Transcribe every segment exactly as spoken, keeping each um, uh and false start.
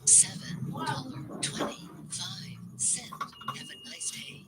Seven dollar twenty-five cent. Have a nice day.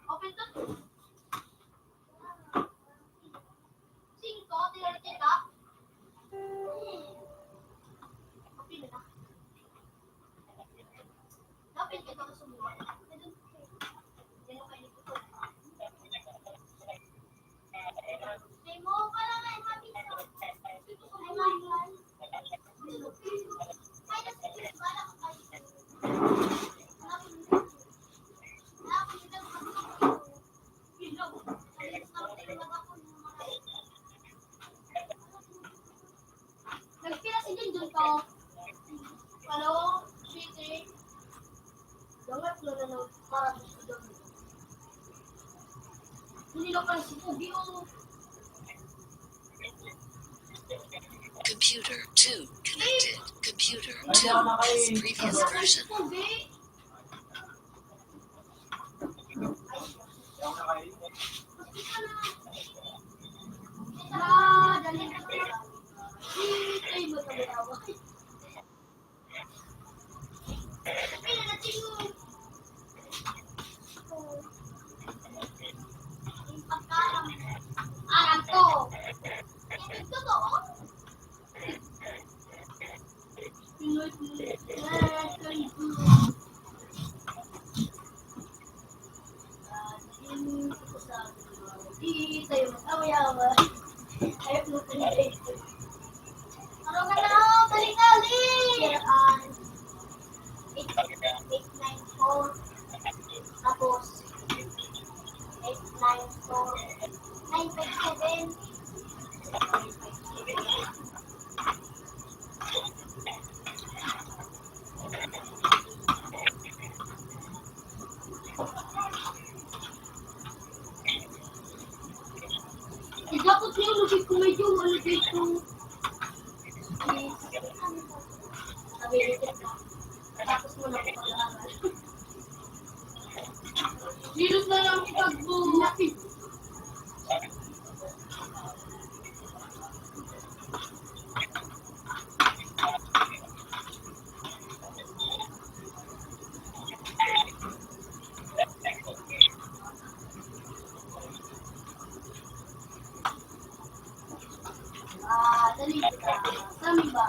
Open to. Singko, tinarikit ka? Open na. Open ka, tapos sumuha. Nagpira si Junjun ko. Hello, City. Dangat na na ng para sa Junjun. Hindi na pala si Pogi, oh. Computer two connected. Computer two as previous version. Pogi. Aram ko. Totoo? Di tayo mag-away-away. Ayaw mo kami. Ano ka na? Dali, dali! Eight, eight, nine, four. Tapos, eight nine four nine five seven. Dapat yung lubig ko medyo ano dito. Sabi niya, tapos mo na ako pag-aaral. Virus na lang ang pagbuo. Ah, dali ka. Saan ba?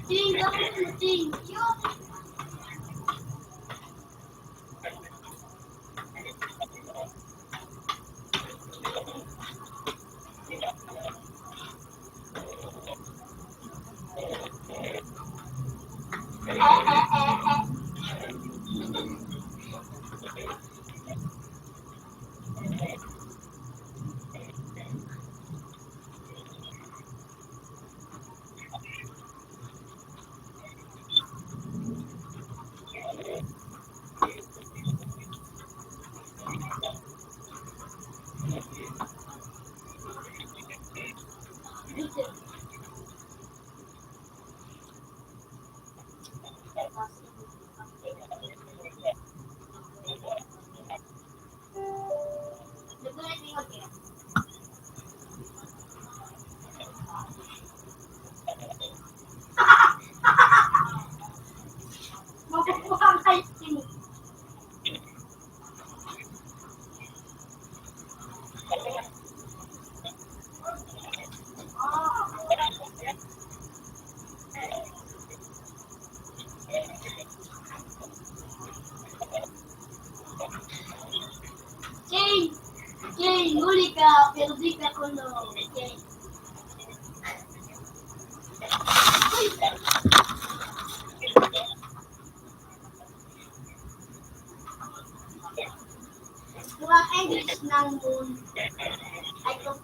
Ching, gawin mo, Ching. King! King! Huli ka! Pero di ka kulong! King! Mga English ng moon. Ay, kung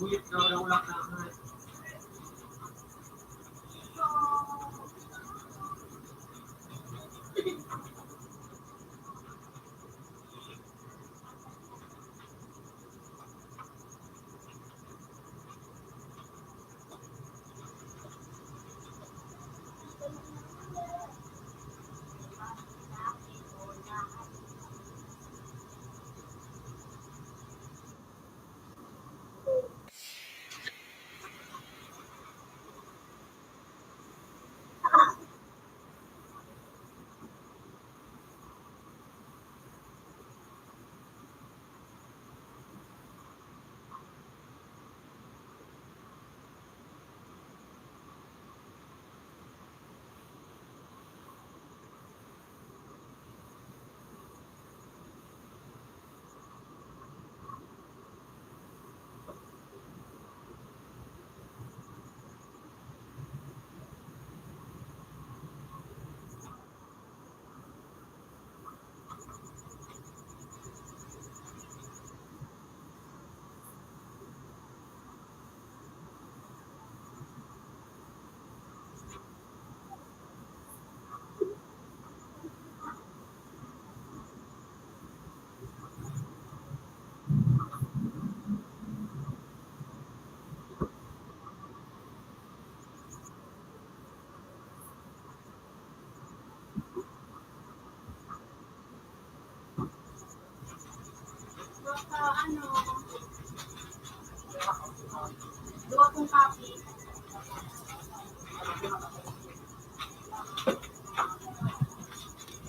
Ulit na wala, wala na. Sa ano, duwa kong copy.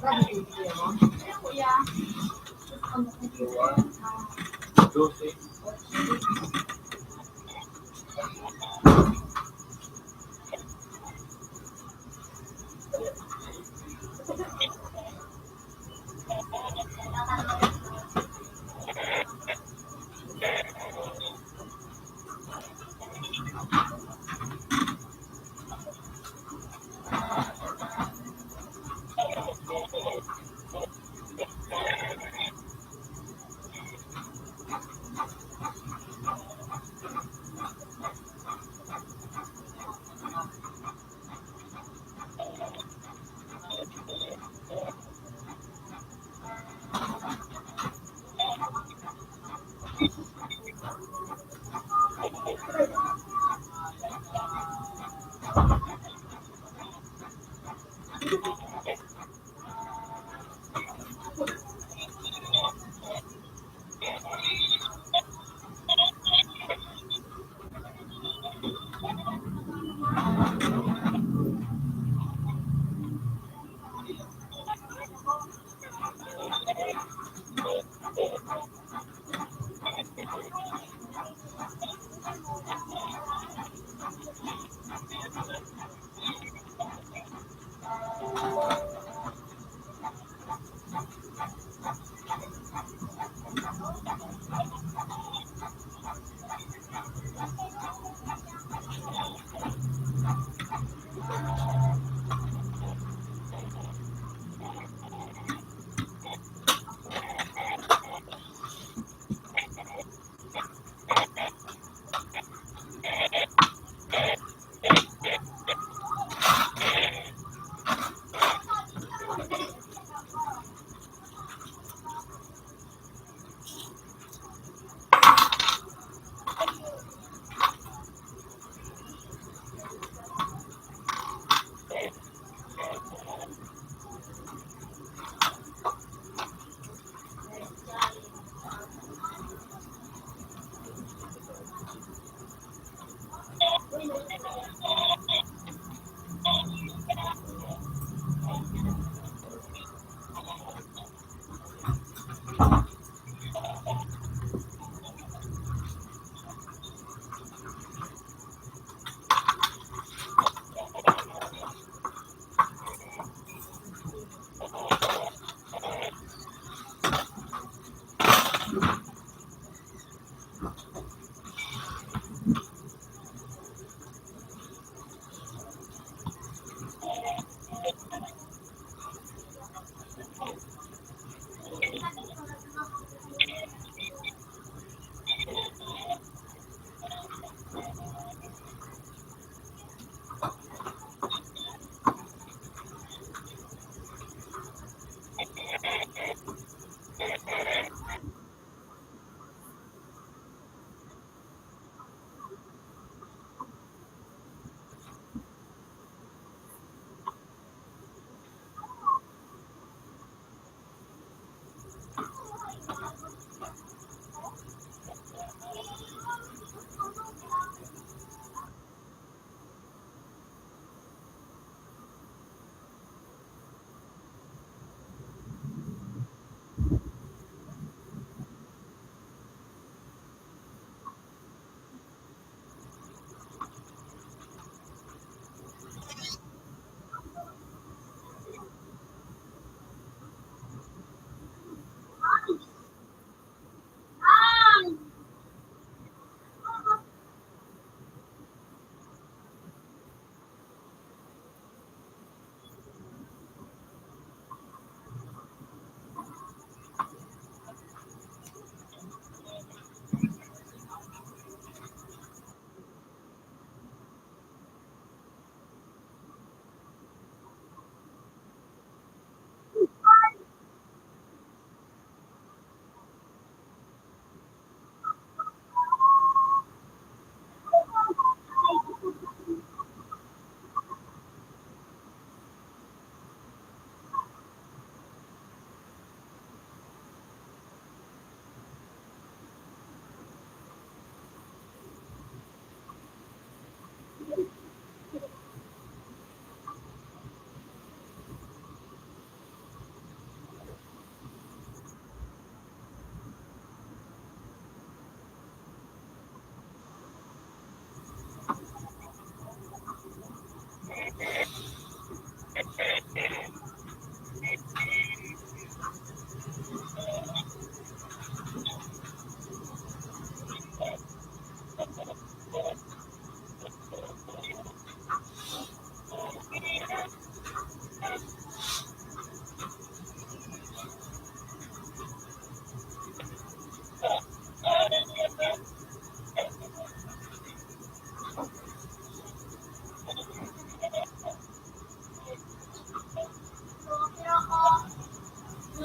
Kaya, kuya. Ano, computer? Ah.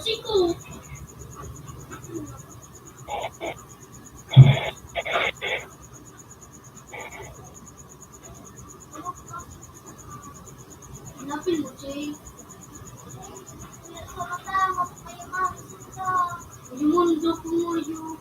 Hanapin mo, Jay. Yung mundo ko mo, yung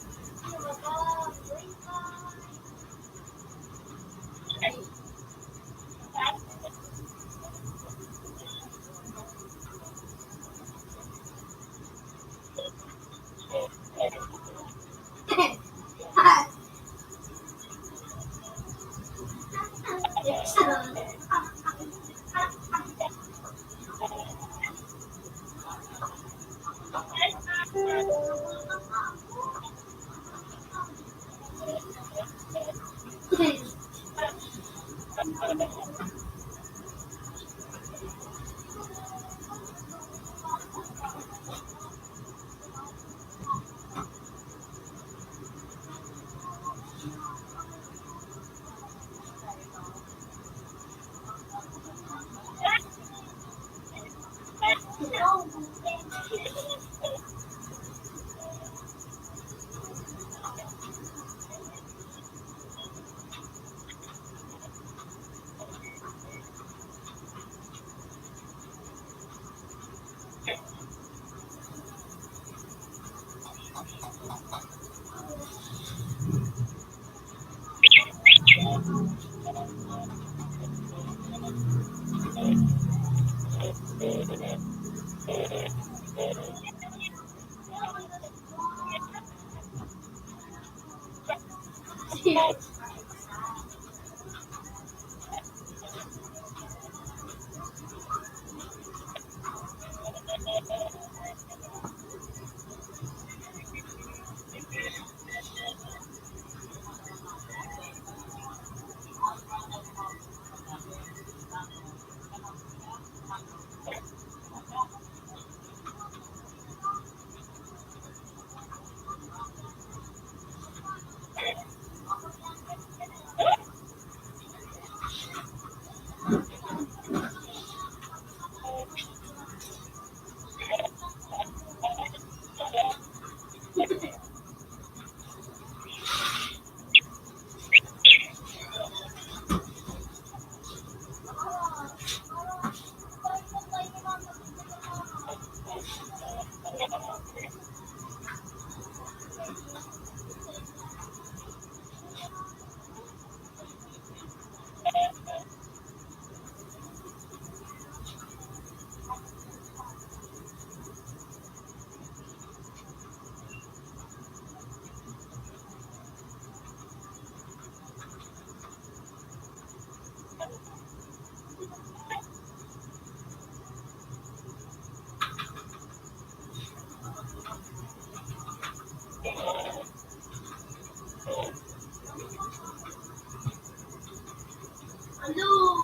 Hello.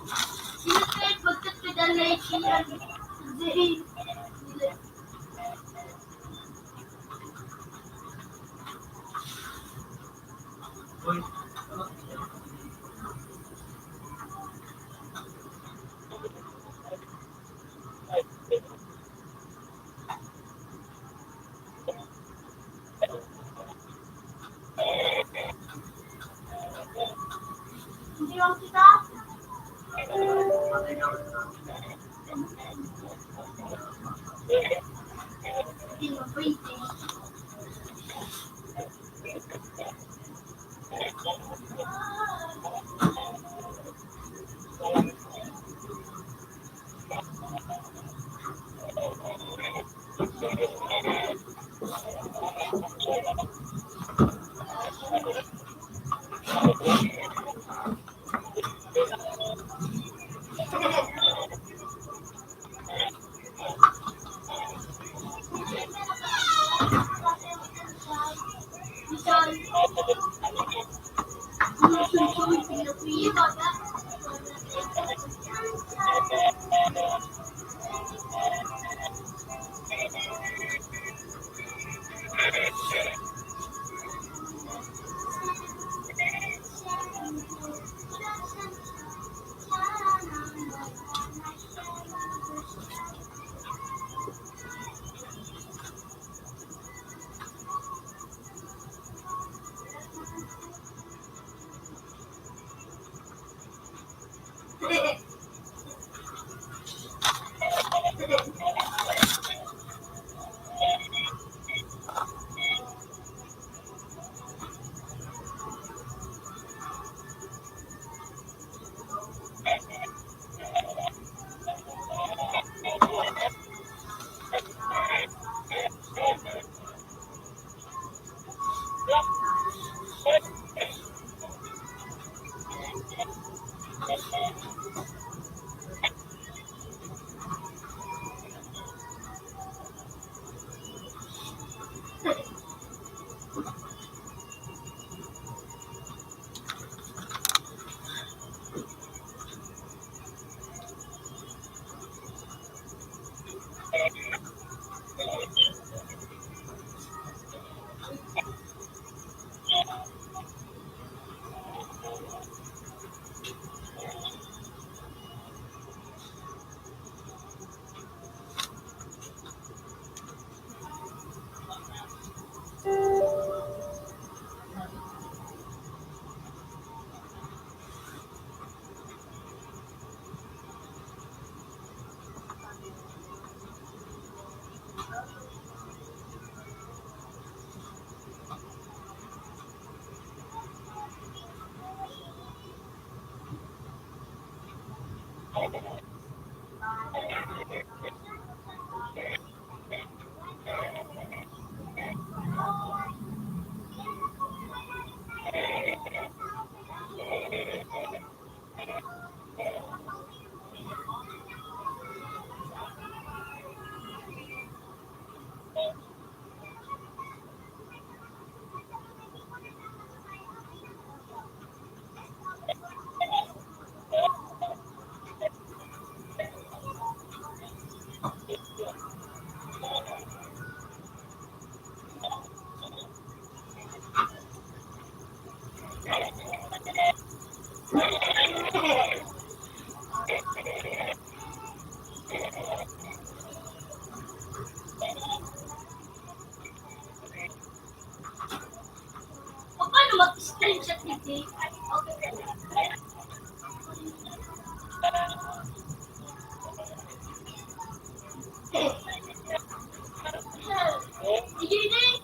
Sino kayo pagkakadalay siya? Zay. Paano mag-screenshot ni Jay? Sige, Jay.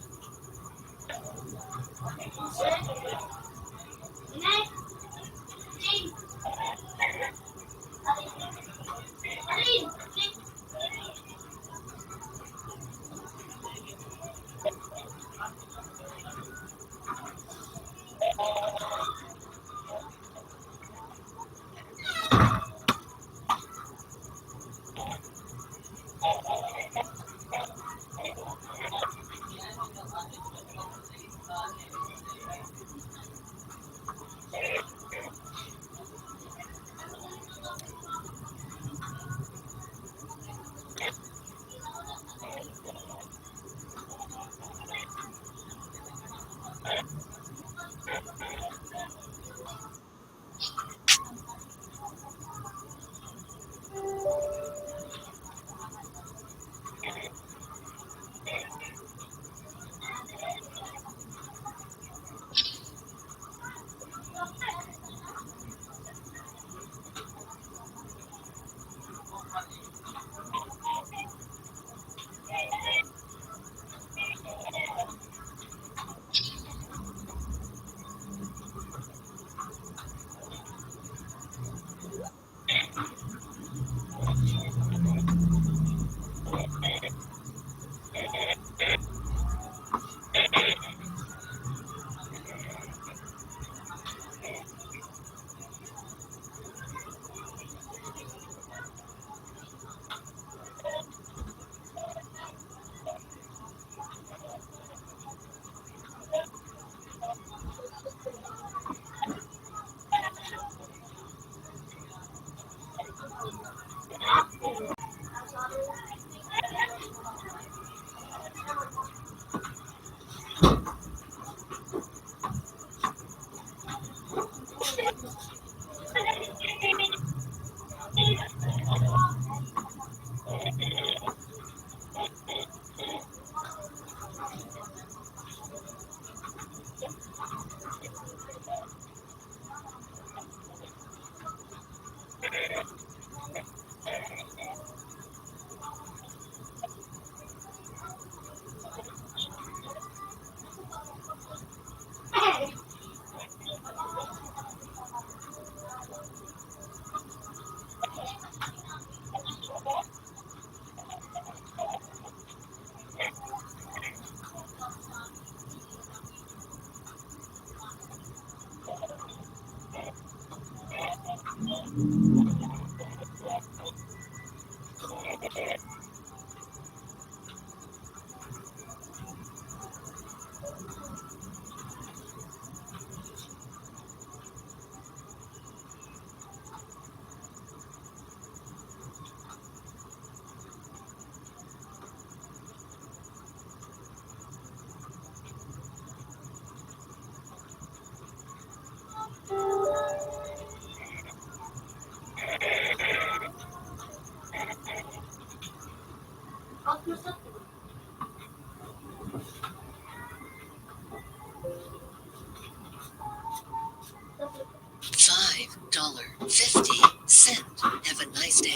Five dollar fifty cent. Have a nice day.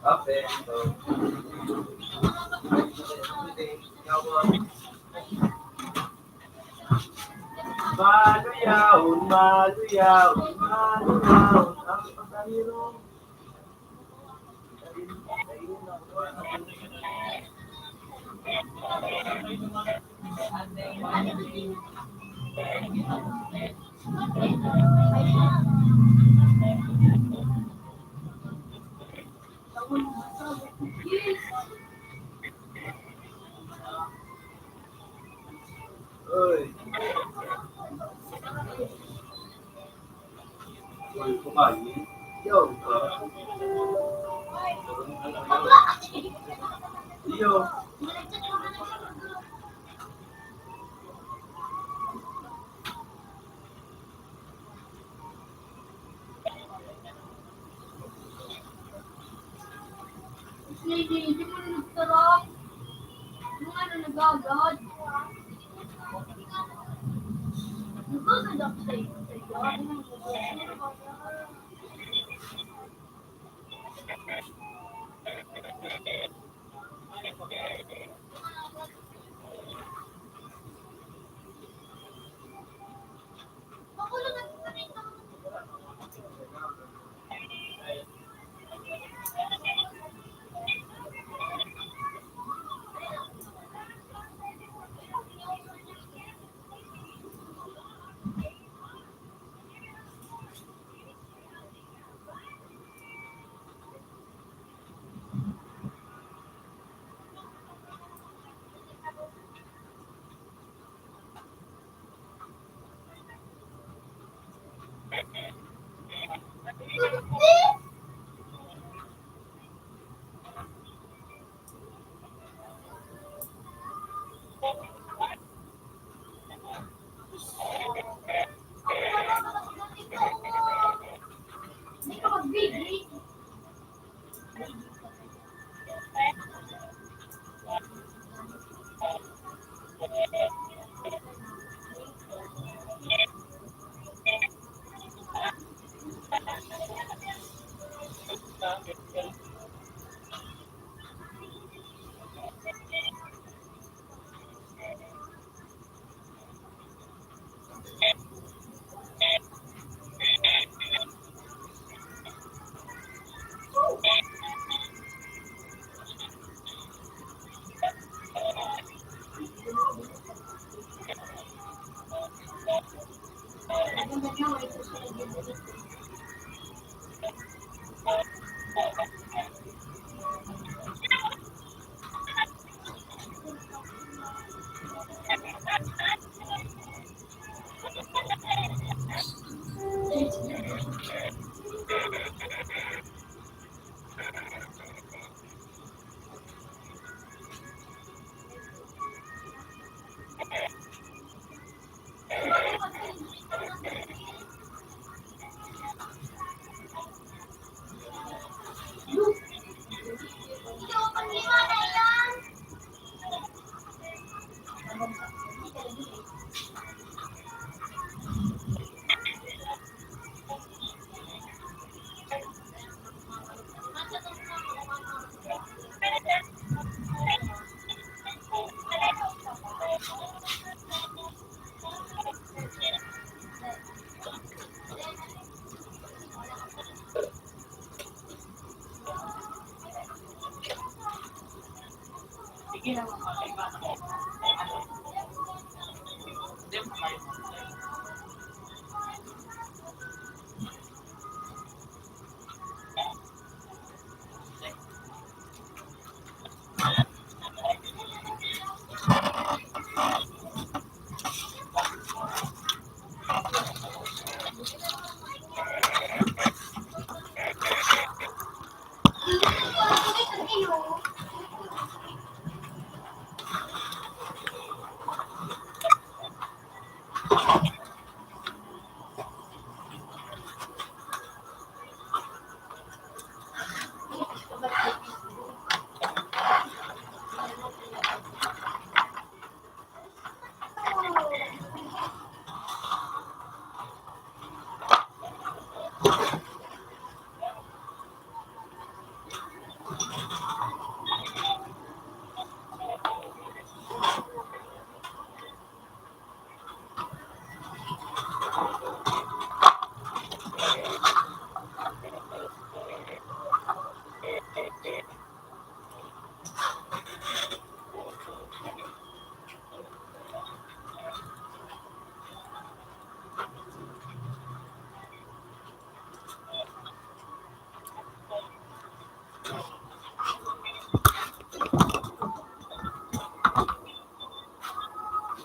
Okay, so, maluyahon, maluyahon, maluyahon ang pasahero. Uy. Uy, kumain. Yo. Yo. Hindi, hindi mo nagtarang. Yung ano, nagagad. Nagagad ako sa'yo, sa'yo.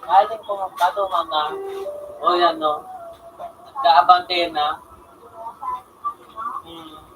Galing ko magkado, mama. O, yan, no? Nagkaabante na. Hmm.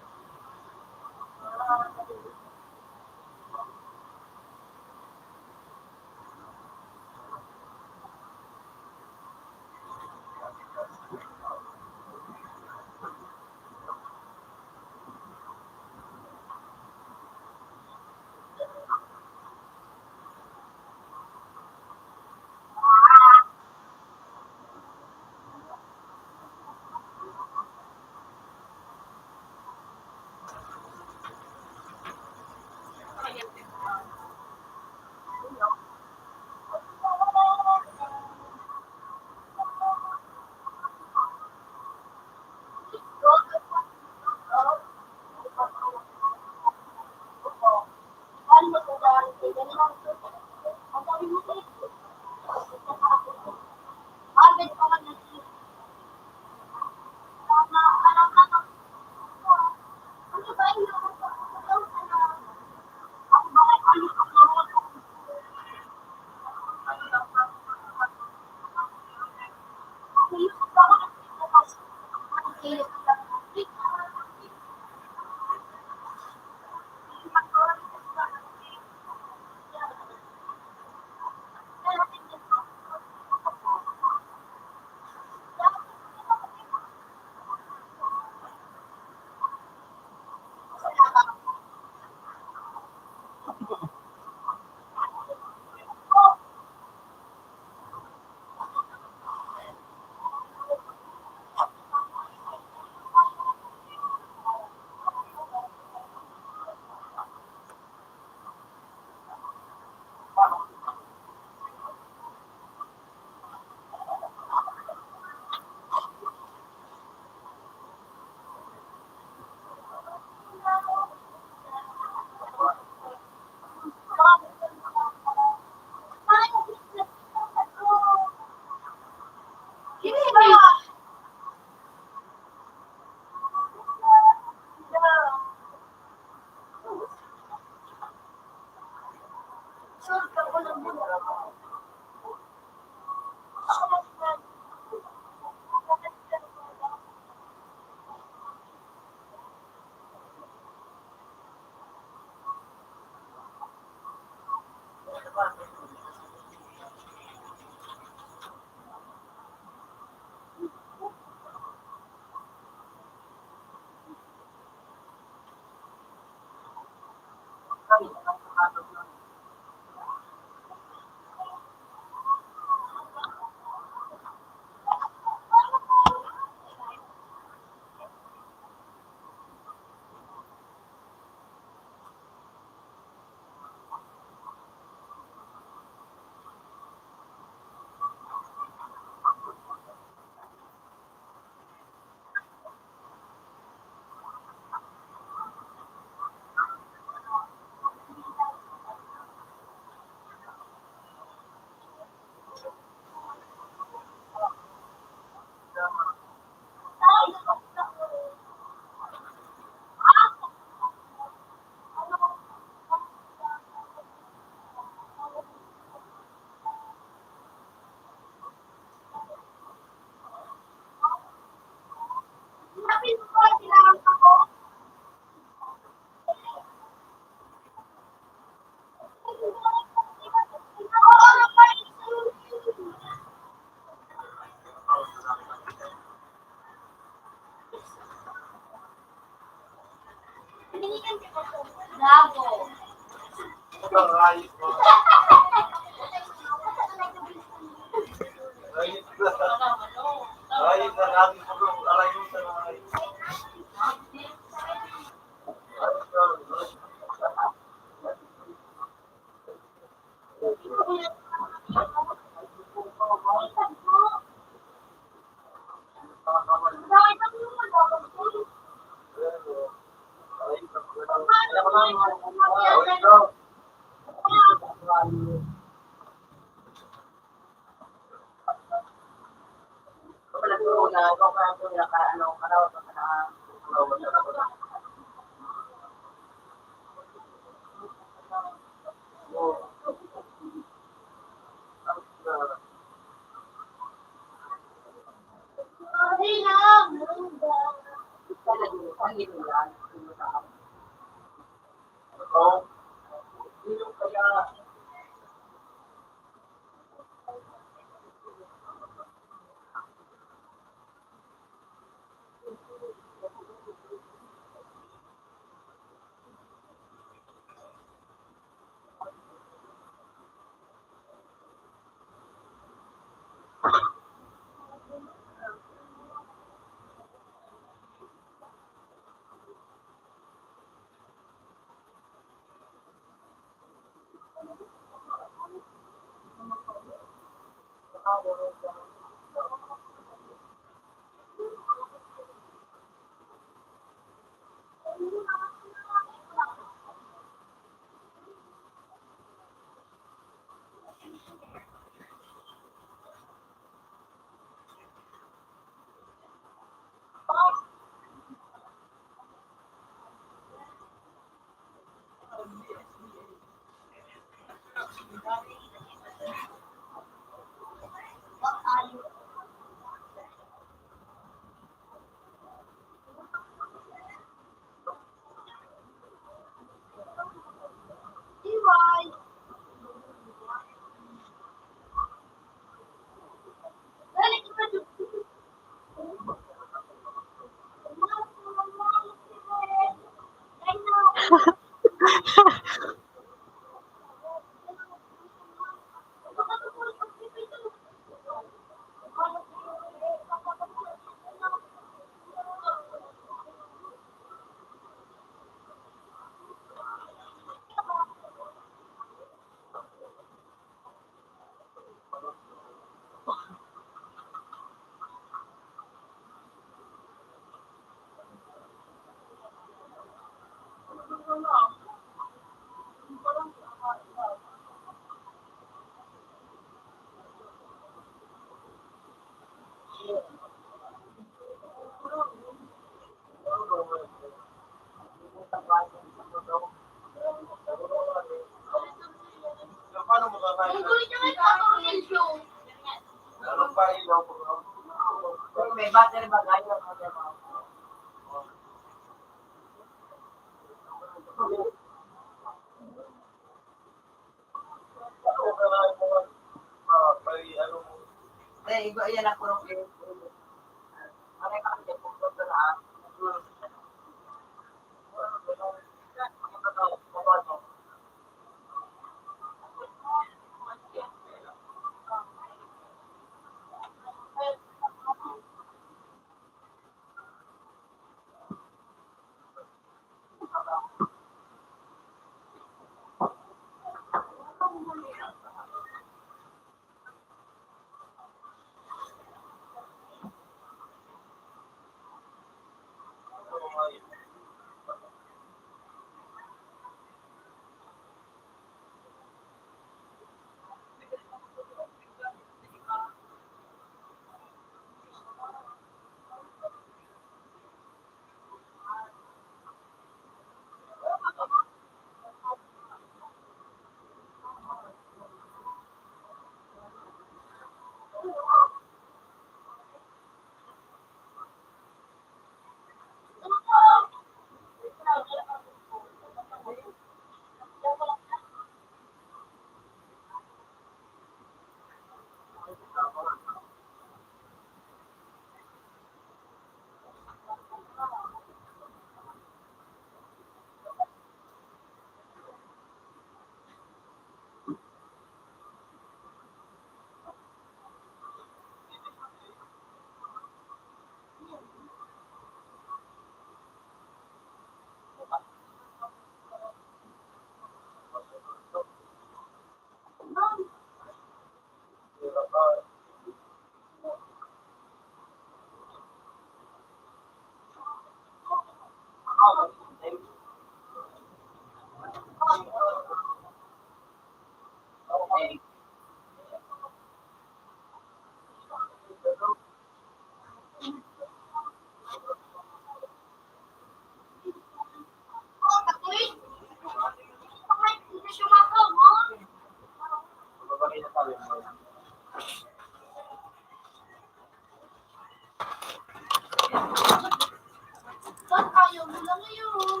Ayaw mo lang ngayon.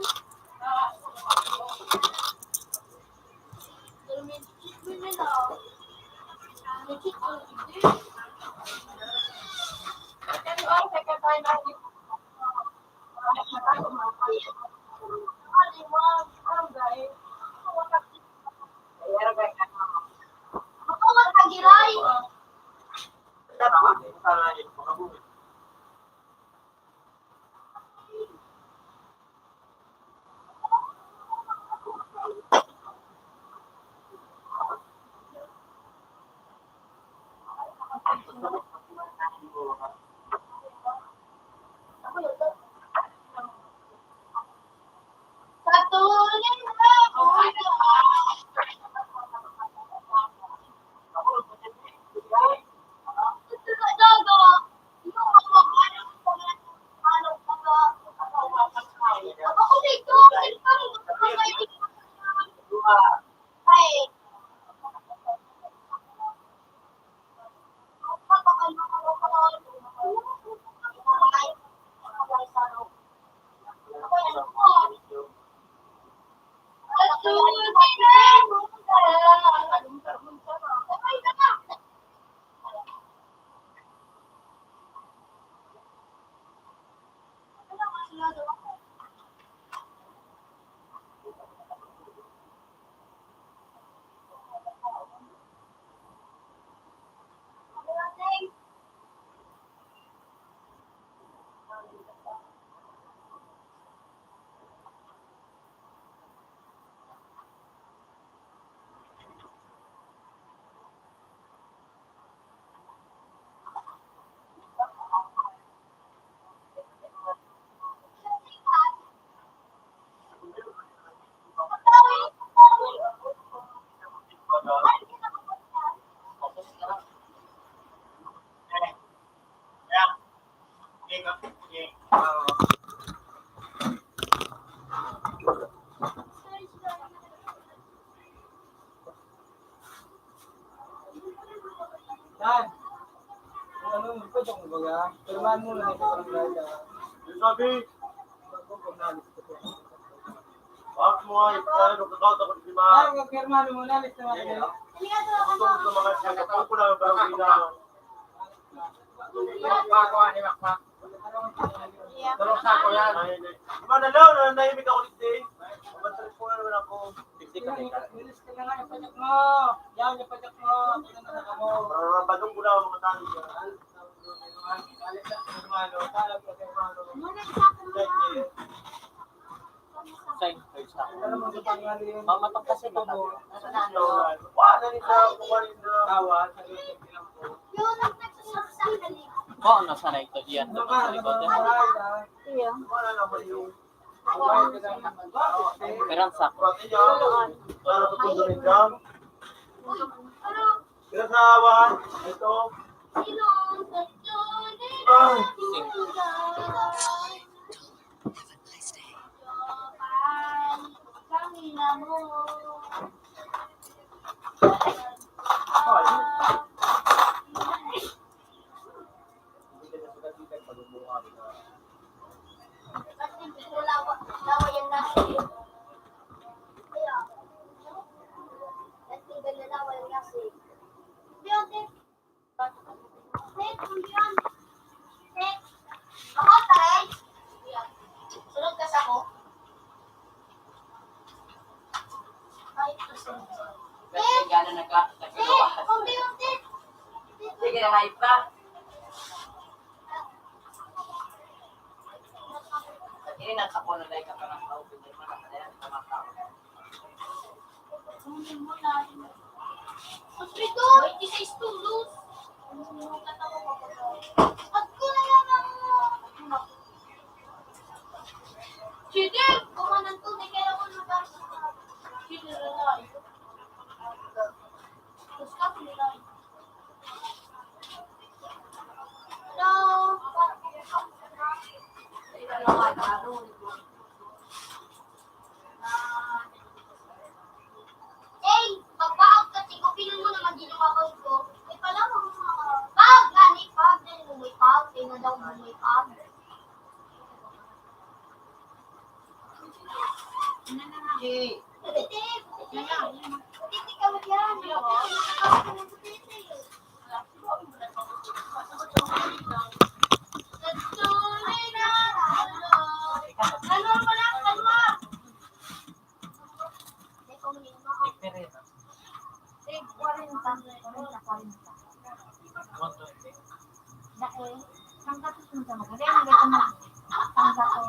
Pero may cheat mo na lang. May cheat mo na lang. Pero ang second time, Yan. Kung ano, pwede akong baga. Pirmahan mo na sa barangay ka. Yung sabi, Bago ko nalis ko po. Bakit mo nga, tayo, nagkakatawa ko, di ba? Ay, magpirmahan mo na, alis na nga. Sige, ah. Gusto ko sa mga siya, kapag ko na, parang hindi na. Imakmak ko, ah, imakmak. Dalawang sako yan. Ay, hindi. Manalaw, nananahimik ako dito, eh. Mabantaris ko nga naman ako. Fifty ka, Mika. Bilis ka na nga, yung payak mo. Yan, yung payak mo. Ito na, anak mo. Mararabadong ko na ang mga tao dyan. Sa yung first time. Mamatok kasi, matagal. Oo, nasa na ito. Yan, sa likod. Iya. Pero ang sakto. Pinasawa. Ito. Ah. Ako, taray. Sunod ka sa ko. Ay, ito, sunod. Kasi gano'n nagka-, nagkagawa. Unti-unti. Sige, hype ka. Ini nasa ko na dahil ka parang tao, hindi mo na kaya sa mga tao. Hospital? Isa istulos. At ko na lang ang Sige, kuha ng tubig, kaya ko lugar. Sige, lalay. Gusto ko, lalay. Hello? Hey, magpaog ka, tigupilon mo naman din yung account ko. May pala mo mga pag, gani, pag, dali mo may pag, kaya na daw mo may pag. Kwarenta, kwarenta, kwarenta. Dahil, ang gatos mo sa mga, kaya ang gatos mo, ang gatos.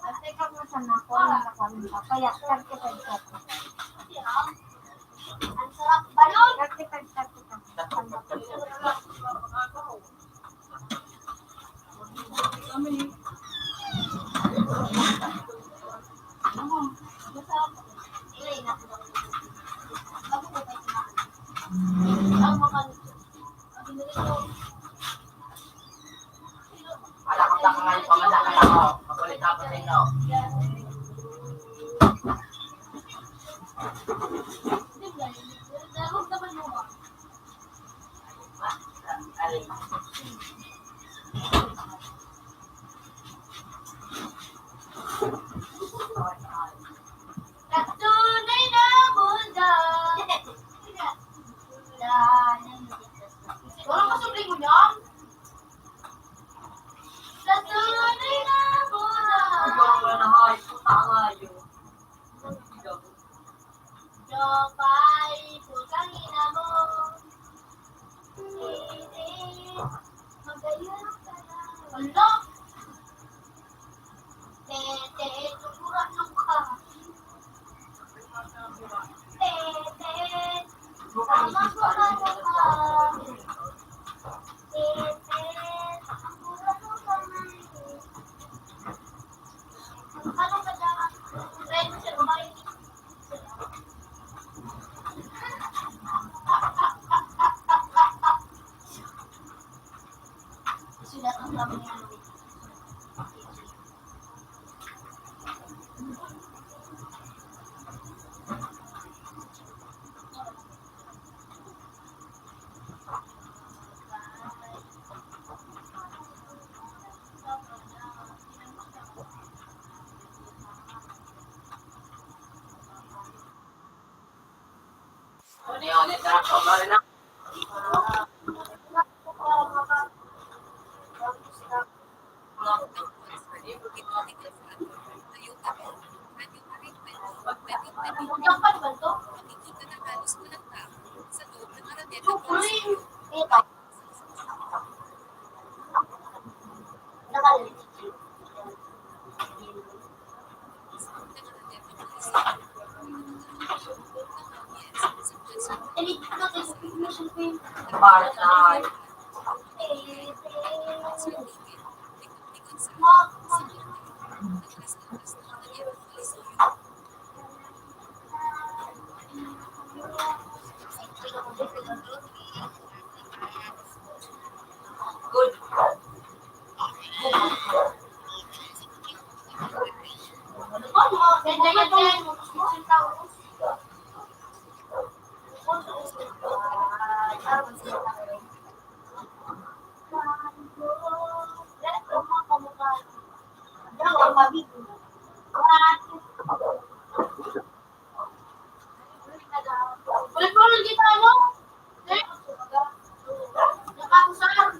At ikaw mo sa mga kwarenta, kwarenta. Kaya, thirty-five, thirty-five. Ang sarap balon. Thirty-five, thirty-five. Wala kang tangayan, pamanda ka lang, oh. Makulit ako sa inyo. Sa tunay na mundo. Walang kasubli mo niyan? Sa tunay na mundo. Ang ganda na, ay, puta nga yun. Jopay, putang ina mo. Hindi. Magayon ka na. Hala! Tete, sugurado ka. Tete, sugurado ka. Tete, sugurado ka na. Ano ka dyan? Friendship ba yun? Ulit-ulit kita, ano? Eh? Nakakusar.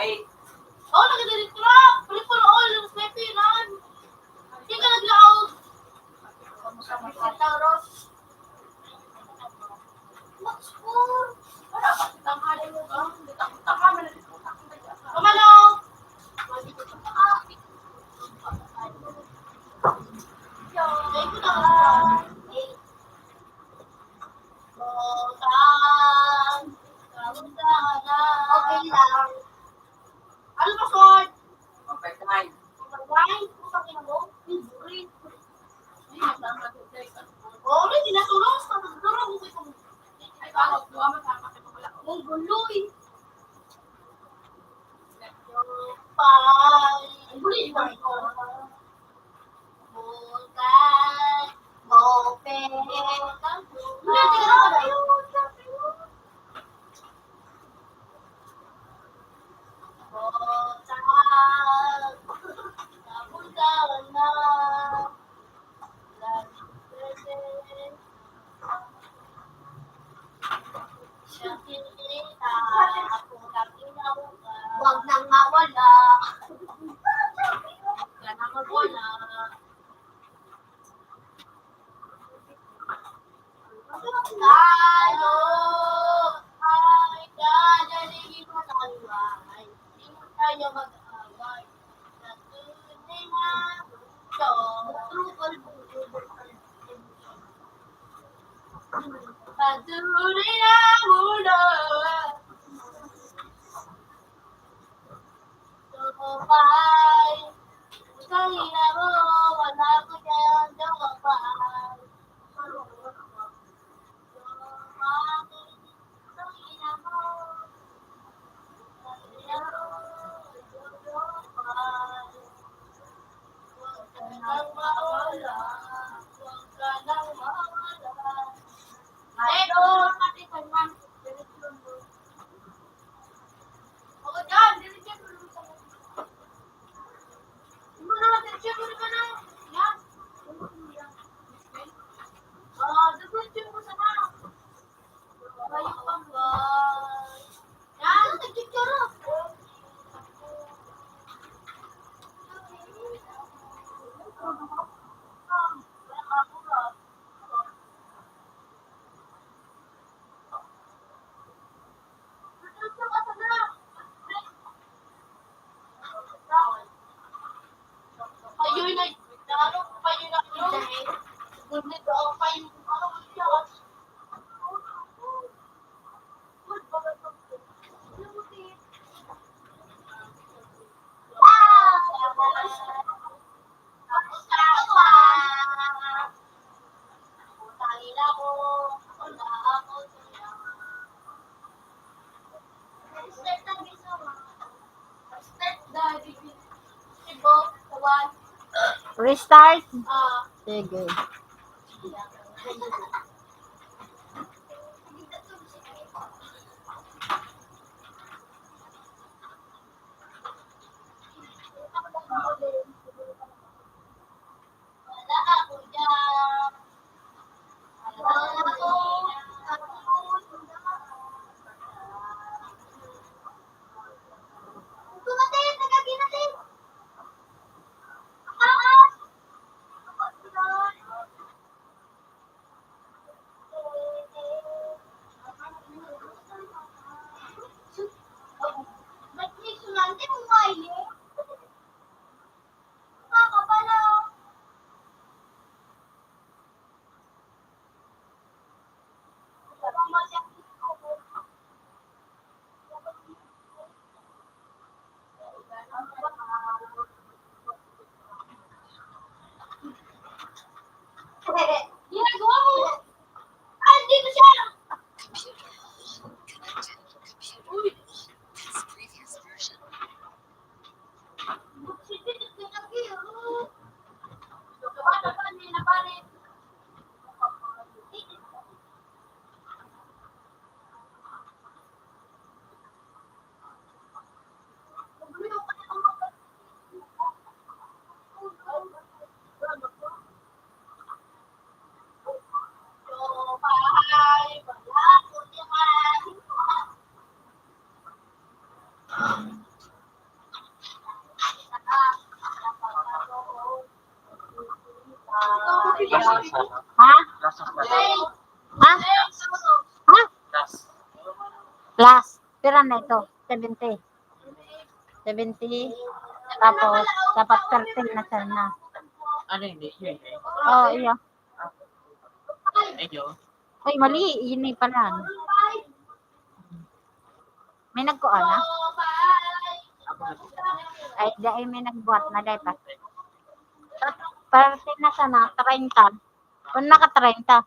Ay. Oh, nagadiretso na. Balik ko na, oh, yung sniper, yan. Di ka naglaog. Centauros. What's for? Wala pa, tanghali mo ba? Tanghali mo ba? Kamalo. Ay, ko na. Botang. Kamusta ka na? Okay lang. Ano pa, Sod? Overtime. Overtime? Putang ina mo? Libre. Ay, nagmamadugay ka. Oo, may tinatulog. Sa pagdurog, hindi ko. Ay, tawag ko, ah, masama ka pa pala. Ang gulo, eh. Pag-, ang gulo, eh. Bukas, open. Hindi, tingnan ko na yun. Bukas, nabutawan na. Huwag nang mawala. Huwag ka nang mawala. Tayo ay dadalhin mo tayo ay hindi tayo mag-away. Sa tunay na mundo. Sa tunay na mundo. Topay. Sa ina mo, wala ko dyan, Topay. Ayun, ay, ano, pa yun ang yun. Gunit ako pa yun. Ano, yun? Restart? Sige. Ha? Ha? Ha? Plus. Pira na ito? Seventy. Seventy. Tapos, dapat thirteen na sana. Ano yun? Hindi yun eh. Oo, iyo. Ayun. Ay, mali. Yun eh pala. May nagkuha na? Ay, dai may nagbuhat na, dai pa. Thirty na sana, treinta. Kung naka-treinta.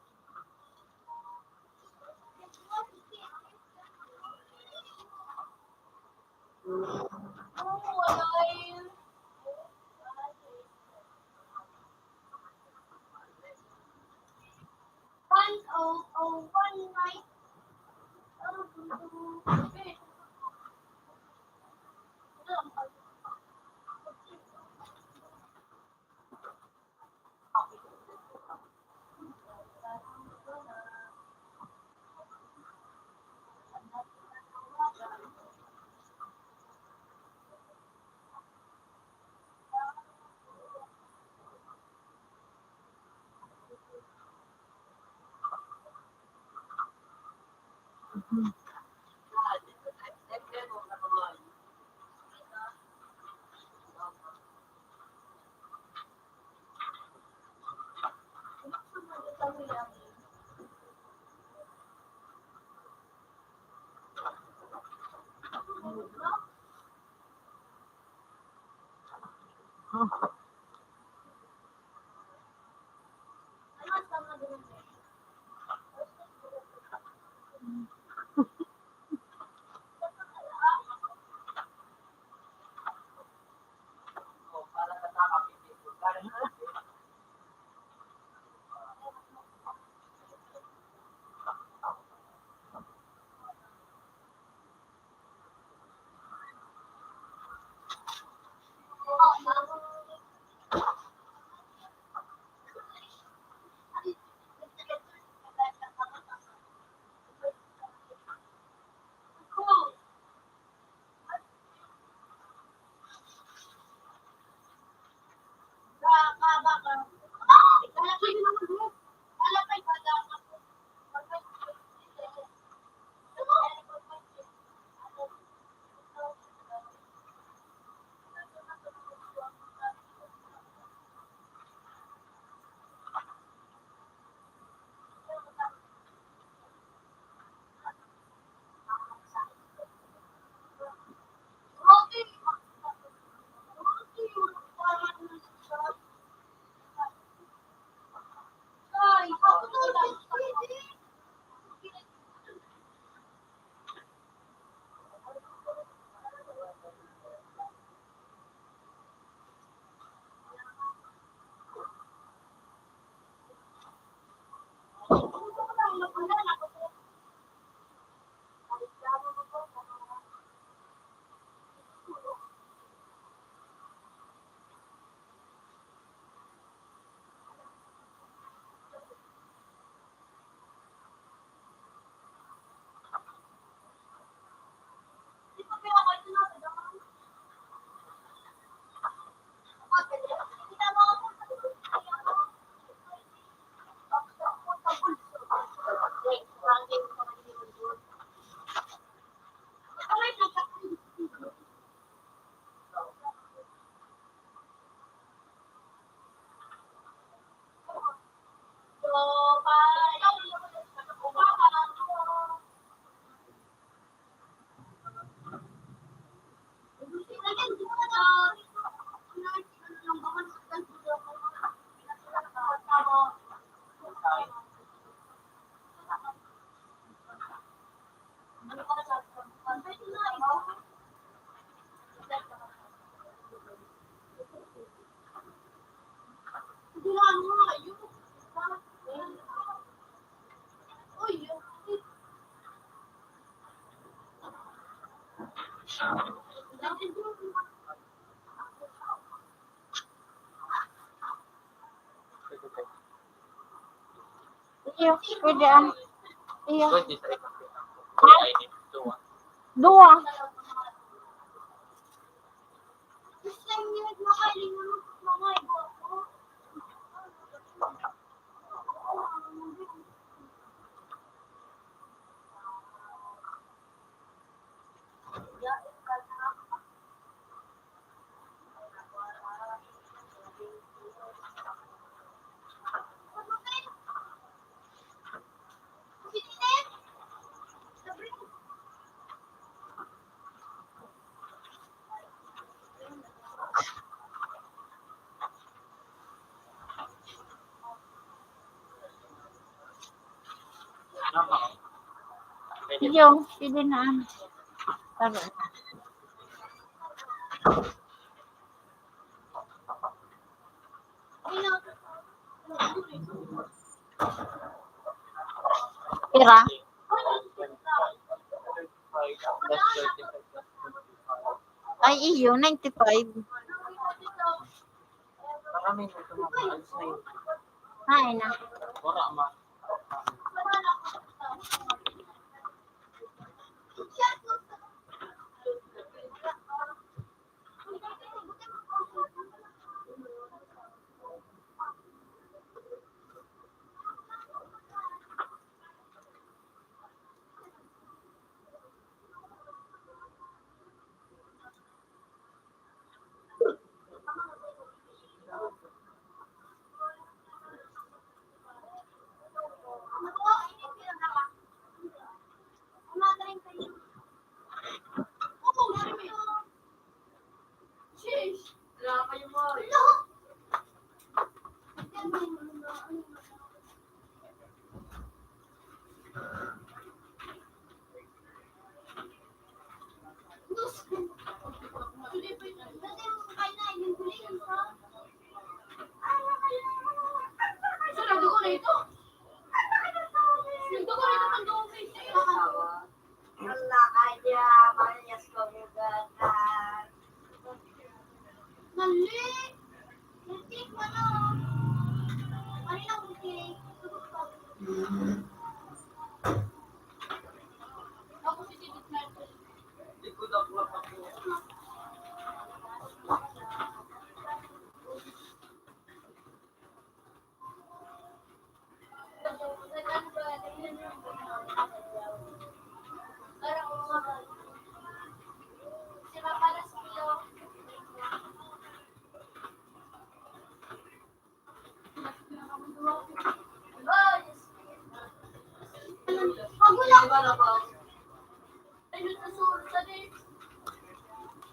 Iyo, pwede an. Iyo. Pwede sa iba. Ay, dito, ah. Duwa. Iyo, pwede na. Tara. Pira? Ay, iyo, ninety-five. Ay, na.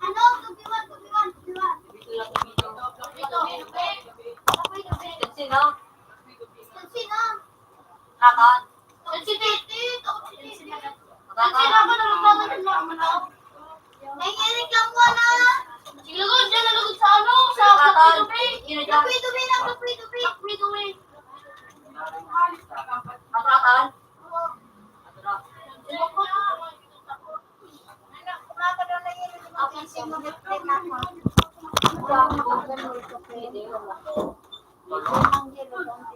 Ano? Tubiwan, tubiwan, tubiwan. Sino? Sino? Nakon? Nakon? Ay, Eric lang po na. Sige, lugod, dyan na lugod sa ano, sa Nakon? Tupi-tupi. Tupi-tupi lang, tupi-tupi. Tupi-tupi. Nakon?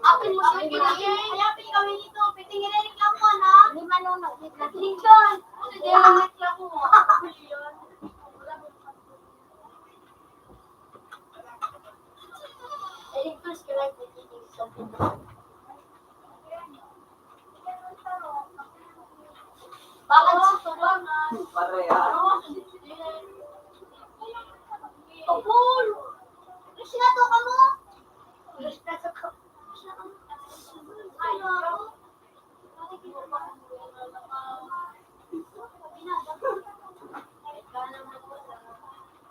Akin mo siya pinagay. Kaya pinagawin ito. Pitingin lang po na. Hindi manuno. Hindi lang reklamo mo. Ay, ito, sila, nagiging something. Bakit sa tulungan? Pareha. Tupol! Sila to ka mo? Ayaw.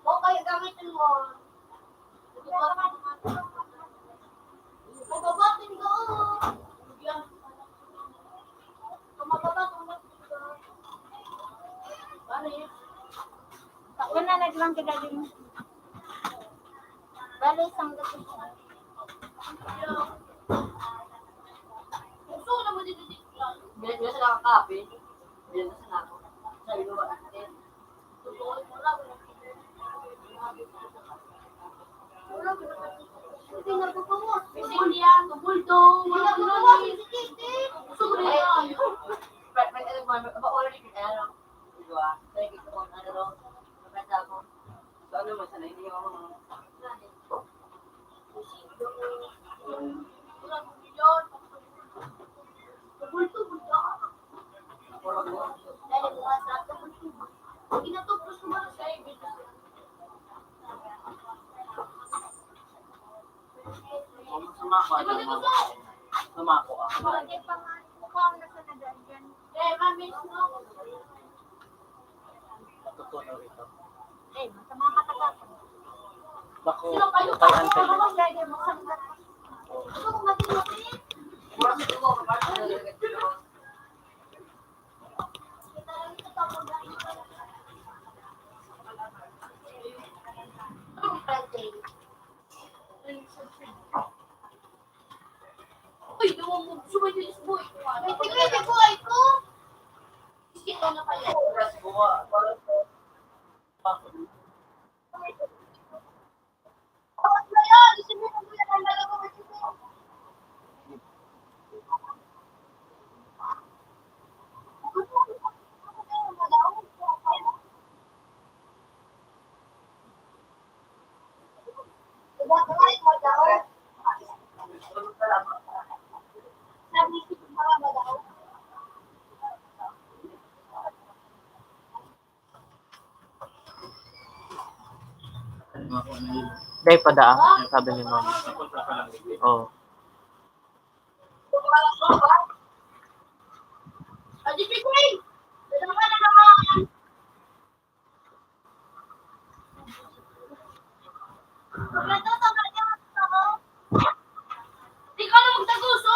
Okay, gamitin mo. Ako na naglang ka dali mo. Bale, isang gabi siya. Bilang-bilang sila kakape. Bilang-bilang sila ako. Sa iluwa natin. Sumako, ano mo? Sumako ako. Totoo na ito. Bako, kay Antay. Dai pa daa, ang sabi ni mama. Oh. Ikaw na magtaguso!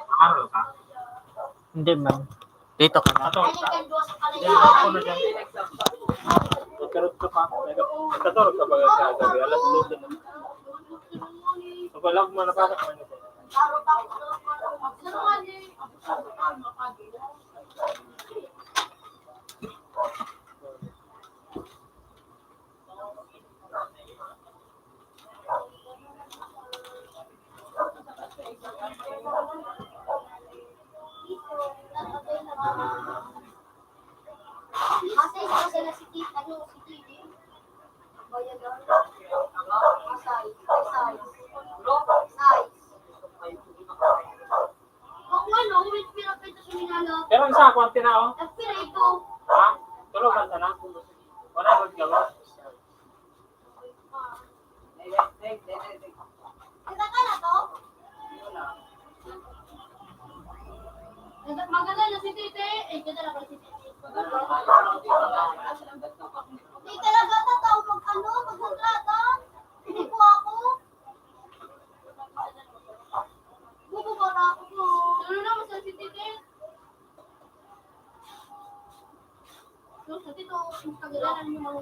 Nakaroon ka? Hindi man. Dito ka na. Katorog ka. Hindi, ako na dyan. Katorog ka pa. Katorog ka ba kagabi? Alas dose na. So, wala mo napasok man ito. Pero isa, kwarti na, oh. Ha? Tulog ka na. Wala, wag ka, wag. Kita ka na to? Maganda na si Tite. Eh, kita na pala si Tite. Di talaga ata tao mag-ano, magkontrata. Hindi po ako. Bububara ako po. Ano naman sa si Tite? So, sa dito, mas kagalanan yung mga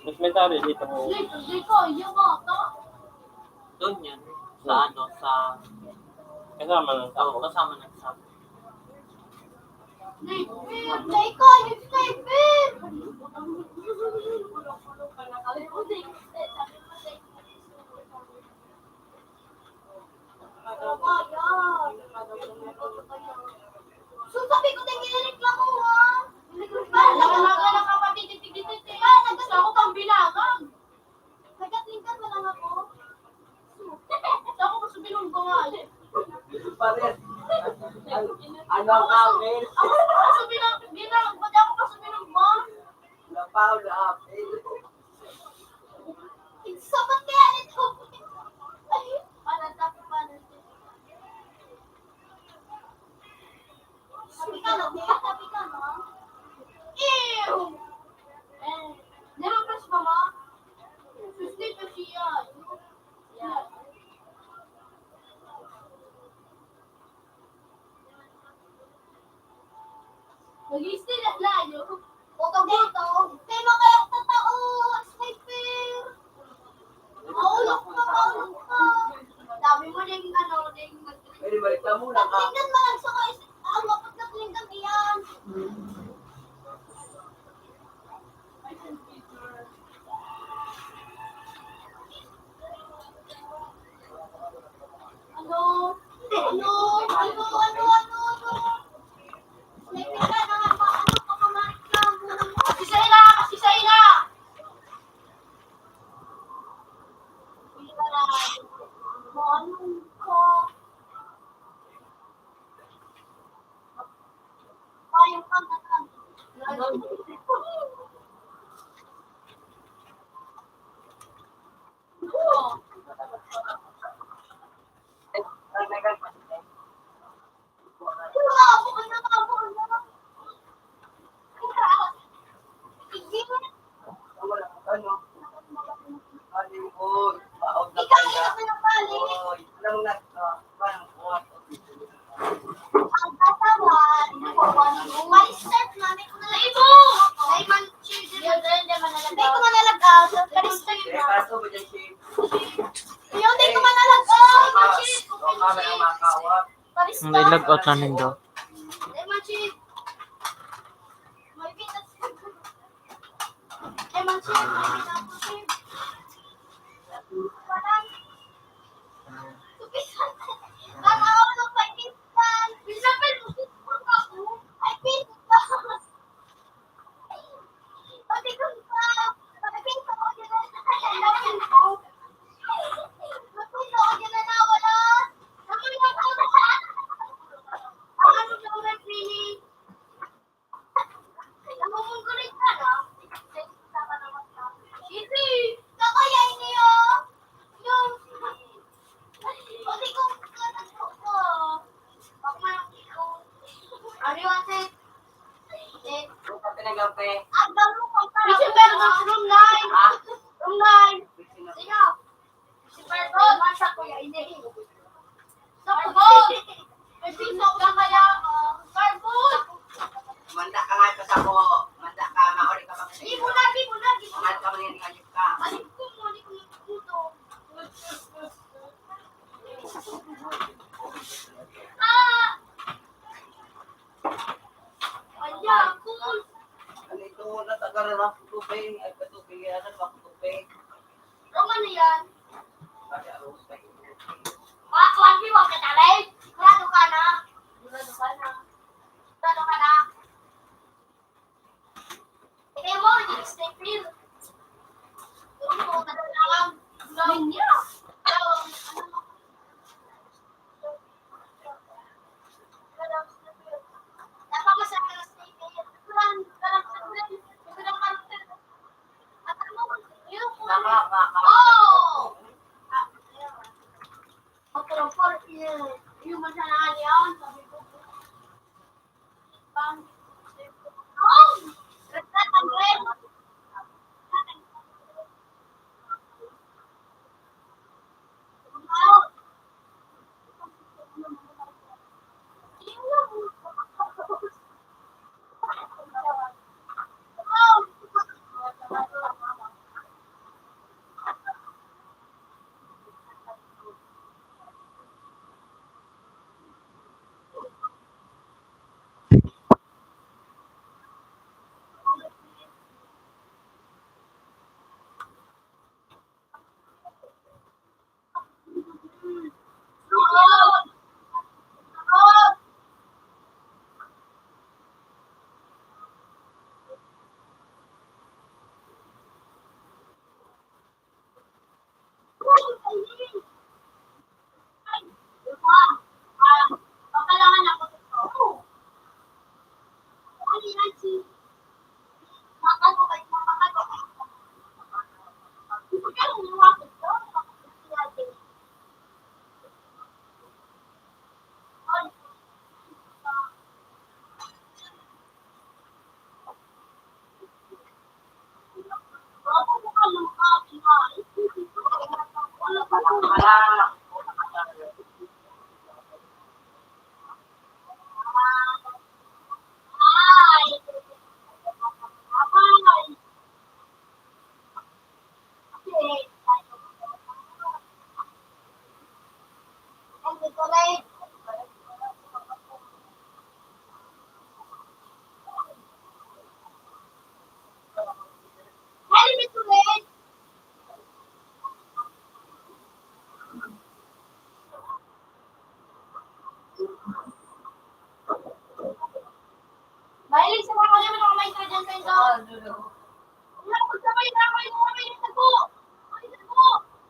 Mas may tali dito. Doon yan. Sa ano, sa... Kasama ng sapo. Oo, kasama ng sapo. Sniper! Sniper! So, sabi ko, "Tingin, reklamo, ha?" Parang nag-, parang nag-, ako pang bilangan. Nagkatlingkan mo lang ako. Sa ako, mas bilong ko nga, eh. Pares. Ano ang apel? Ako, mas bilong, ginag-, ba't ako mas bilong ba? Lapaw na apel. Sapat kaya nito. Ay, parang tapos, parang tapos. Sabi ka, no? Sabi ka, no? Ew! Eh, nilabas mo, ma? Susti pa siya. Yan. Mag-i-stay na layo. Butog-butog. May mga kaya tatao, sniper. Maulog pa, maulog pa. Sabi mo, ding ano, ding mag- Pwede balik ka muna, ka. Tingnan mo lang sa kais-, ang mapagkaklingan iyan. Ano? Ano? Ano? Ano? Ano? Ano? May pika na nga ba? Ano ka pa, Marika? Kasi sa'yo na! Kasi sa'yo na! Ano ka? Payong ka na lang. Log out na nindo. Ano yung ate? Eh, ang dami kong December, room nine. Ha? Room nine. Sino? Si Barbon. Sa kuya, ini. Sa Barbon. May piso ka kaya? Barbon. Manda ka nga sa sako. Manda ka, mauli ka mag- Di mo na, di mo na, di mo na. Mahal ka, mangyari ka. Balik ko mo, di ko natututo. Ah! Kaya ako. Ano ito? Natagaran ako tubig. Ay, katubig yan. Ano ako tubig? Roman na yan. Kaya ako sa iyo. Ah, kuwan, di, huwag ka talay. Sigurado ka na. Sigurado ka na. Sigurado ka na. Kaya mo, hindi ka stay clear. Siguro mo, talaga lang. Gawin niya. Pero, ano, Mahilig sa mga kalimutan ng mga ingredients sa inyo. Wala, pagsabay na ako, yung mga may tago. May tago.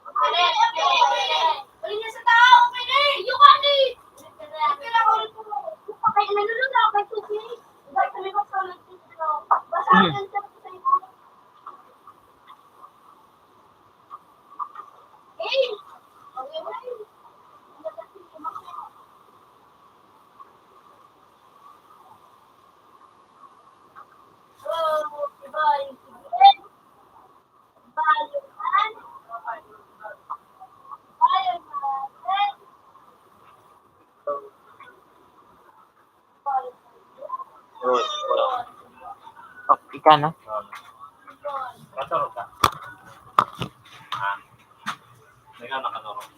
Pwede, pwede, pwede. Pwede niya sa tao, pwede. Yung ani. Pwede na ako rin po. Yung pa kayo, nalulun na ako, may tubig. Iba sa may baksa, may tubig, no? Basta ang sa inyo. Oh, ika na? Katulog ka? Ah, ikaw nakatulog.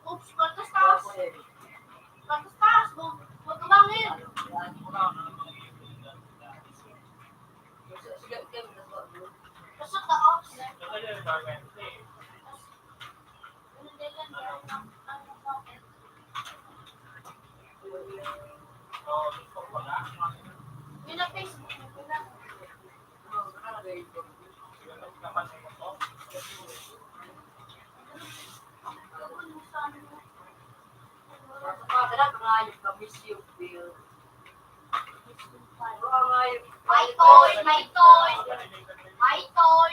Oops, patas taas. Patas taas, bu-, butubangin. Patas taas. My toy, my toy, my toy.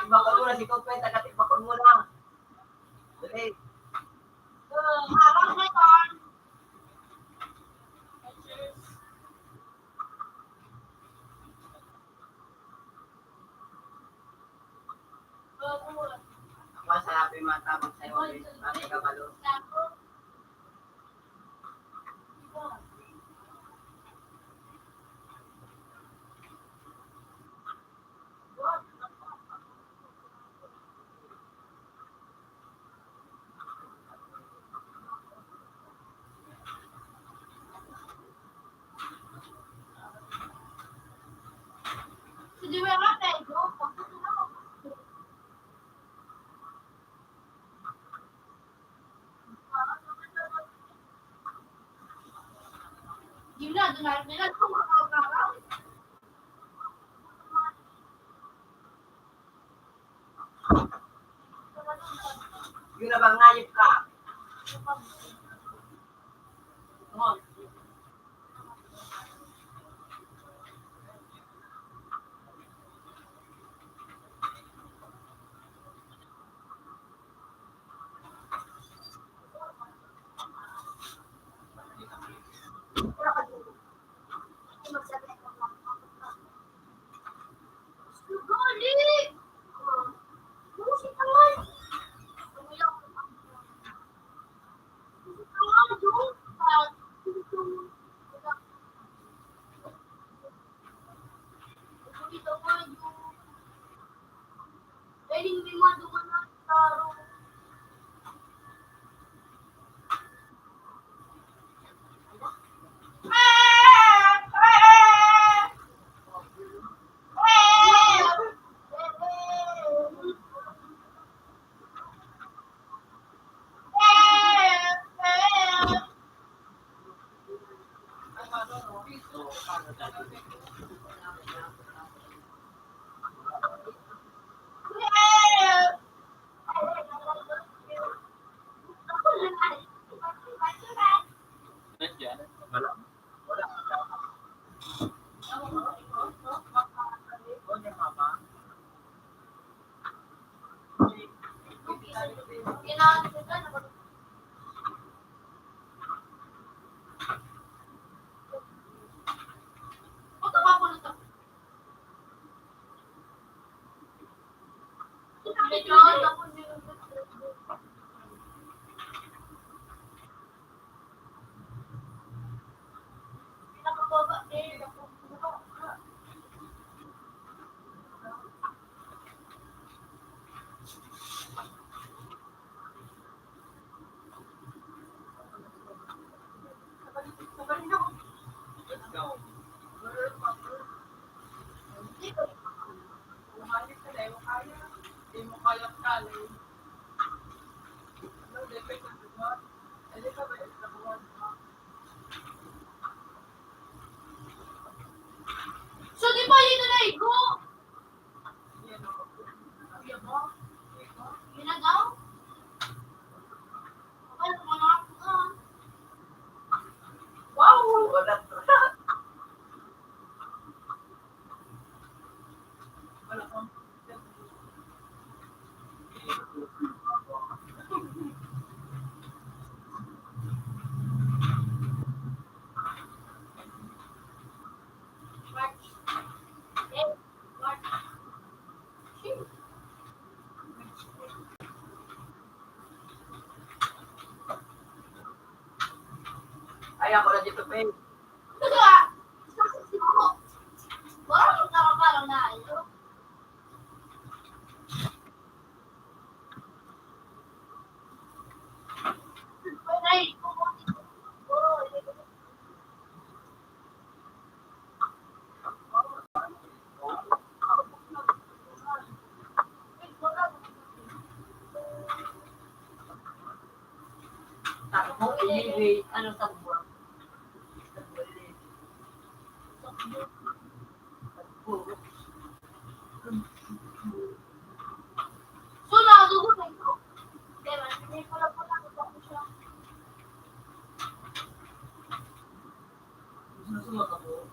Nagkatimbakon mo na si Tupet, nagkatimbakon mo na. Dali. Ako, sa happy matabang sa'yo, okay? Happy ka, Malo. Yun na ba, ngayop ka? Yan. Wala. Wala. So, di ba yun na naigo? Ginagaw? Wala, wala. Wow! Wala. Wala pang Ay, ako na dito, pe. Wala akong nakaparang na ayo. Takbo, anyway, ano, takbo? So, nadugo na ito. Kaya, hindi ko lang po nakita ko siya. Susunod ako.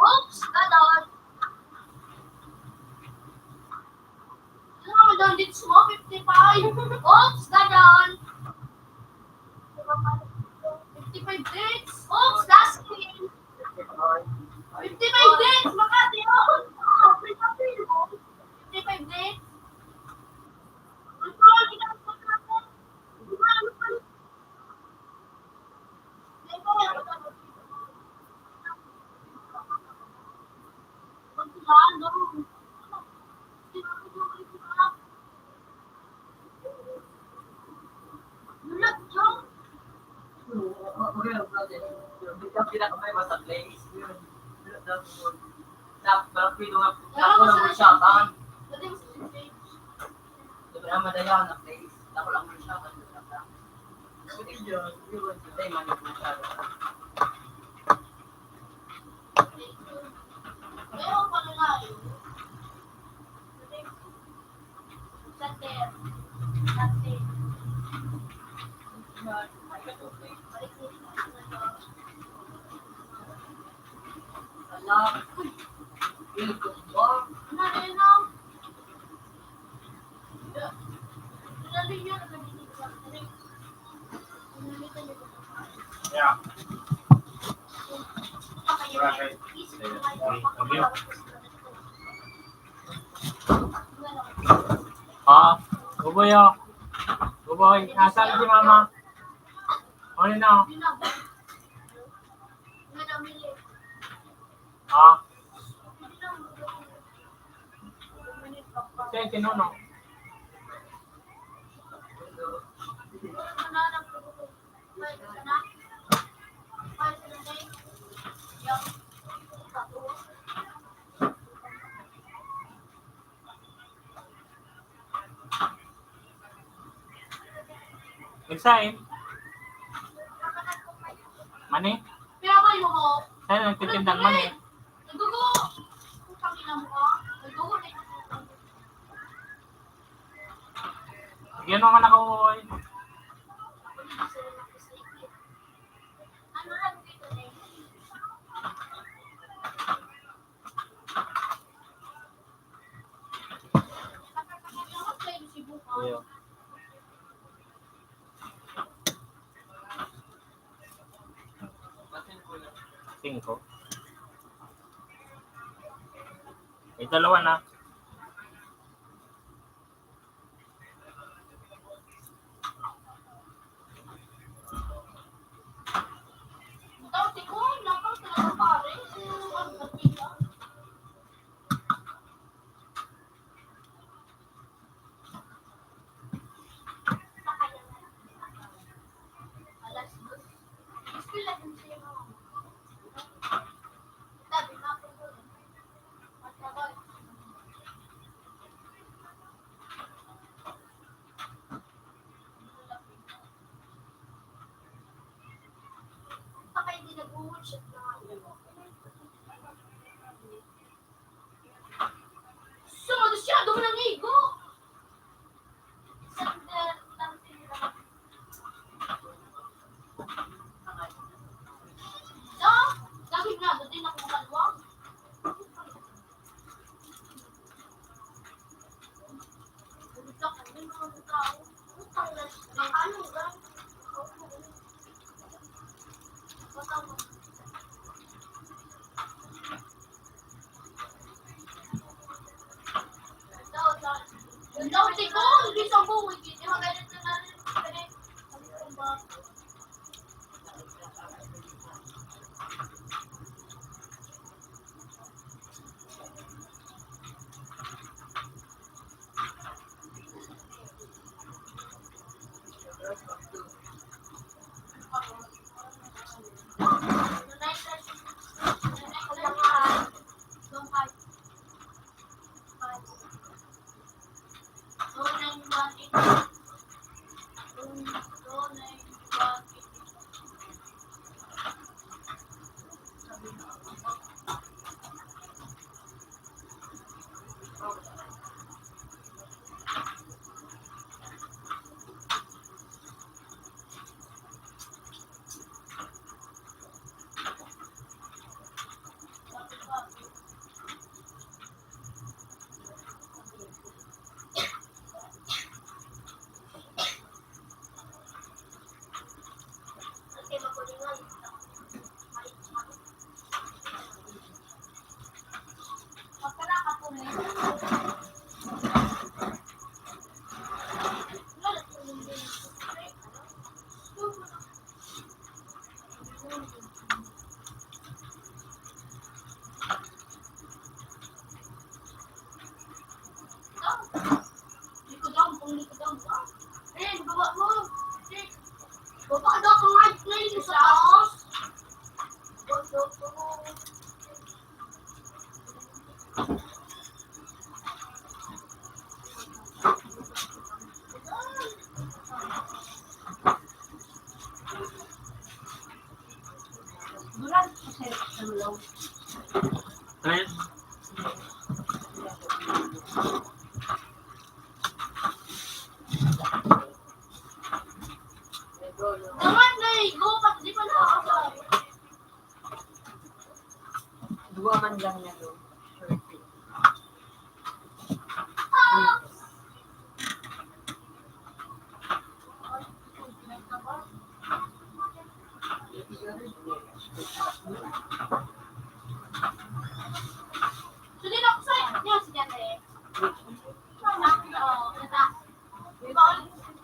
Oops, gadon. Ano naman daw dito mo? Fifty-five. Oops, gadon. Fifty-five days. Oops, last game. Fifty-five days, Makati, oh. Fifty-five days. Yeah. Thank you. Ah, Buboy, oh. Buboy, nasaan si Mama? Ano na? Ah. Thank you, no, no. Nagsain? Mani? Saan nagtitindang mani? Bigyan mo man ako, oy. Iyo. Singko. May dalawa na. Sumado siya, doon ang igo.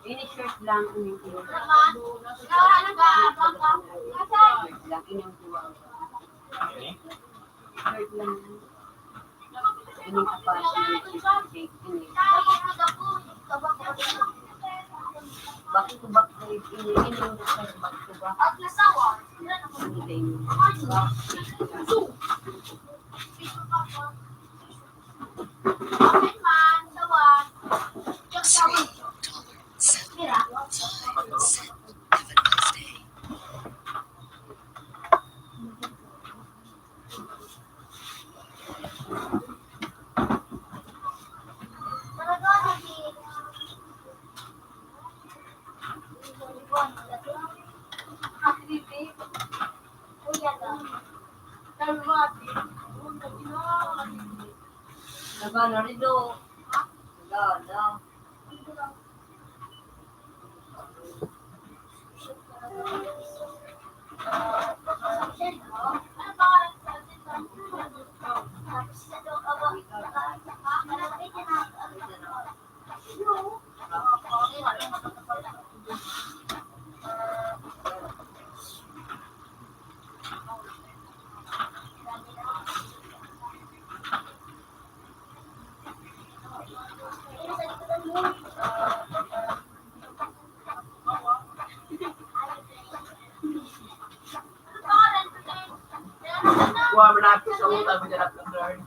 Ini short lang, ini short. Short lang, ini ang duwa. Short lang. Ini ang kapal, ini, ini. Back to back, ini, ini, ini, back to back. Ini, ini. Nagana rin, no? Nagana. Kuha mo na ako sa utang, may harap ng Lord.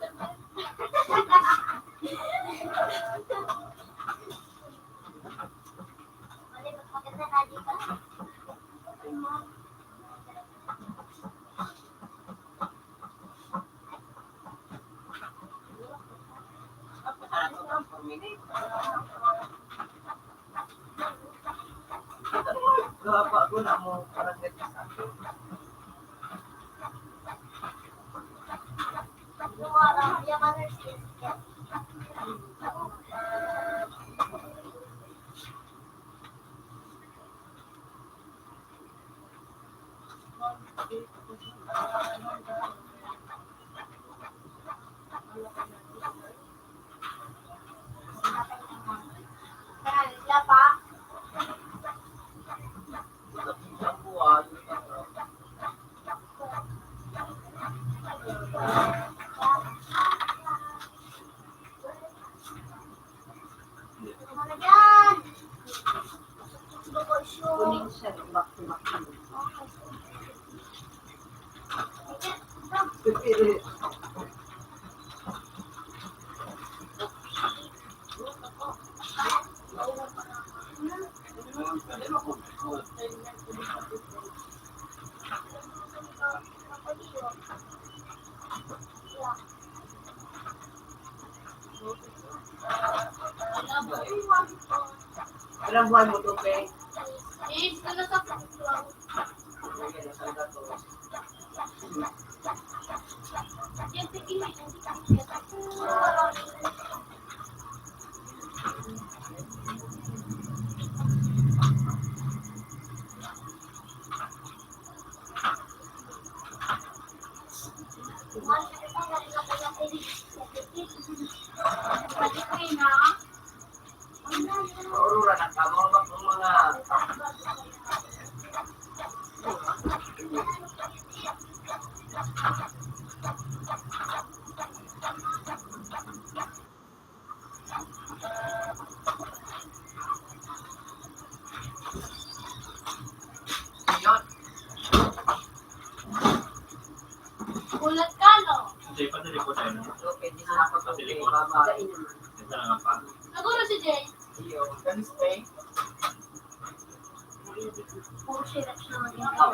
Ilang buwan mo to, Pe? Is, ano sa Ulat ka, no? Hindi pa, hindi po tayo na. Okay, dito na ako. Sa likod. Baba. Ito na lang pa. Naguro si Jay. Iyo, can you stay? Puro sirap siya mag-, ha?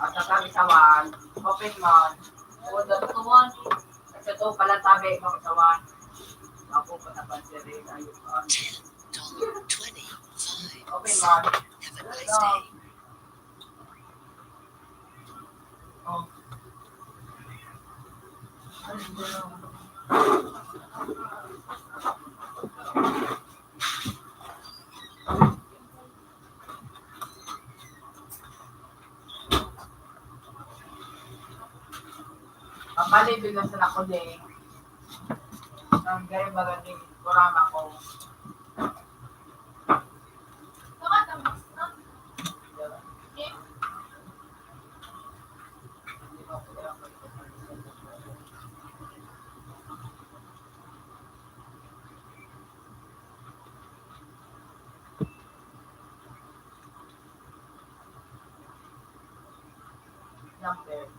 At sa kamisawan, open mo. Order ko one. At sa to pala tabi, kamisawan. Ako, patapan siya rin. Ayun, ah. Ten, twenty-five. Open mo. Have a nice day. Oh. Pampalibig na sa nakuding. Ang gaya ba gani, kurama ko. Numbers.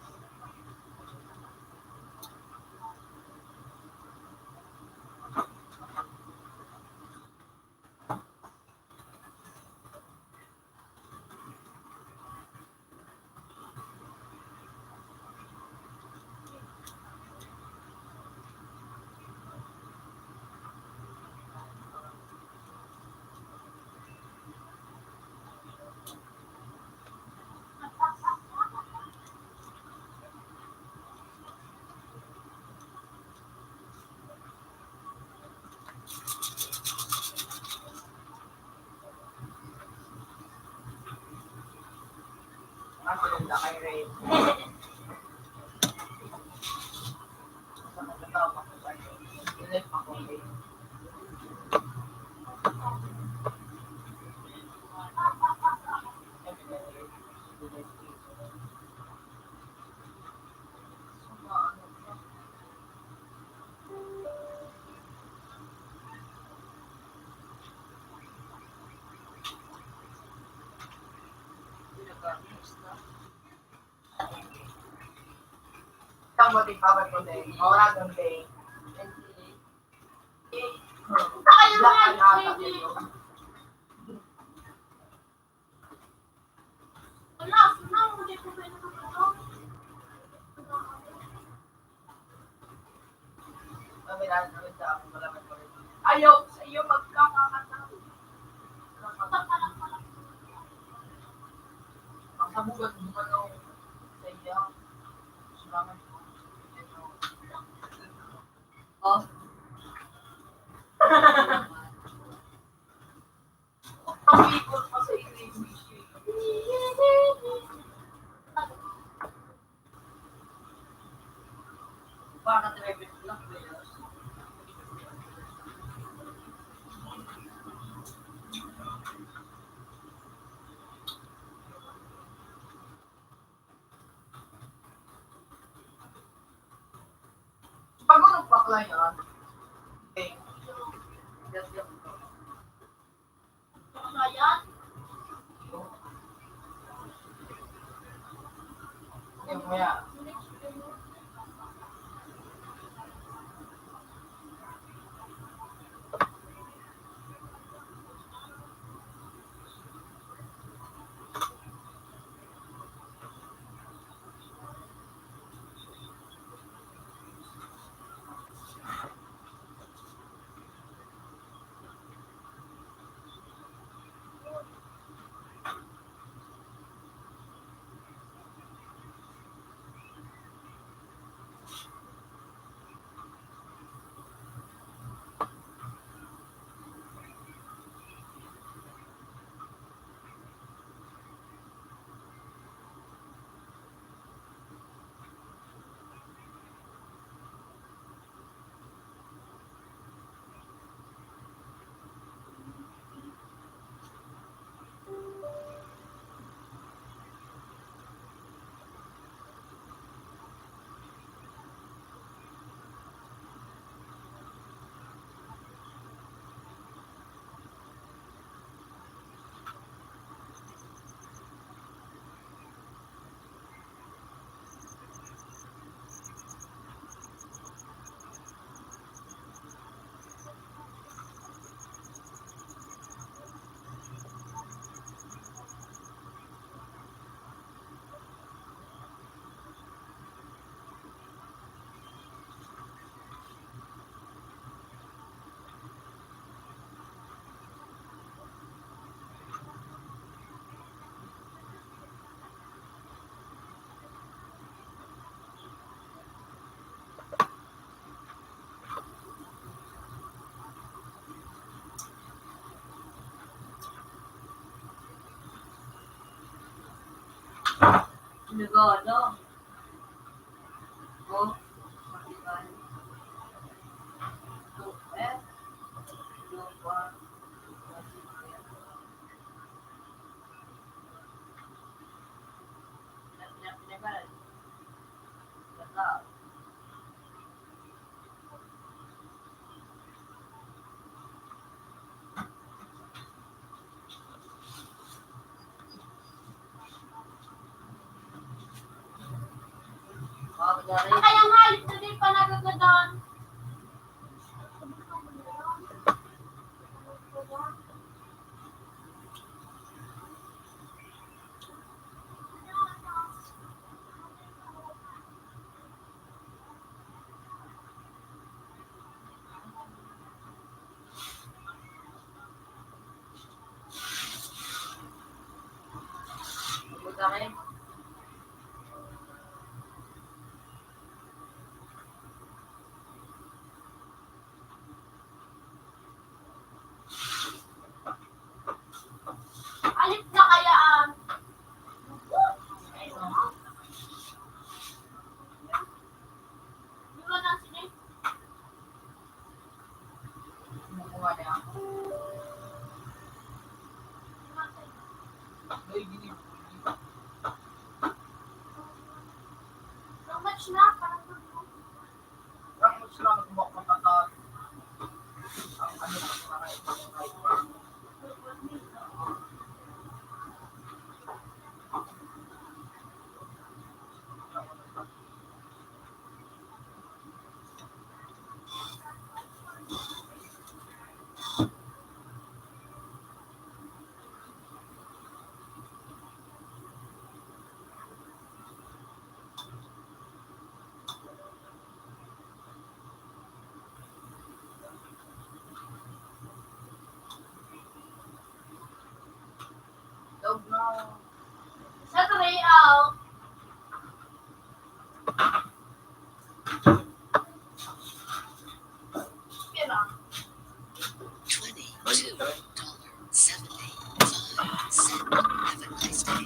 Kamote, power ko din. Mawala kang day. Black and out of the room. Ayaw sa iyo magkakakatawa. Ang sabugan mo, ano, sa iya. Salamat po. Oh. Pag-urog pa kaya? Okay. Nagano? Oh. Kaya nga, ito din, panagot na doon. Alis na kaya ang... Di ba na, sige? How much na? Parang Dog na. Sa three out. Pira? Twenty-two dollars seventy-five cents. Have a nice day.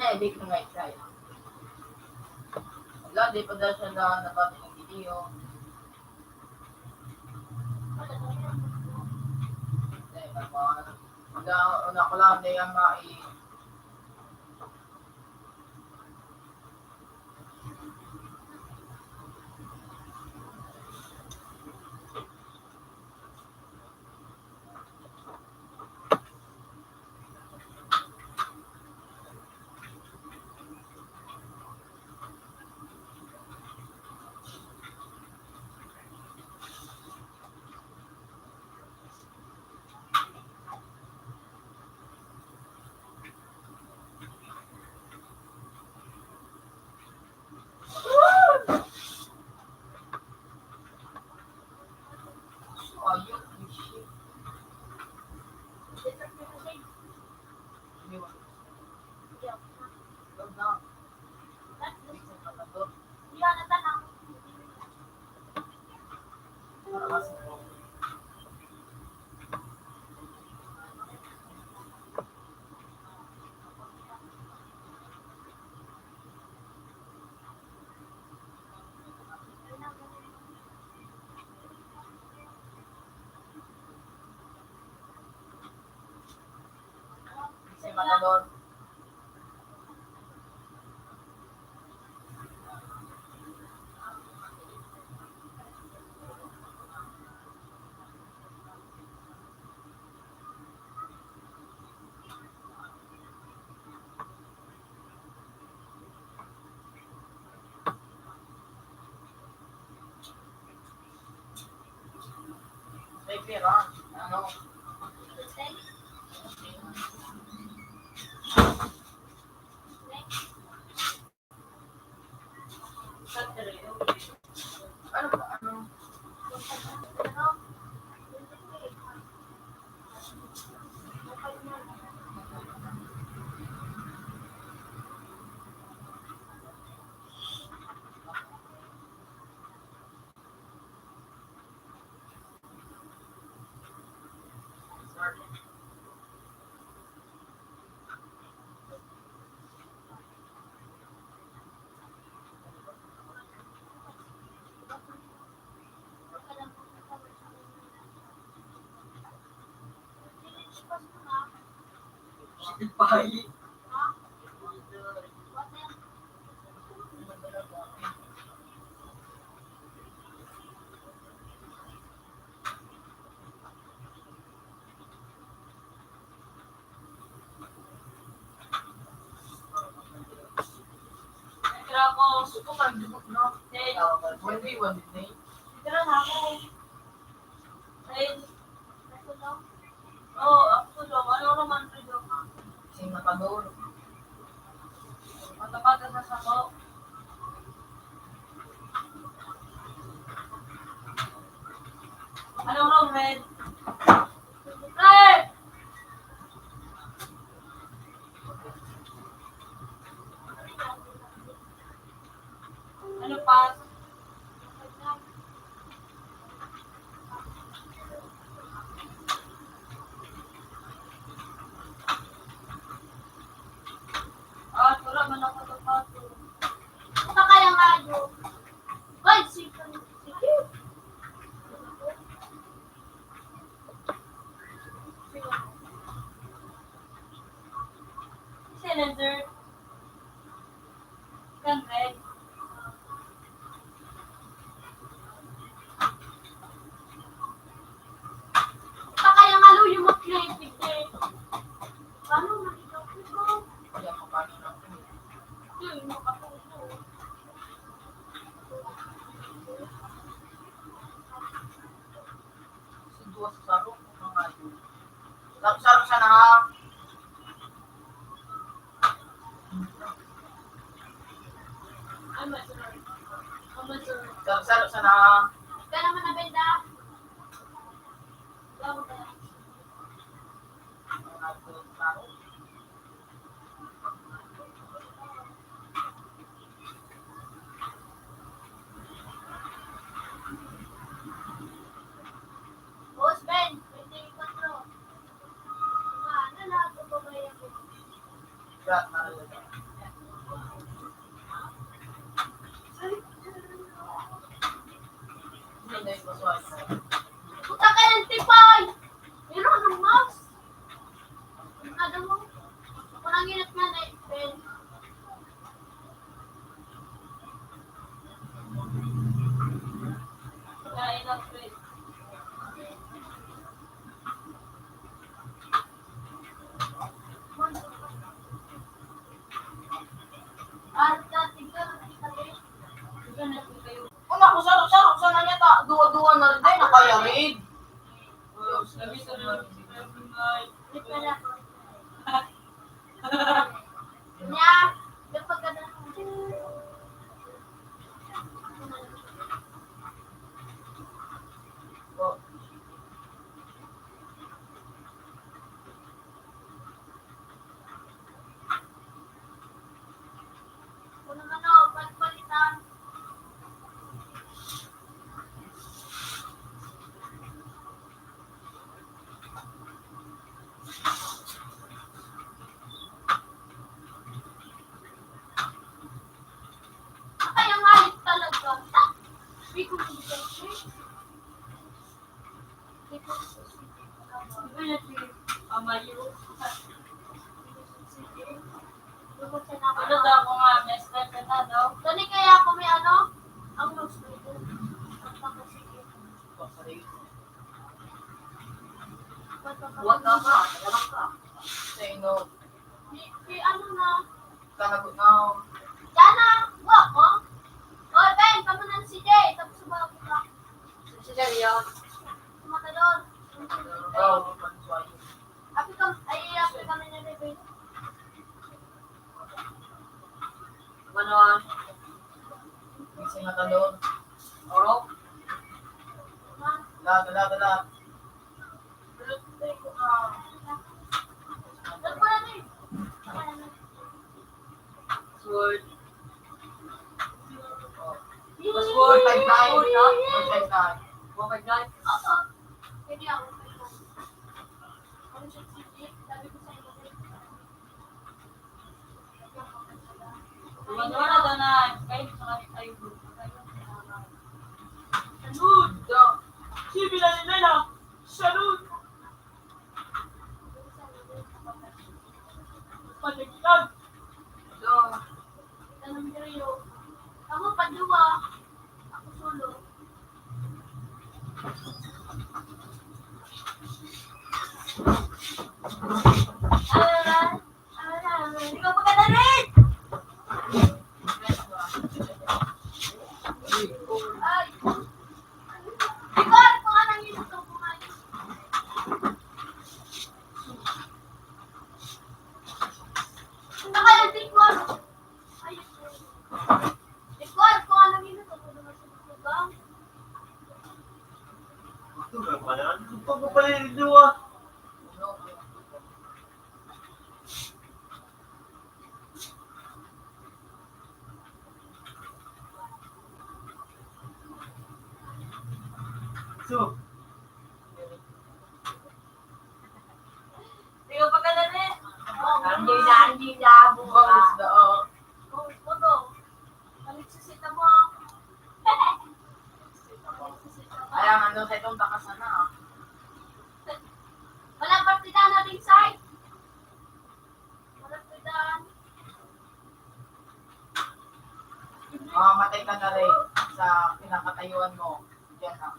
Eh, di ko na i-try. Wala, di pa daw siya na nabati ng video. Wala, una ko lang, di yan mai- Tira ko, suko, parang dubog, no? Hey. One day, one day. Tira na ako. Hey. Oo, ako daw. Ano naman ito daw? Sing matador. Matapad ka sa sabaw. Anong wrong, Red? Red! Ano pa? Ah, wala man ako sapatos. Baka lang nga yun. Ay, sige, sige. Silencer. Kan Red. Baka yung alo yung mga creative eh. Paano makikita ko? Yun, makatuto. Saro-saro sana, ha? Saro-saro sana, ha? Ka naman nabenda. David. Kung naman, oh, pagpalitan. Kaya nga, talaga. Hindi ko nagsasabi. Di ba yan si Amayo? Ano daw ako nga, best friend ka na daw? Dali kaya ako may ano? Ang nose ko. Huwag ka pa, talagang ka. Say no. Si, si ano na? Kanagot na ako. Diyan na, huwag mo. O, Ben, kamo na si Jay. Tapos sumagot ka. Si Jay, yun. Sumatalon. Oo, pansuwayo. Api ka, ay, api kami na ni Ben. Ano, ah? Kasi matalon. Oro? Dala, dala, dala. Sword. Sword. One five nine. Sword, no? One five nine. One five nine. Pwede ako. Ano siya, sige? Sabi ko sa inyo. Wala, wala daw na, kayo sa kami tayo. Salud! Si Bilalilala! Salud! Panaginag! Ito. Ito ng Rio. Ako, padua. Ako, solo. Alright. Ikaw pa ka na rin! Ay! Ikaw, ano pa nga nang inuto ko ngayon? Nakalantik ko, ano? Ay, ikaw, ano pa nga nang inuto ko naman sa mga bang? Ito ba pala? Ito pa ba pala yung duwa? So, ikaw pa ka na rin. Hindi na, hindi na, bukas. Bangus na, oh. Bangus mo to. Balik sa sita mo. Kaya nga, doon sa itong bakas na, ah. Walang partida na rin, Sai. Walang partida. Mamamatay ka na rin sa pinakatayuan mo. Diyan na.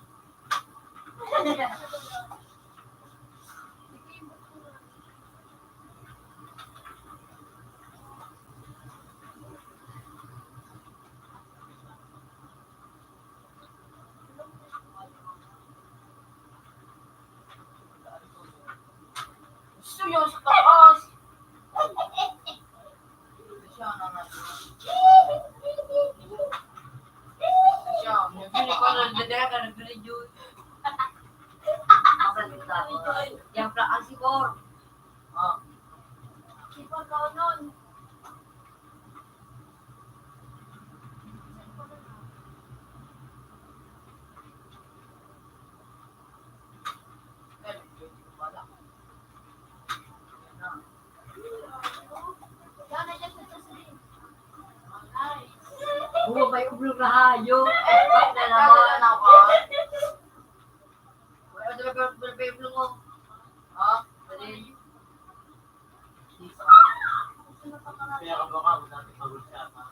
Gusto niya sa taas. Siya, nabili ko ng dede, ka nabili yun. Yan pala ang sibor. Ah. Sibor ka nun. Oo, may ublog na hayo. Ay, nanawa na ako. Wala na ba, wala ba yung ublog mo? Ha? Dali. Kaya ka ba ka, wala na pagod siya, ha?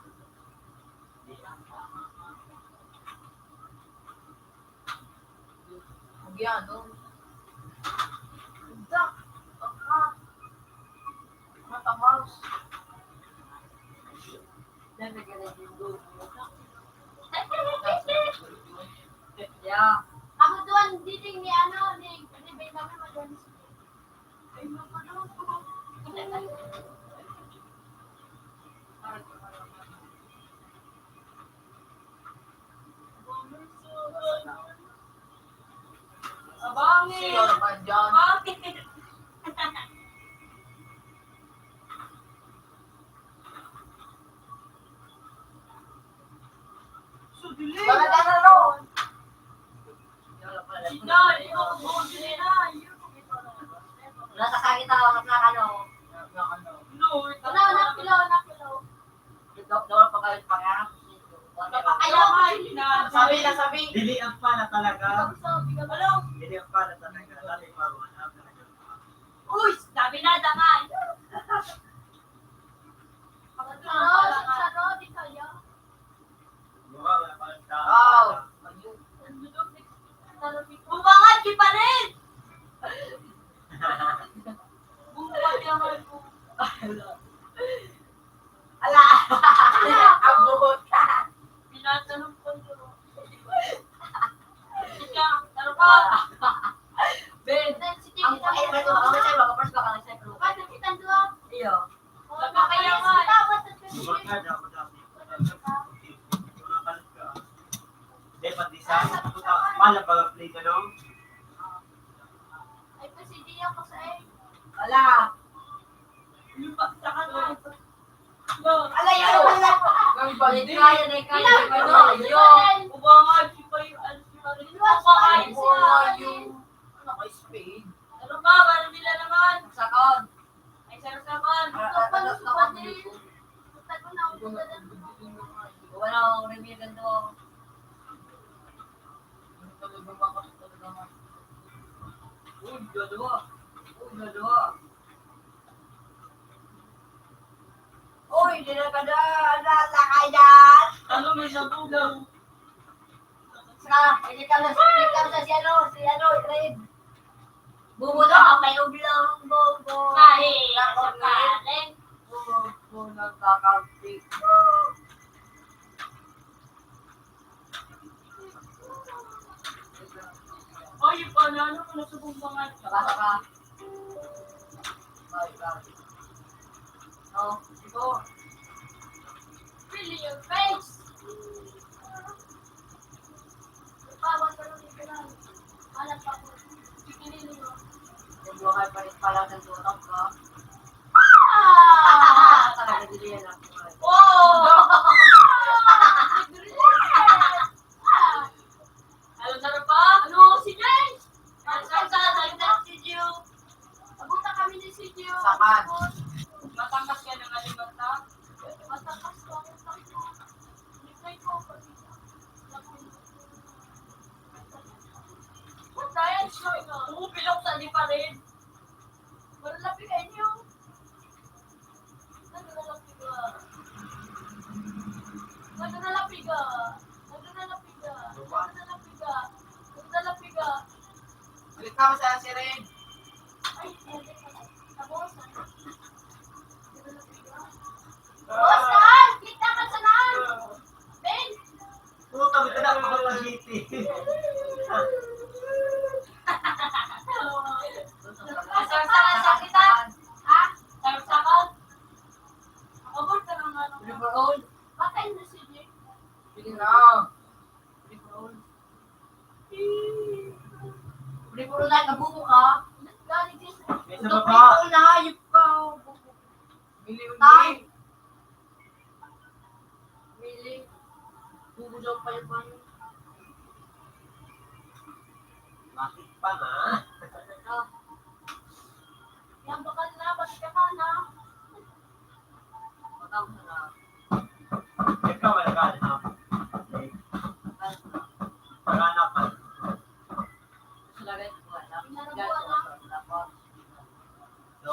Agyano. Dak. Dak. Matamaos. Yan, nagre-review. Yeah. Ako to, Ang diding ni ano, ni, ni Benjamin Maduan. Ay, mapanood ko. Abangin! Sino naman dyan? Abangin! So, dili. Wala na, no? Sino? Ikaw, buhok sila na. Nasa sakit ako, nasa ano. No, wala, wala, wala. Ito, no, pagkalit pa nga. Ayaw nga, yun na. Sabi na sabi. Dili ang pala talaga. Dili ang pala talaga. Dali pa, wala talaga. Uy, sabi na, dangan. Pagkatapos, sa road, di kaya. Wow. Bumangan ki pa rin! Bumangan ki pa rin! Ala! Ang buhok ka! Pinatanong ko to. Ika, ano ka? Ben, ang pait ba ito? Ang pait ba ito? Ang pait ba ito? Iyo. Magkakayaman. Hindi, pati sa, pala pag-play ka, no? Ay, kasi di ako sa eh. Wala. Yung pagsakan mo. Ala, yan, wala. Ang balik kaya na ikaw, ano, yun. Ubangan, si Payo, ano, si Payo. Ubangan, si Payo. Ano ka, speed? Ano ba? Parang nila naman. Sakon. Ay, sarap-sarapan. Ah, ah, ah, ah, ah, wala akong review ganito. Uy, dalawa. Uy, dalawa. Uy, di na ka na, na, na, kaya. Ano, may sabugaw? Sa, hindi ka na, hindi ka na si ano, si ano, Red. Bubo na, may ublong, bubo. Ay, ako, Red. Bubo, nagkakampi. Ay, yung panalo ko na sa bumbungan. Basa ka. Oh, ito. Really your face. Bawal ka na dito lang. Alam pa ko. Pinili mo. Yung buhay pa rin pala ng tutok ko. Ah! Talaga, hindi yan ang buhay. Oh! Alam na rin pa? Ano, si James? Ang sa, sa, sa, sa, si Gio. Abutan kami ni si Gio. Sakan. Matangkas ka ng alimata. Matangkas ka ng alimata. Hindi ko pag-, What the hell? Tumupilok sa di pa rin. Wala lang pinanyo. Nagdadalapiga. Nagdadalapiga. Nagdadalapiga. Nagdadalapiga. Nagdadalapiga. Balik ka, masaya si Ren. Ay, hindi. Tapos, nagdadalapiga. Boss, saan? Kita ka sa naan? Ben? Puta, may tanak pa ka G T. Sarsakan sa kita. Ha? Sarsakan? Abot ka ng ano? Patay na si Jake. Sige na. Pre, puro na, kabuko ka. May sa baba. Pre, puro na, hayop ka. Mili, Tay. Mili. Bubo daw pa yung payo. Bakit pa, ma? Yan, bakal na, bakit ka pa na? Ikaw, wala ka, ano? Wala na pa. So,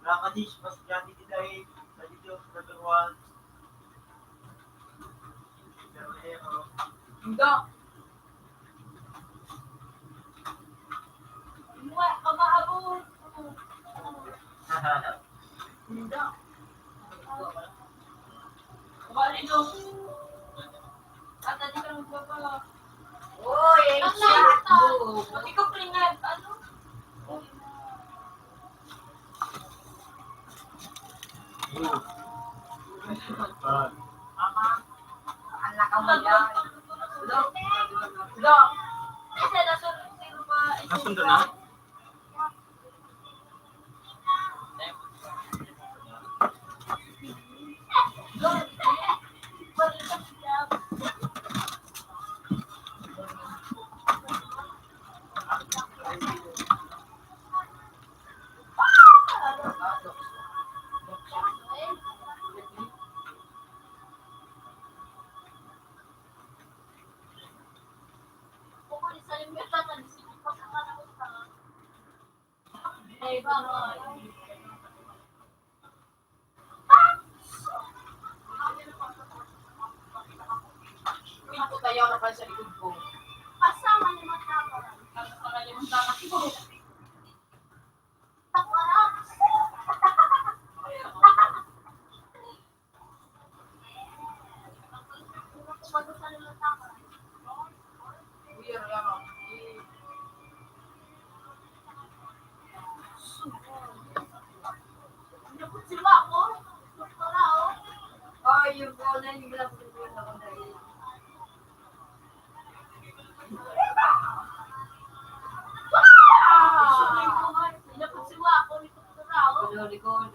Nakadish, mas grabe kita eh. Sa dito, sa Turuan. Pero eh, oh. Hindi. Imuha ka maabot. Hindi. Ito. Ata di ka nagpapa-, Uy, ay siya. Ang lahat, ah. Oo. Pati ka, pre, nga, ano? Ang lakaw mo dyan. Lo, lo. Nasundo na? Pinto tayo na pa sa likod ko. Pasama niya matapang. Pasama niya matapang. Ay, yun po, na yung lang po yung ako na yun. Likod, likod.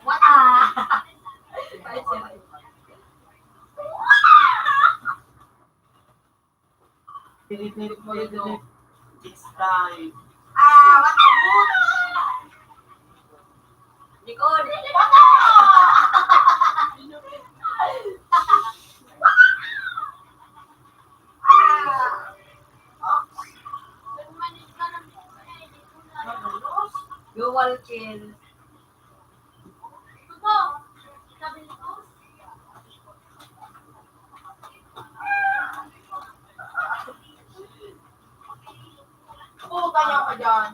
Wala. Pilit-pilit mo ito. It's time. Ah, what the fuck? Likod. Dual kill. Puta niya ka dyan.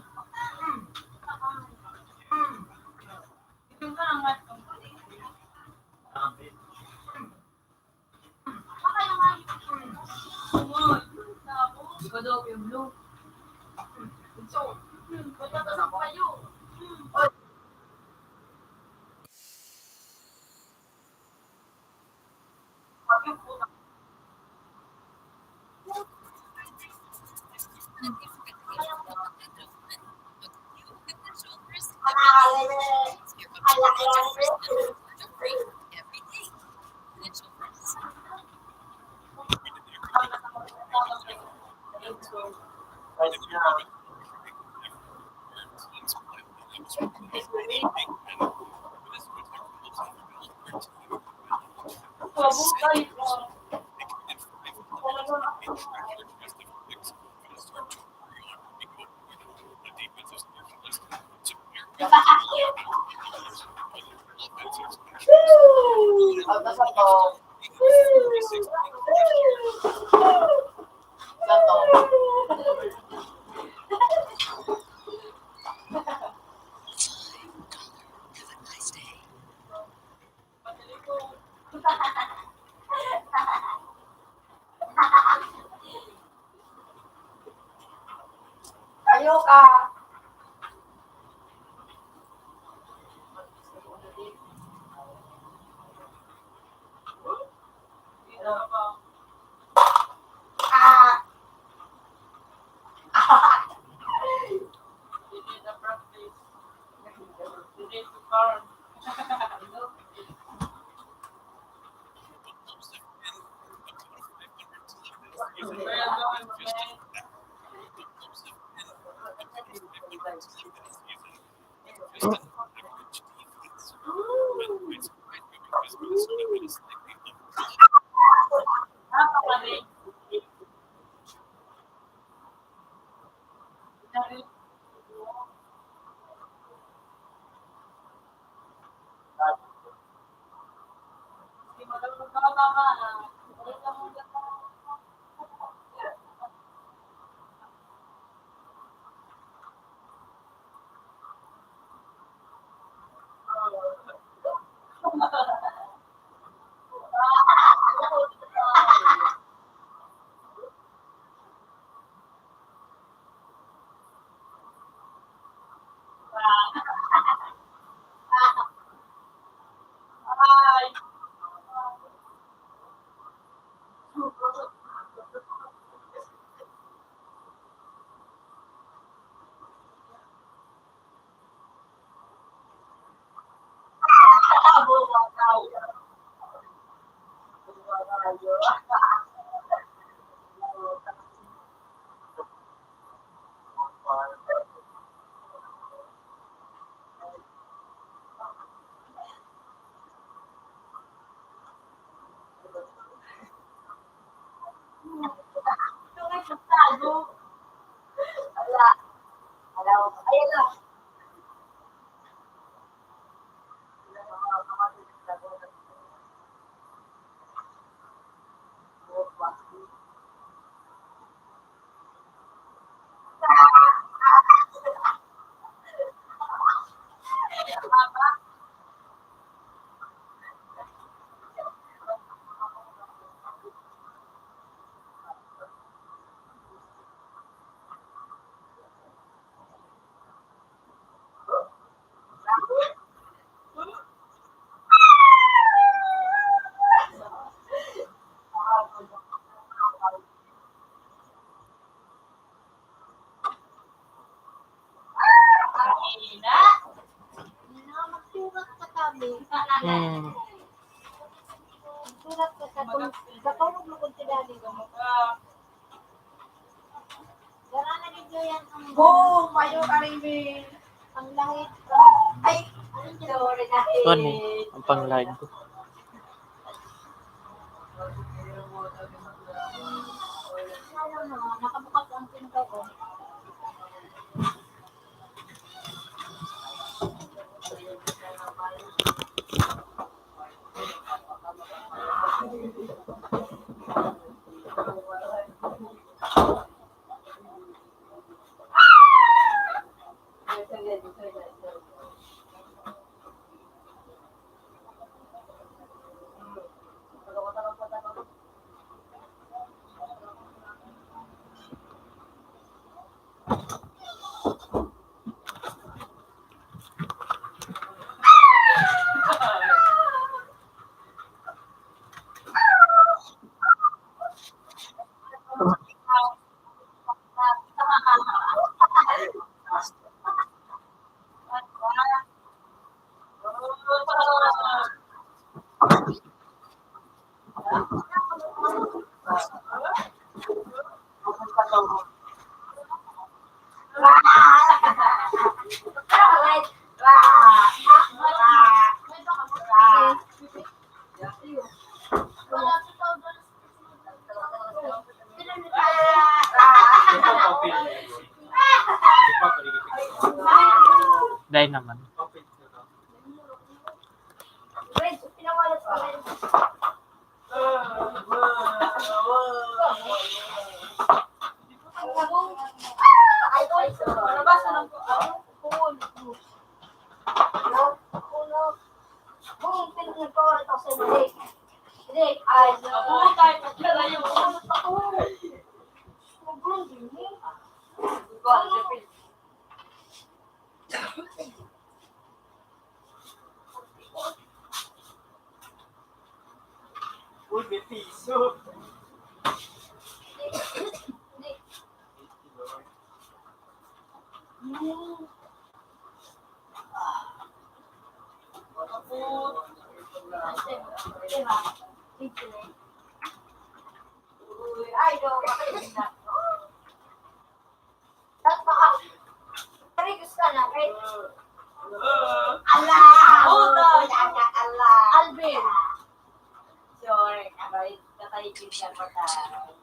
Hmm. Hmm. Ikaw daw, yung blue. So, hmm, ba't nagkasama kayo? Hmm. Kayo ka. Ah. Hmm. Surat ka sa tul-, sa tulog mo kung tinali mo. Dara na ninyo yan ang Oo, mayo ka rin, eh. Ang lahit. Ay, sorry na, eh. Ano eh? Ang pang-live ko. Ano, nakabukas ang pinto ko. Dai naman. Uy, may piso. Ay, no. Tapos, seryoso ka na, eh. Ala! Hold on! Ala! Alvin! Sorry, abay, tatahimik siya pa tayo.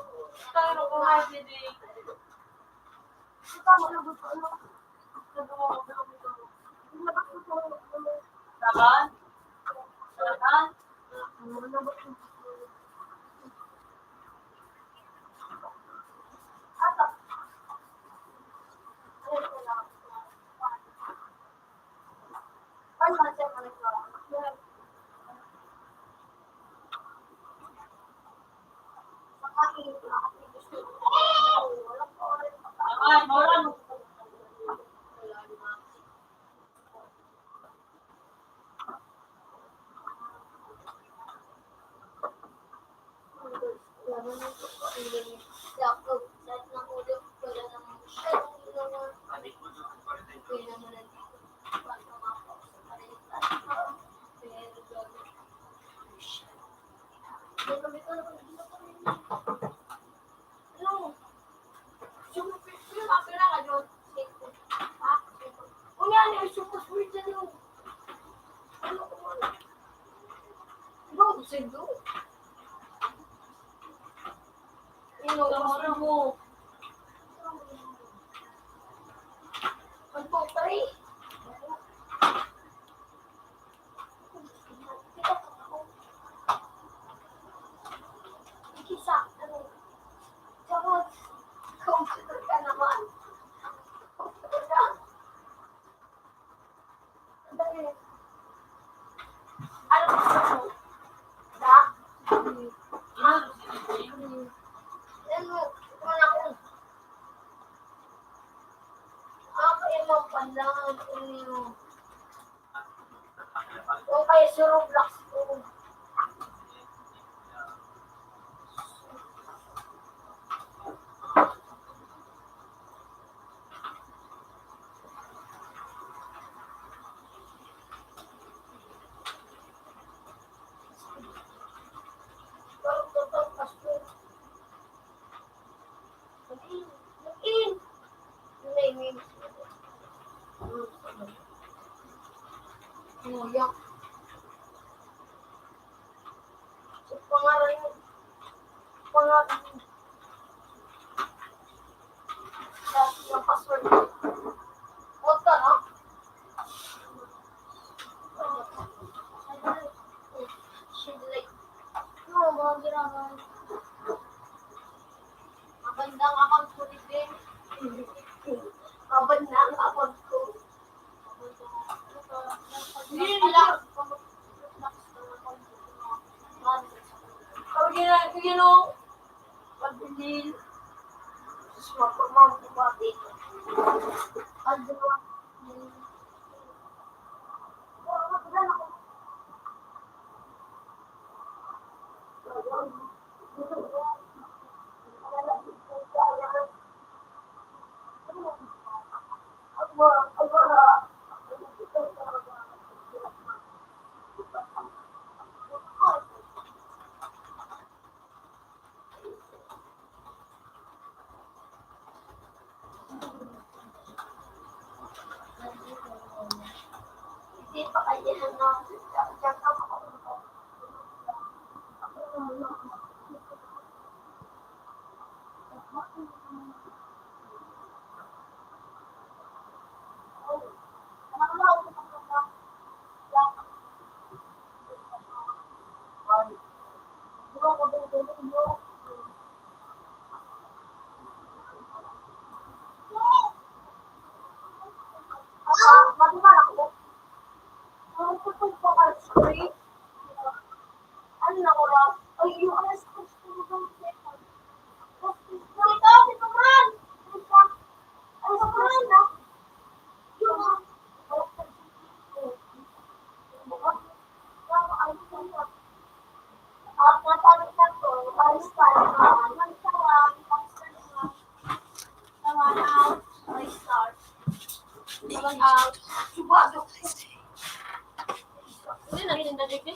Ano na tinda dito?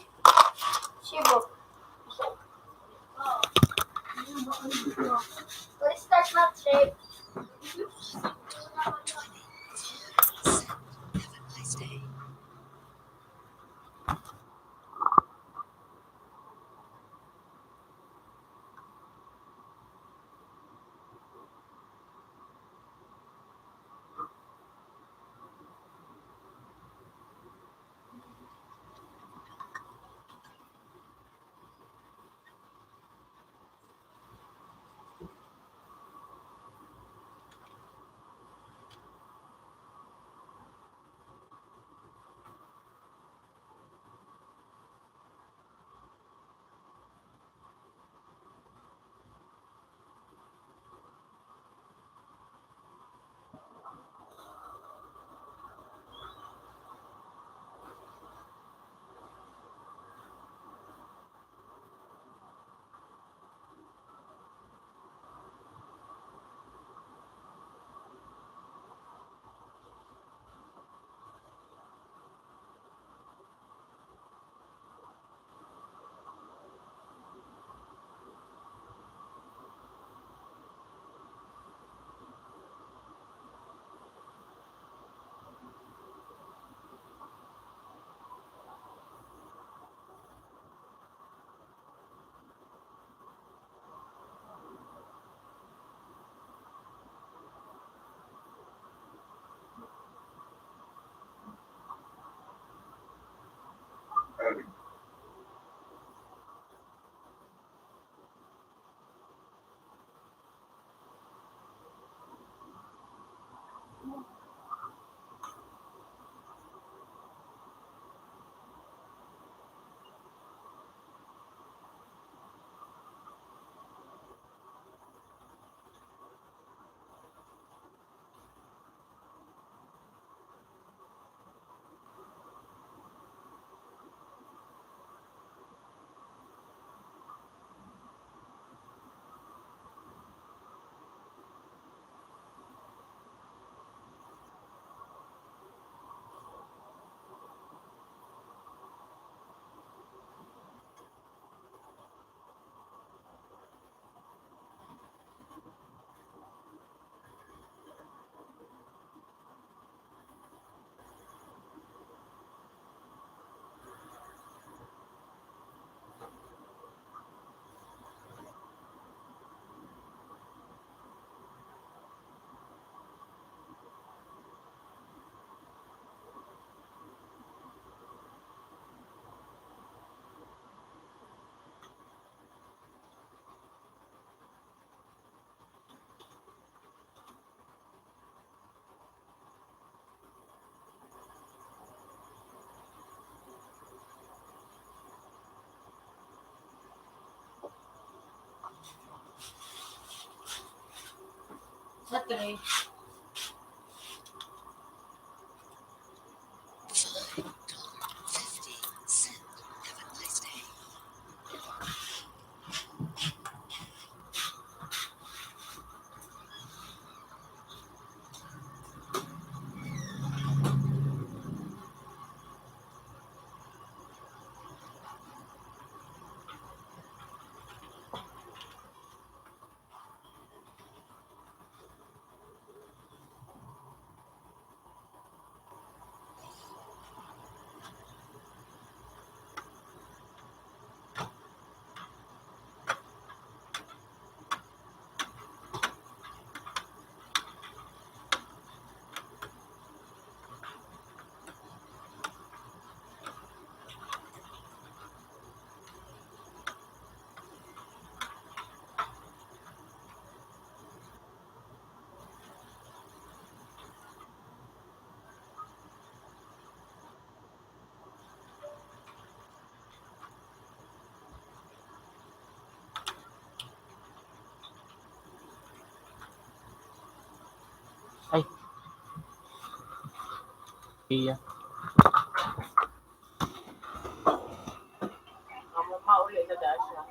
Shibo. Restart na trip. Sa three. Ay. Iya. Mauli na daw siya.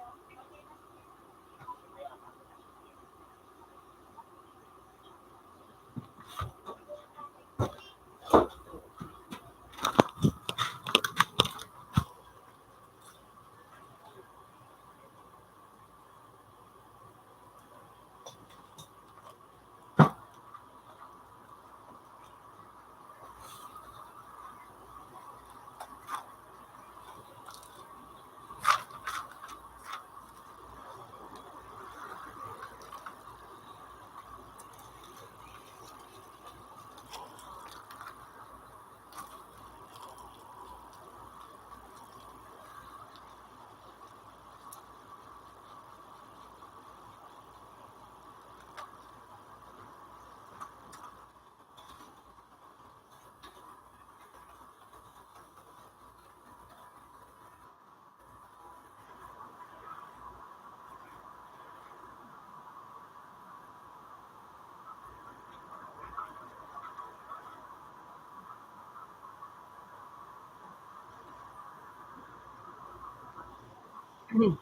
Three,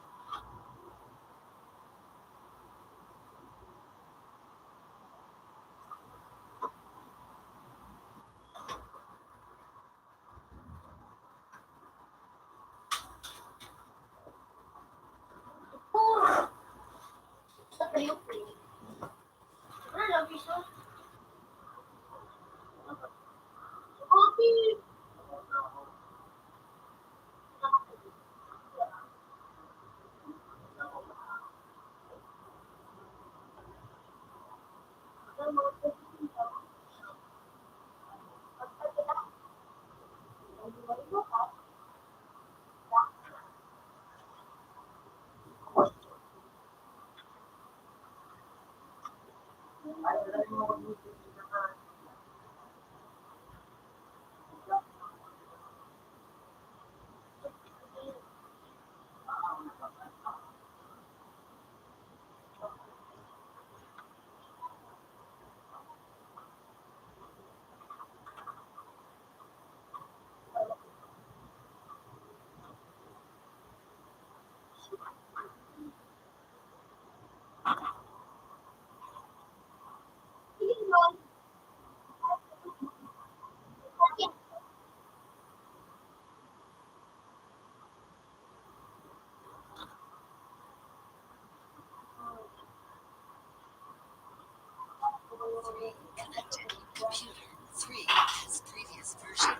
connected. Computer three has previous version.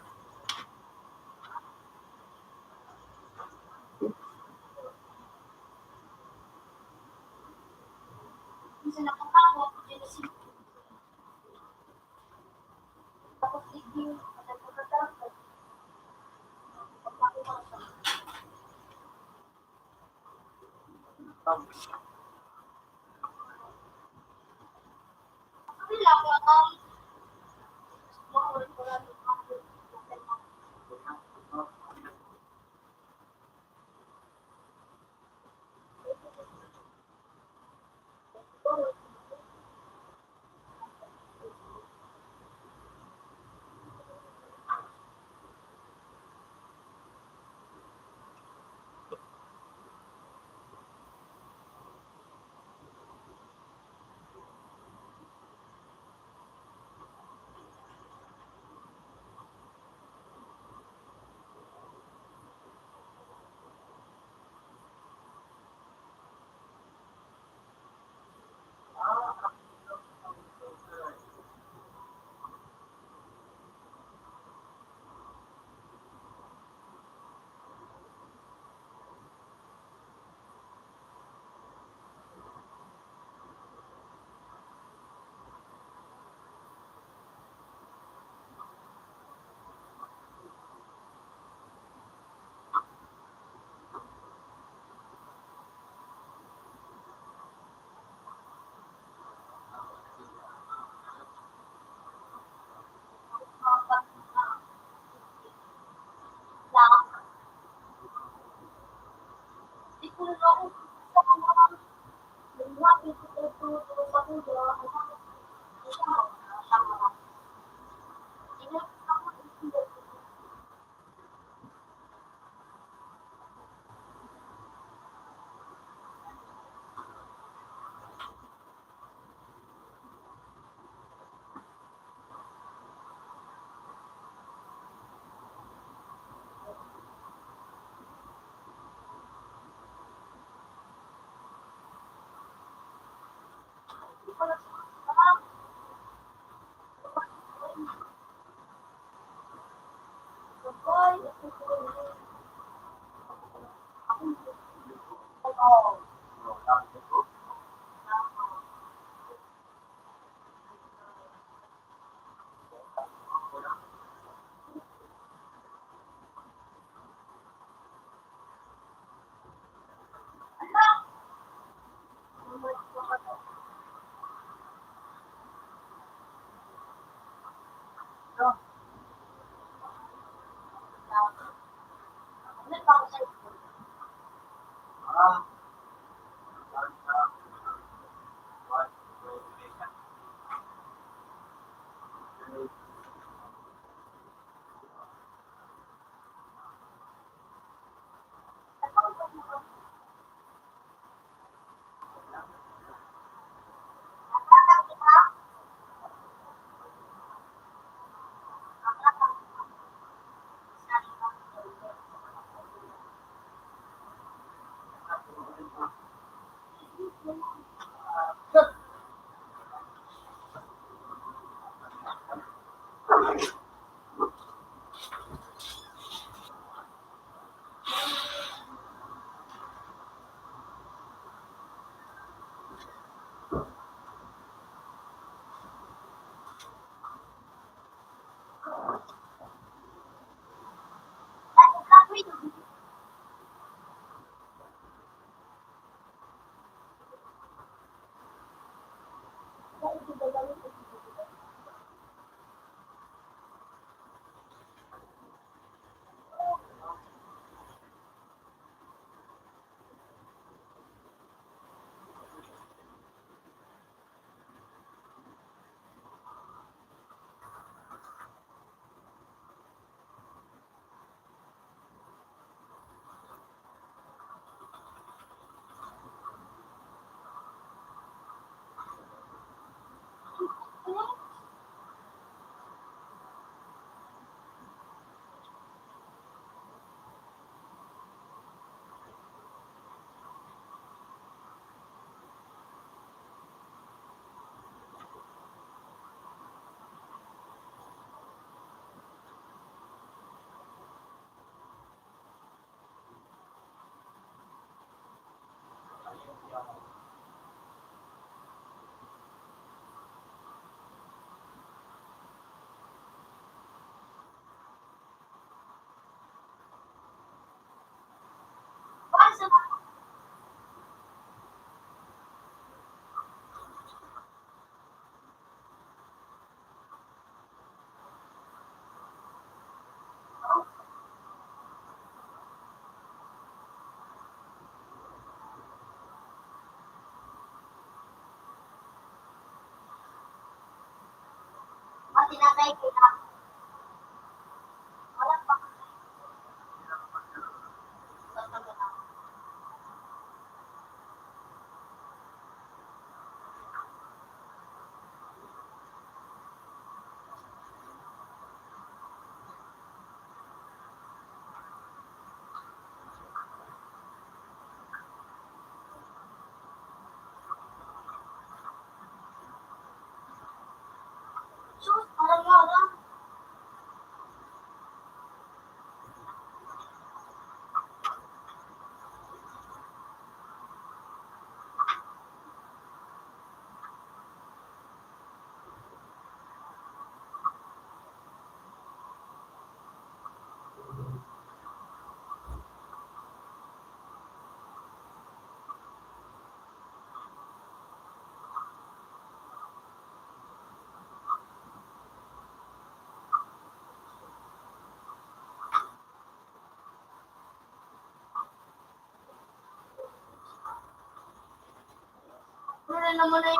Ano na naman ay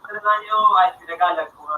Ano nga nyo? Ay, pinagalag ko nga.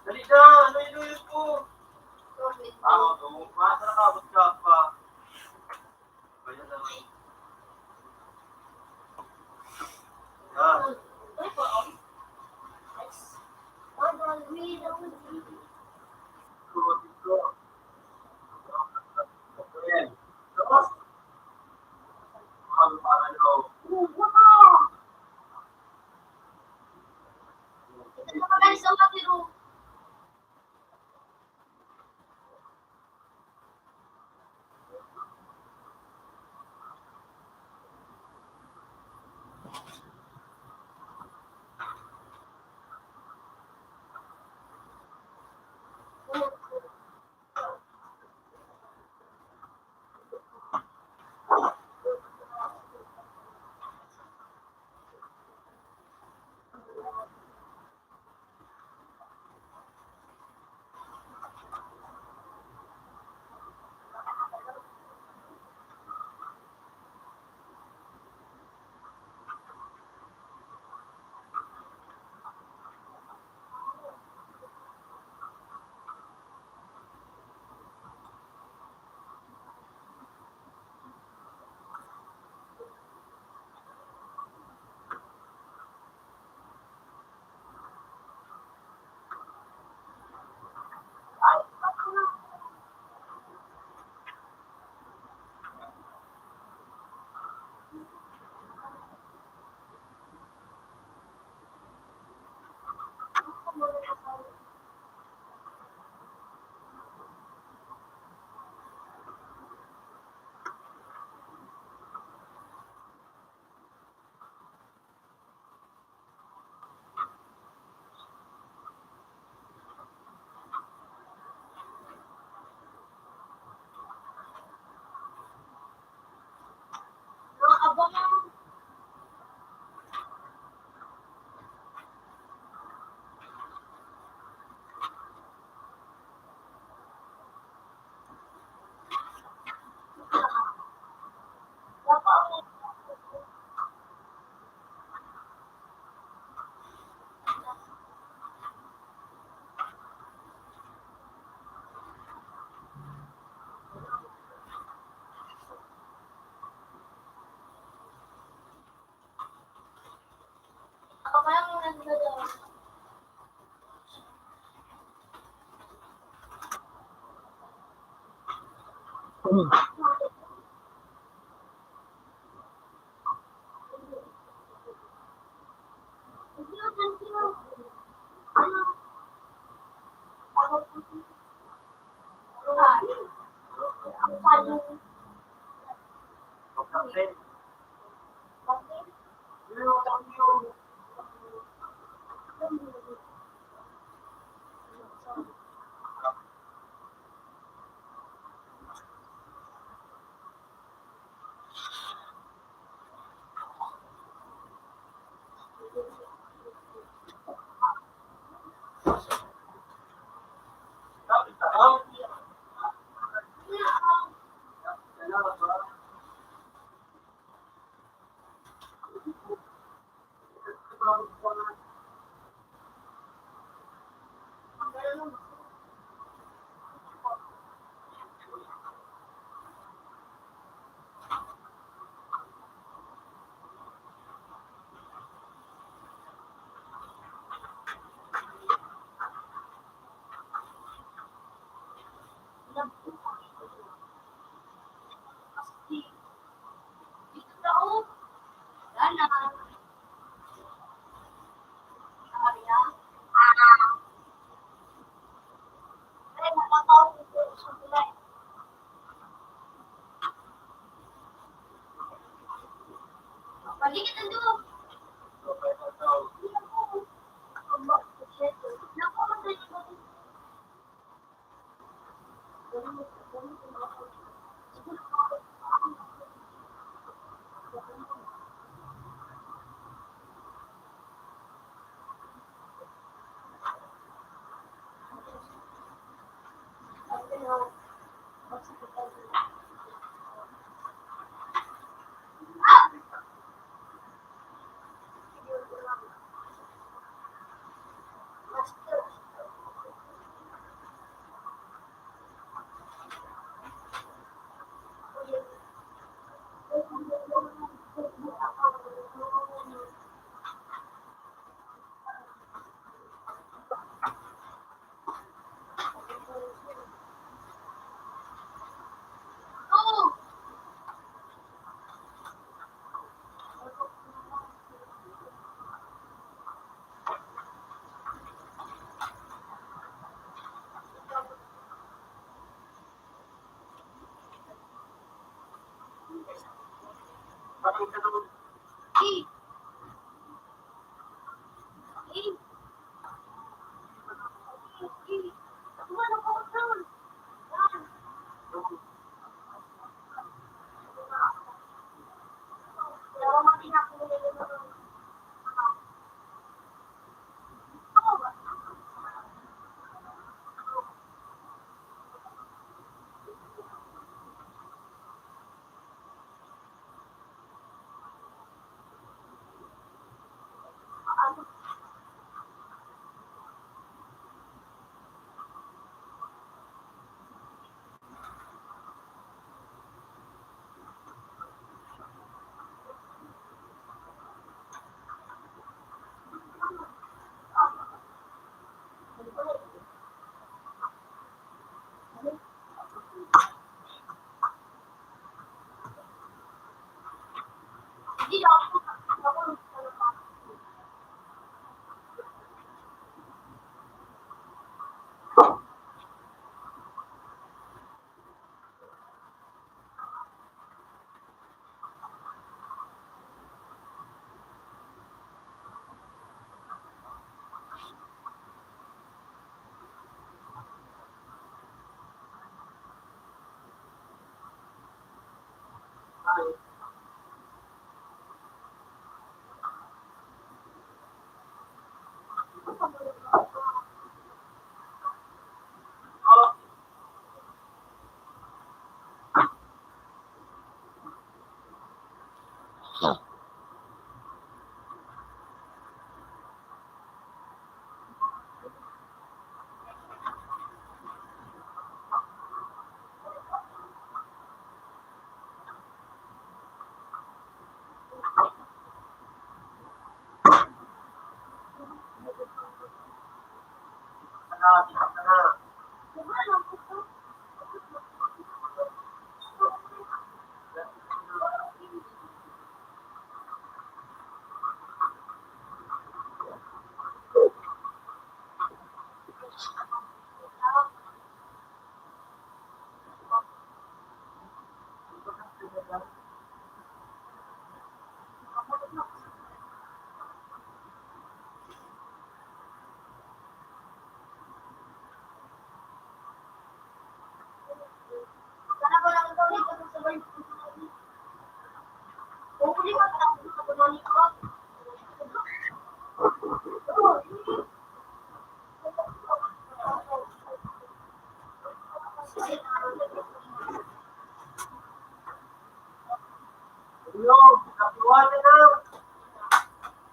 Dali na, ano yung luyot ko? Ah, oo, masa nakabot ka pa.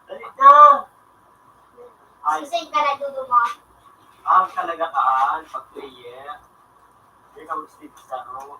Dali na. Ay, sisig ka na, Dudong, oh. Ang talaga kaan, pag-prayer. Hindi ka mag-sleep sa ano.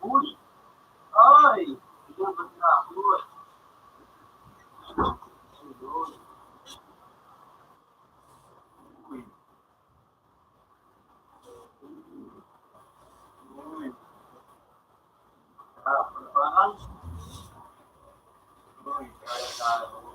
Uy! Ay! Ito ba na ako? Uy! Uy! Ah, ano pa lang? Uy, kaya tayo.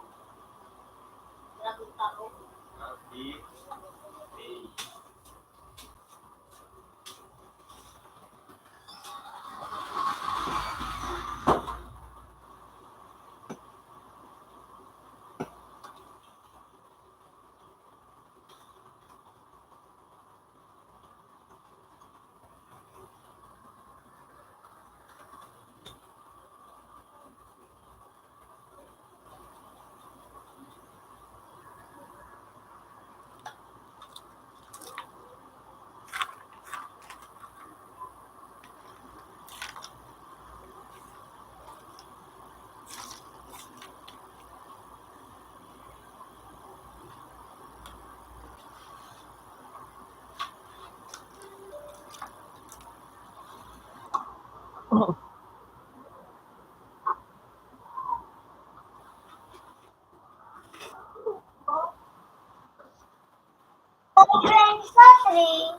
Happy day.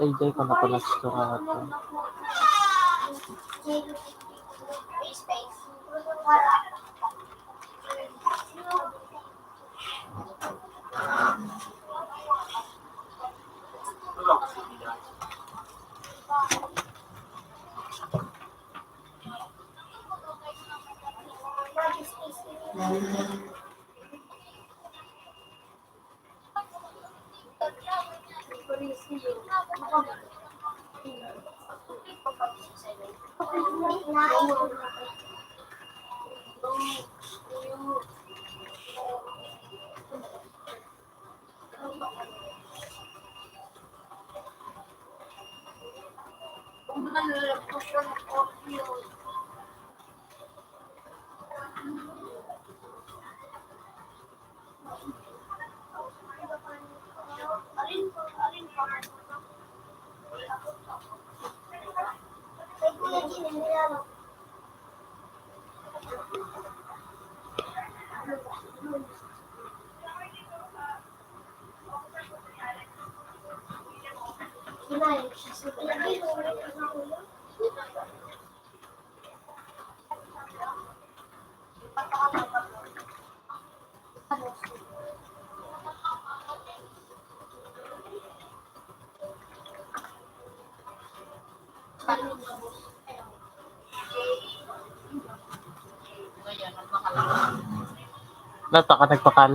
Ay, di ko na pala sigurado. Nata ka nagpakal.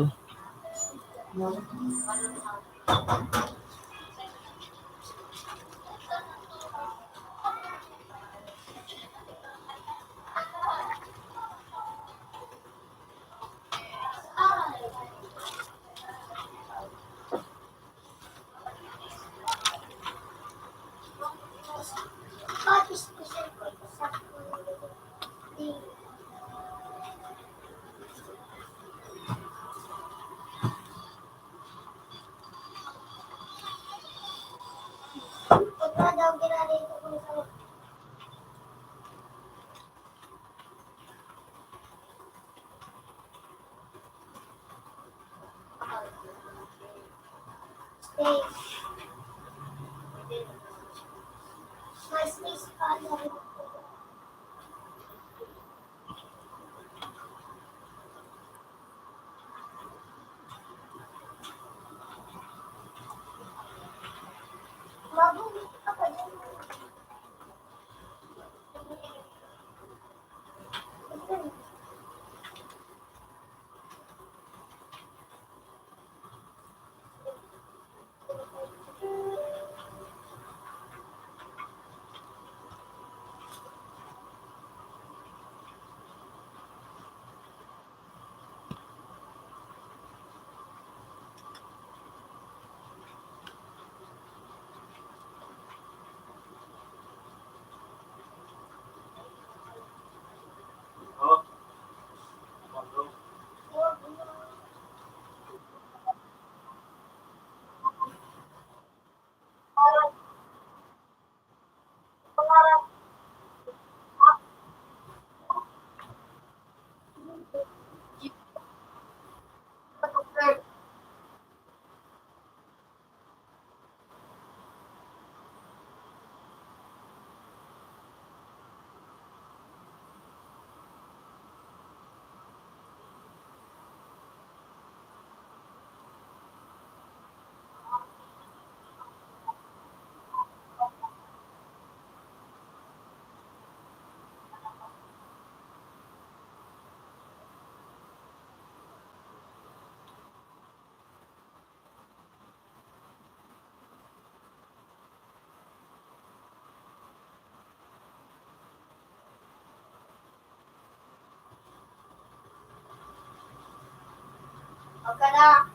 Pagka na,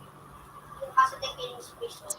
yung kaso tayo kayo ng space, no?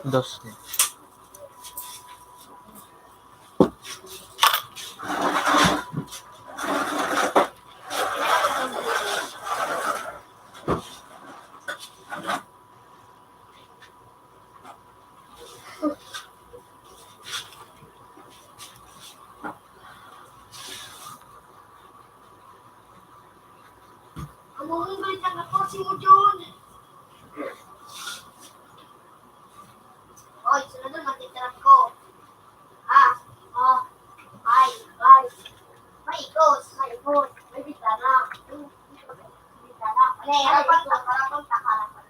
Dos. Ang mga balikan ako, si John. Oy, sunod na, matitrap ko. Ah, oh, ay, ay. Maikos, maikos. May bintana. May bintana. Wala, harapan ka, harapan ka, harapan.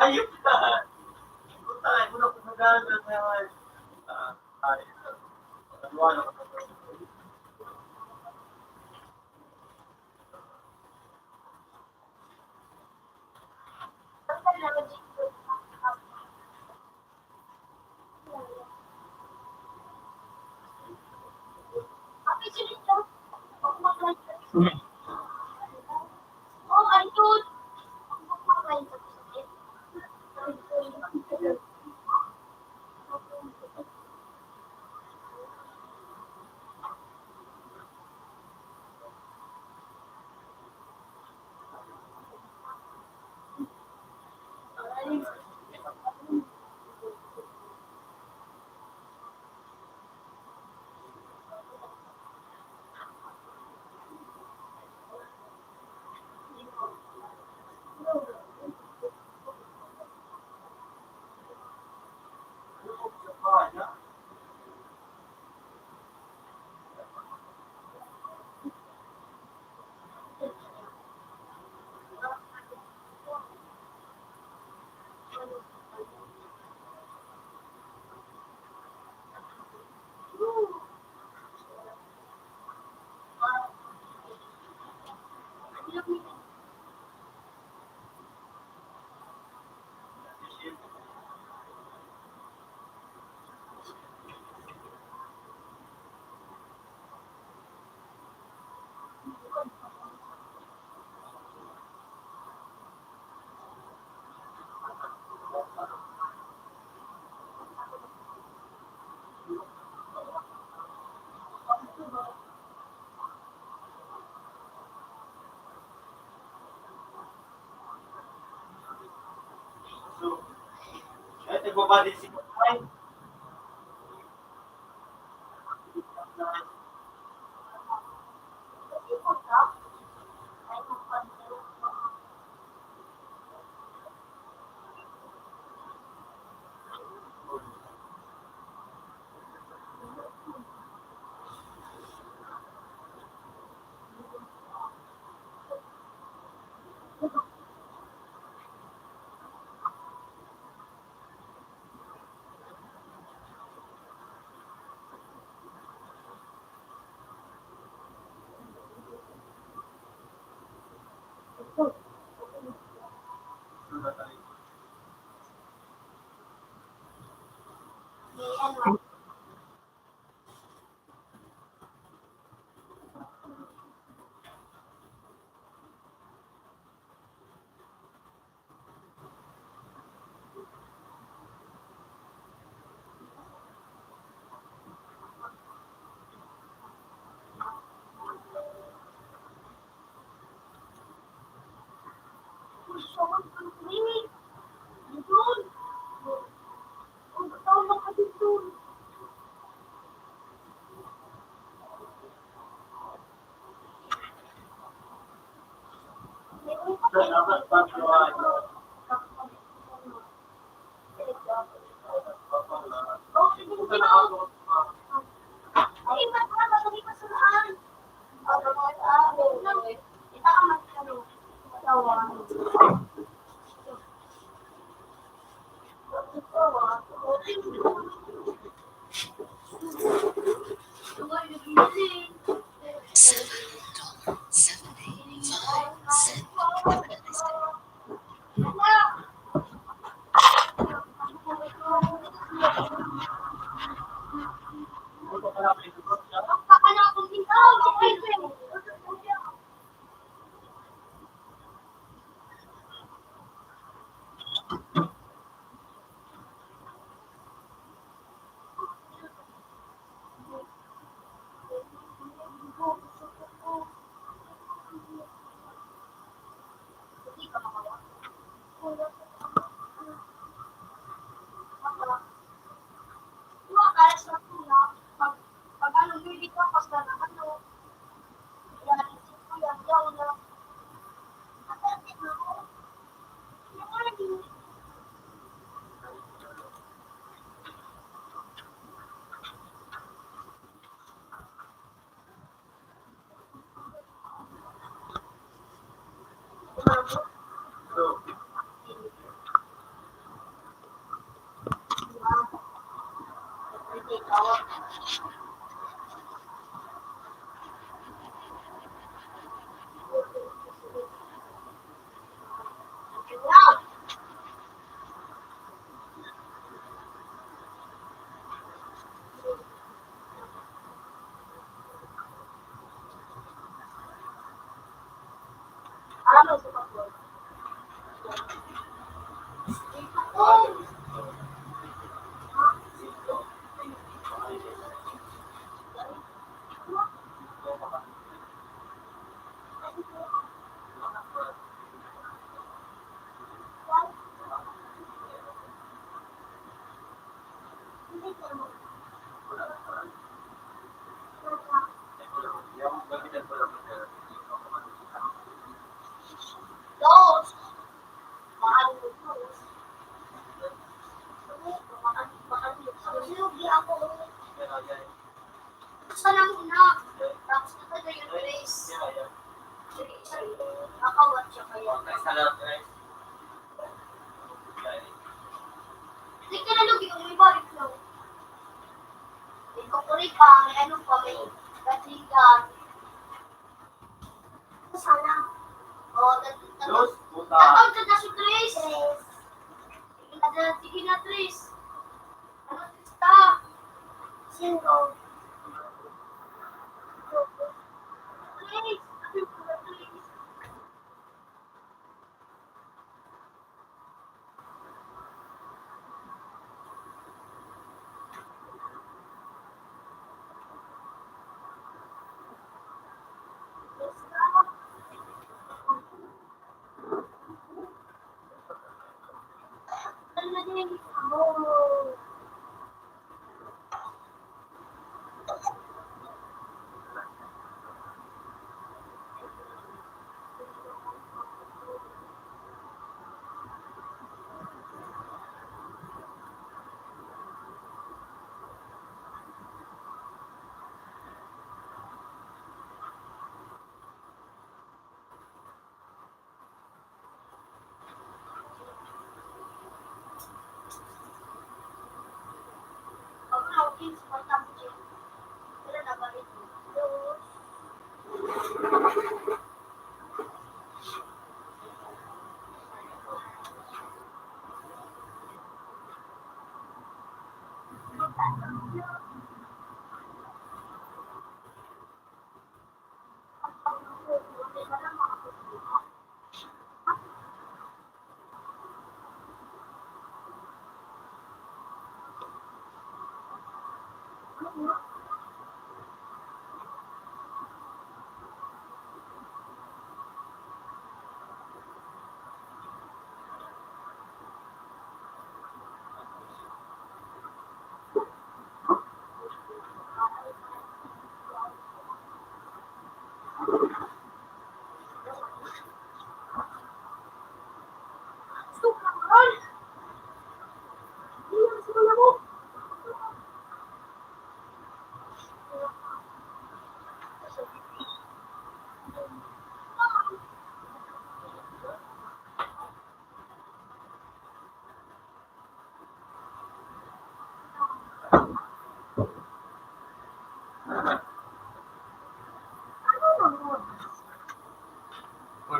Ayun na. Puta, ito na po maganda na. Ah, ay. Ano, ano? Sana muna. Tapos na tayo yung place. Nakawat siya kaya. Hindi ka na lugi kung may balik, no? May kukuri pa, may ano pa, may katigan. Sana. Oh, tat-, tat-, Dos, puta. Tatawag ka na si Tris. Sige na, sige na, Tris. Ano, Tris ka? Singko. Tris, ano yung Tris? Four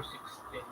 sixteen.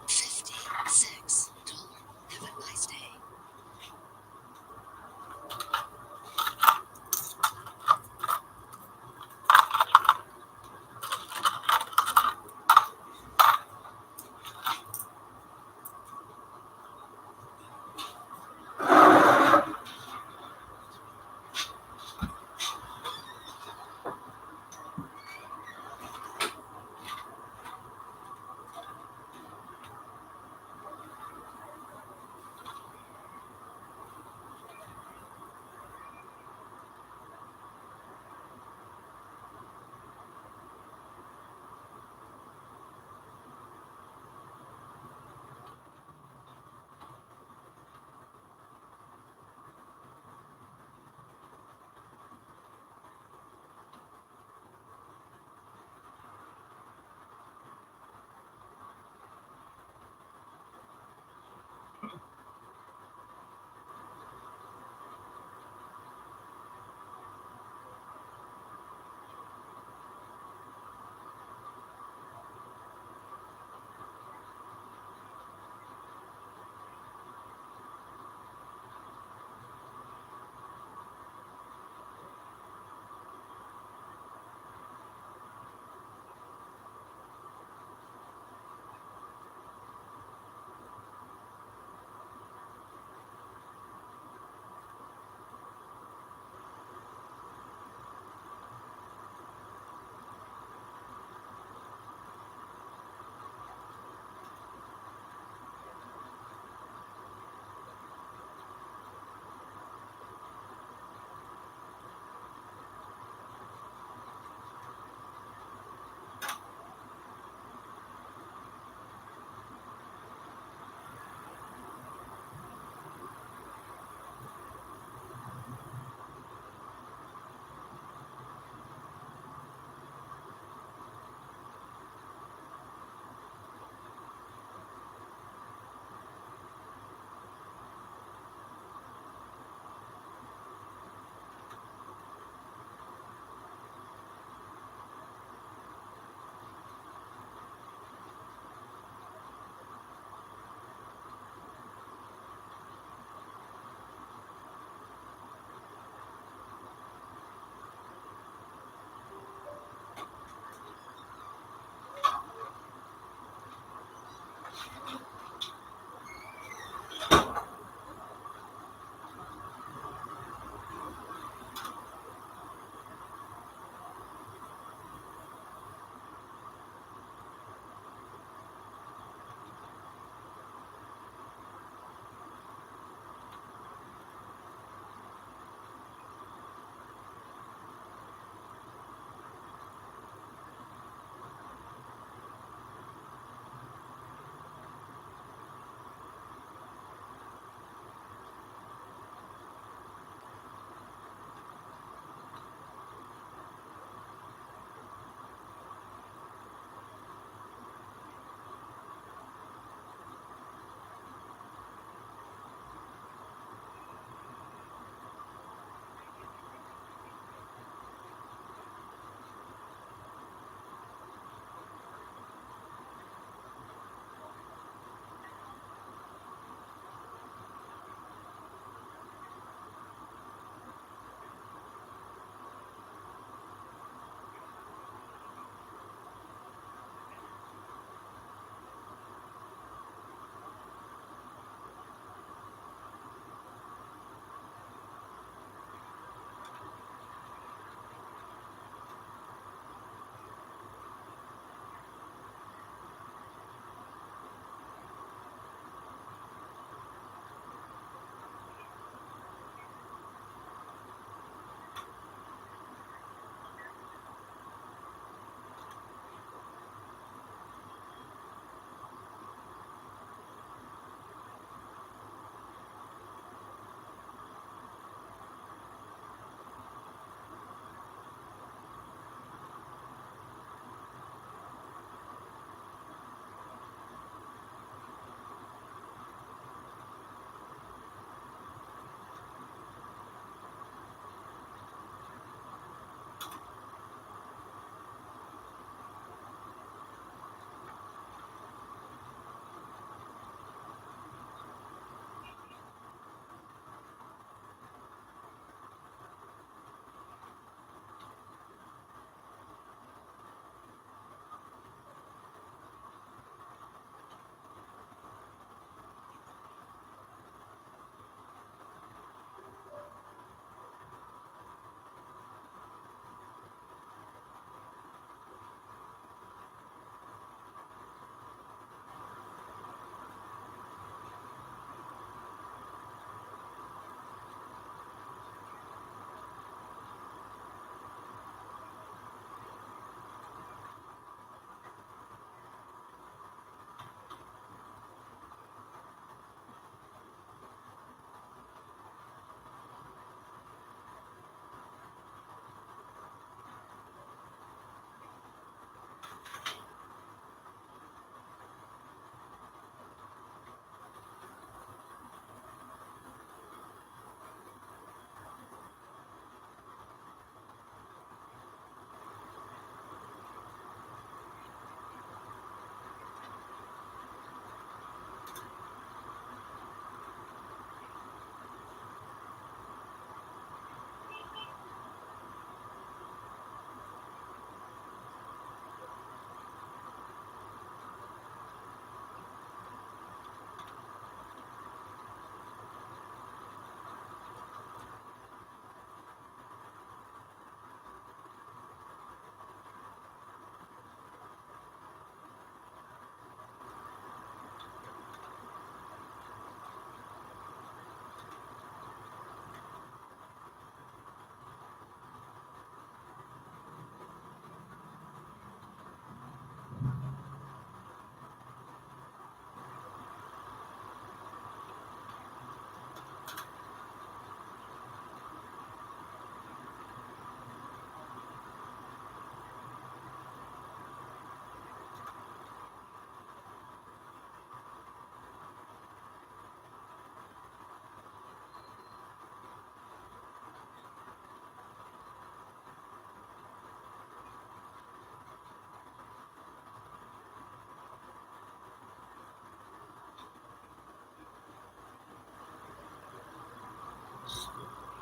Fifty-six. Have a nice day.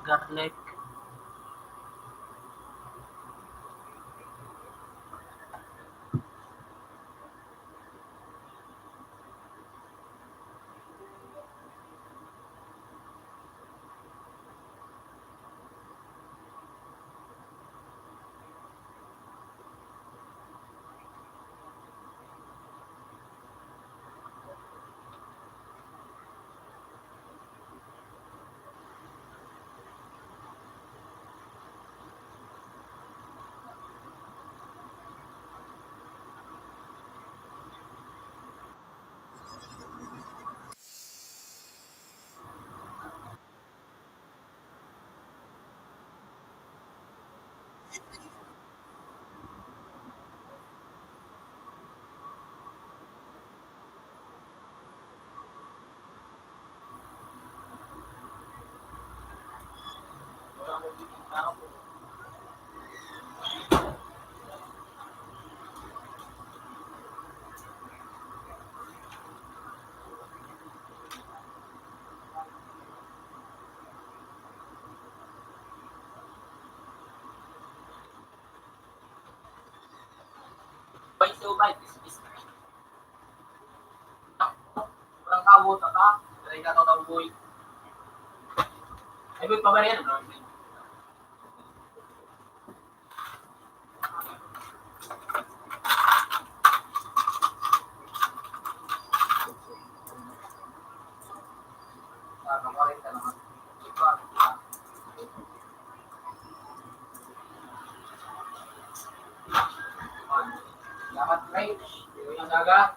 garlic. Bay, so, bay, bis-, bis-, sobrang tawot, ata. Dali ka, tawtaw, boy. Ay, boy, pabarian, bro. Salamat, pre. Yung nasaga.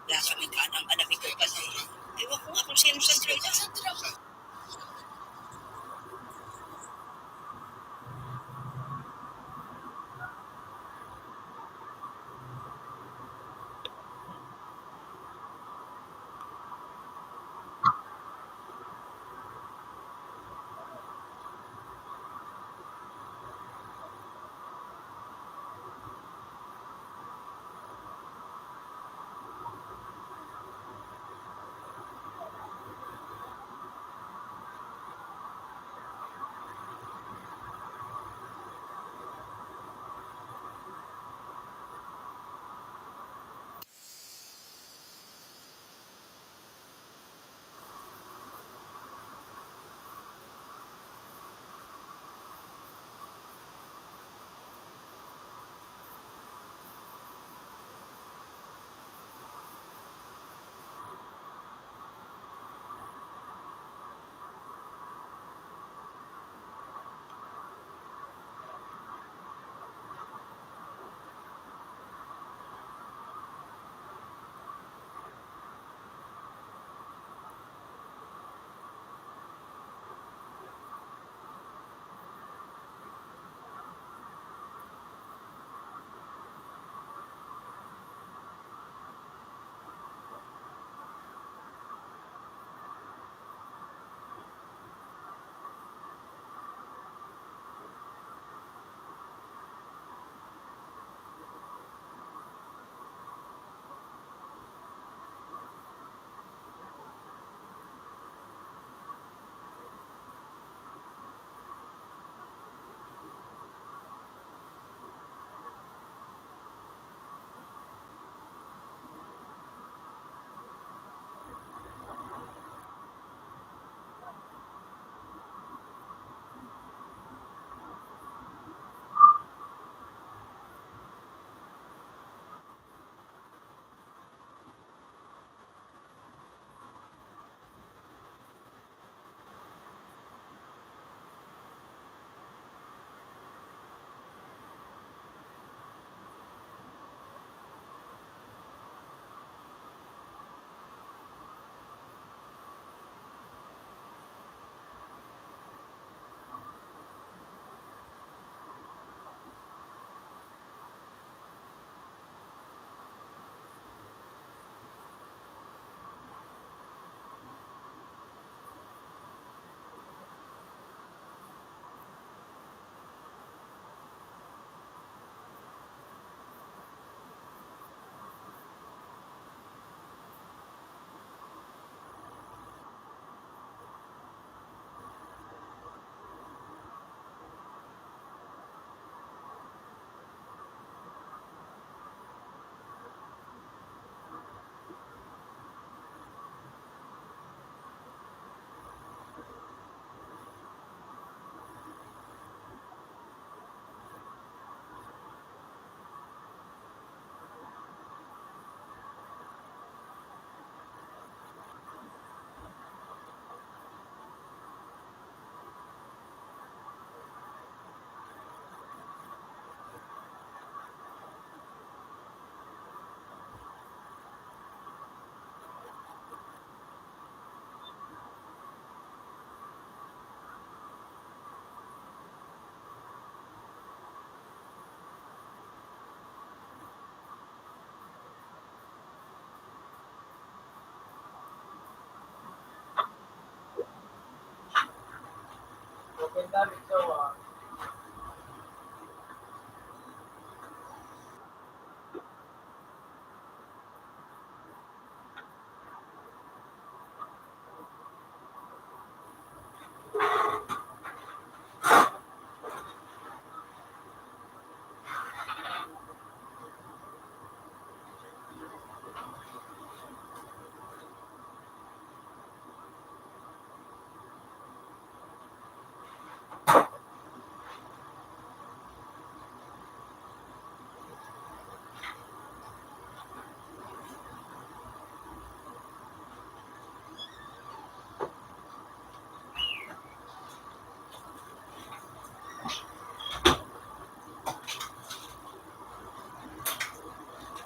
Wala kaming kanang alam ito kasi. Ewan ko nga kung sino sa Dre na.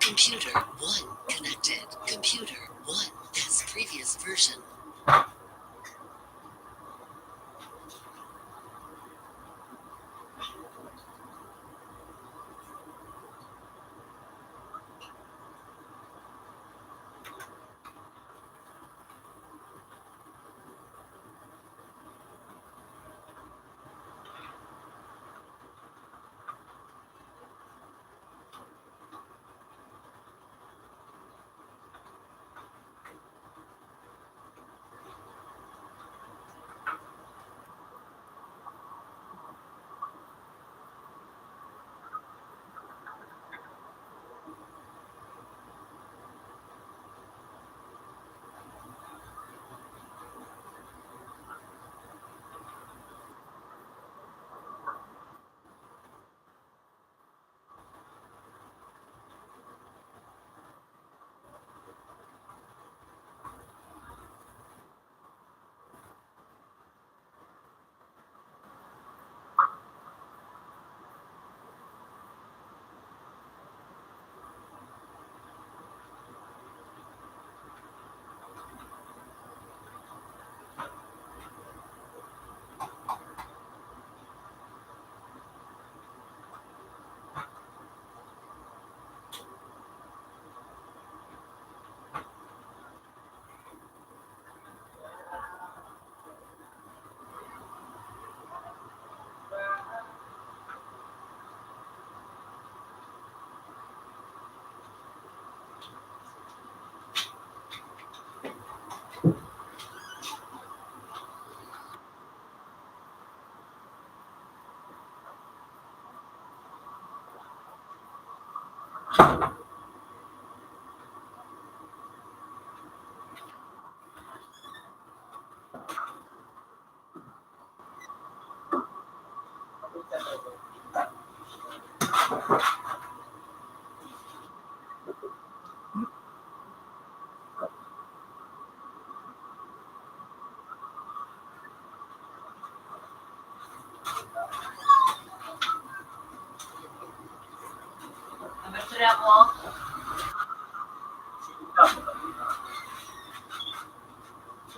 Computer one connected. Connected. Computer one as previous version.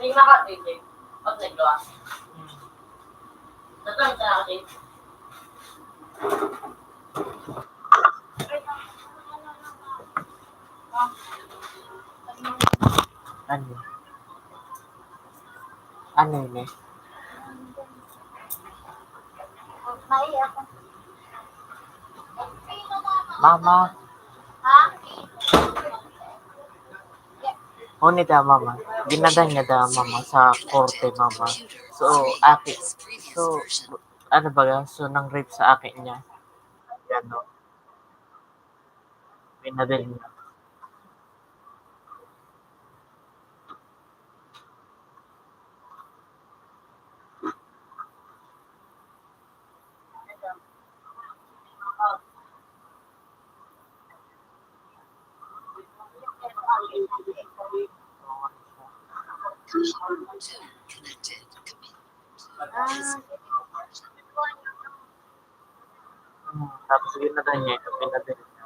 May maka, J J. Pag nagluwas. Tatang sa akin. Ano? Ano ini? Mama. Huni ta, mama. Ginadan niya ta, mama, sa korte, mama. So, aki. So, ano ba, so, nang-rape sa aki niya. Yan, no? Pinadil niya. Hmm, tapos ginadan niya, ito, pinadil niya.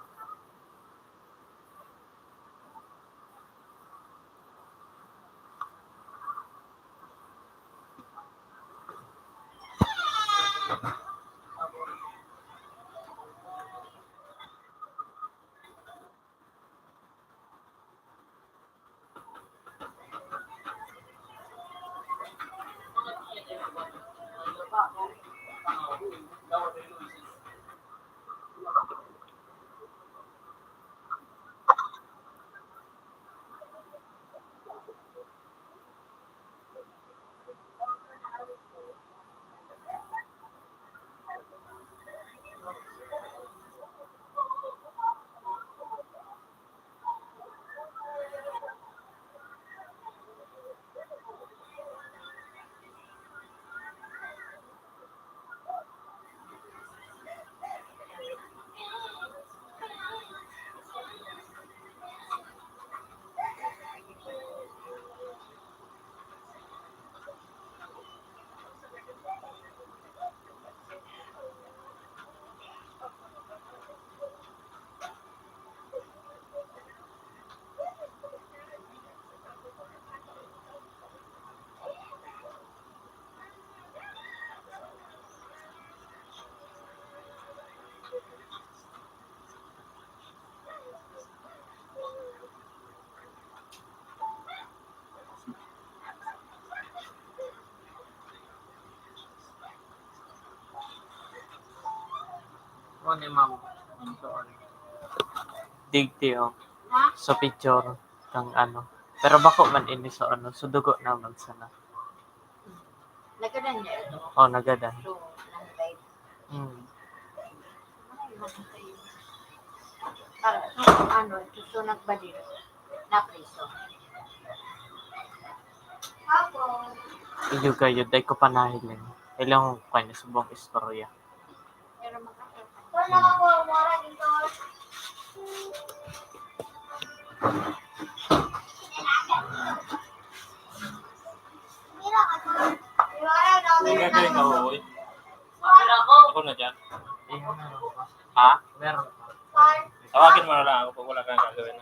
Ano, ma'am? Digdi, oh. Sa picture, kang ano. Pero bako man ini sa ano, sa dugo naman sana. Nagadan niya ito. Oh, nagadan. So, nang-live. Hmm. Ay, matay. Para sa ano, susunod ba din? Na priso. Iyo kayo, dai ko pa nahiling. Ilang ko kayo sa buong istorya. Hindi ka kayo nahuhuli. Ako na dyan. Ha? Meron pa. Tawagin mo na lang ako pag wala kang gagawin.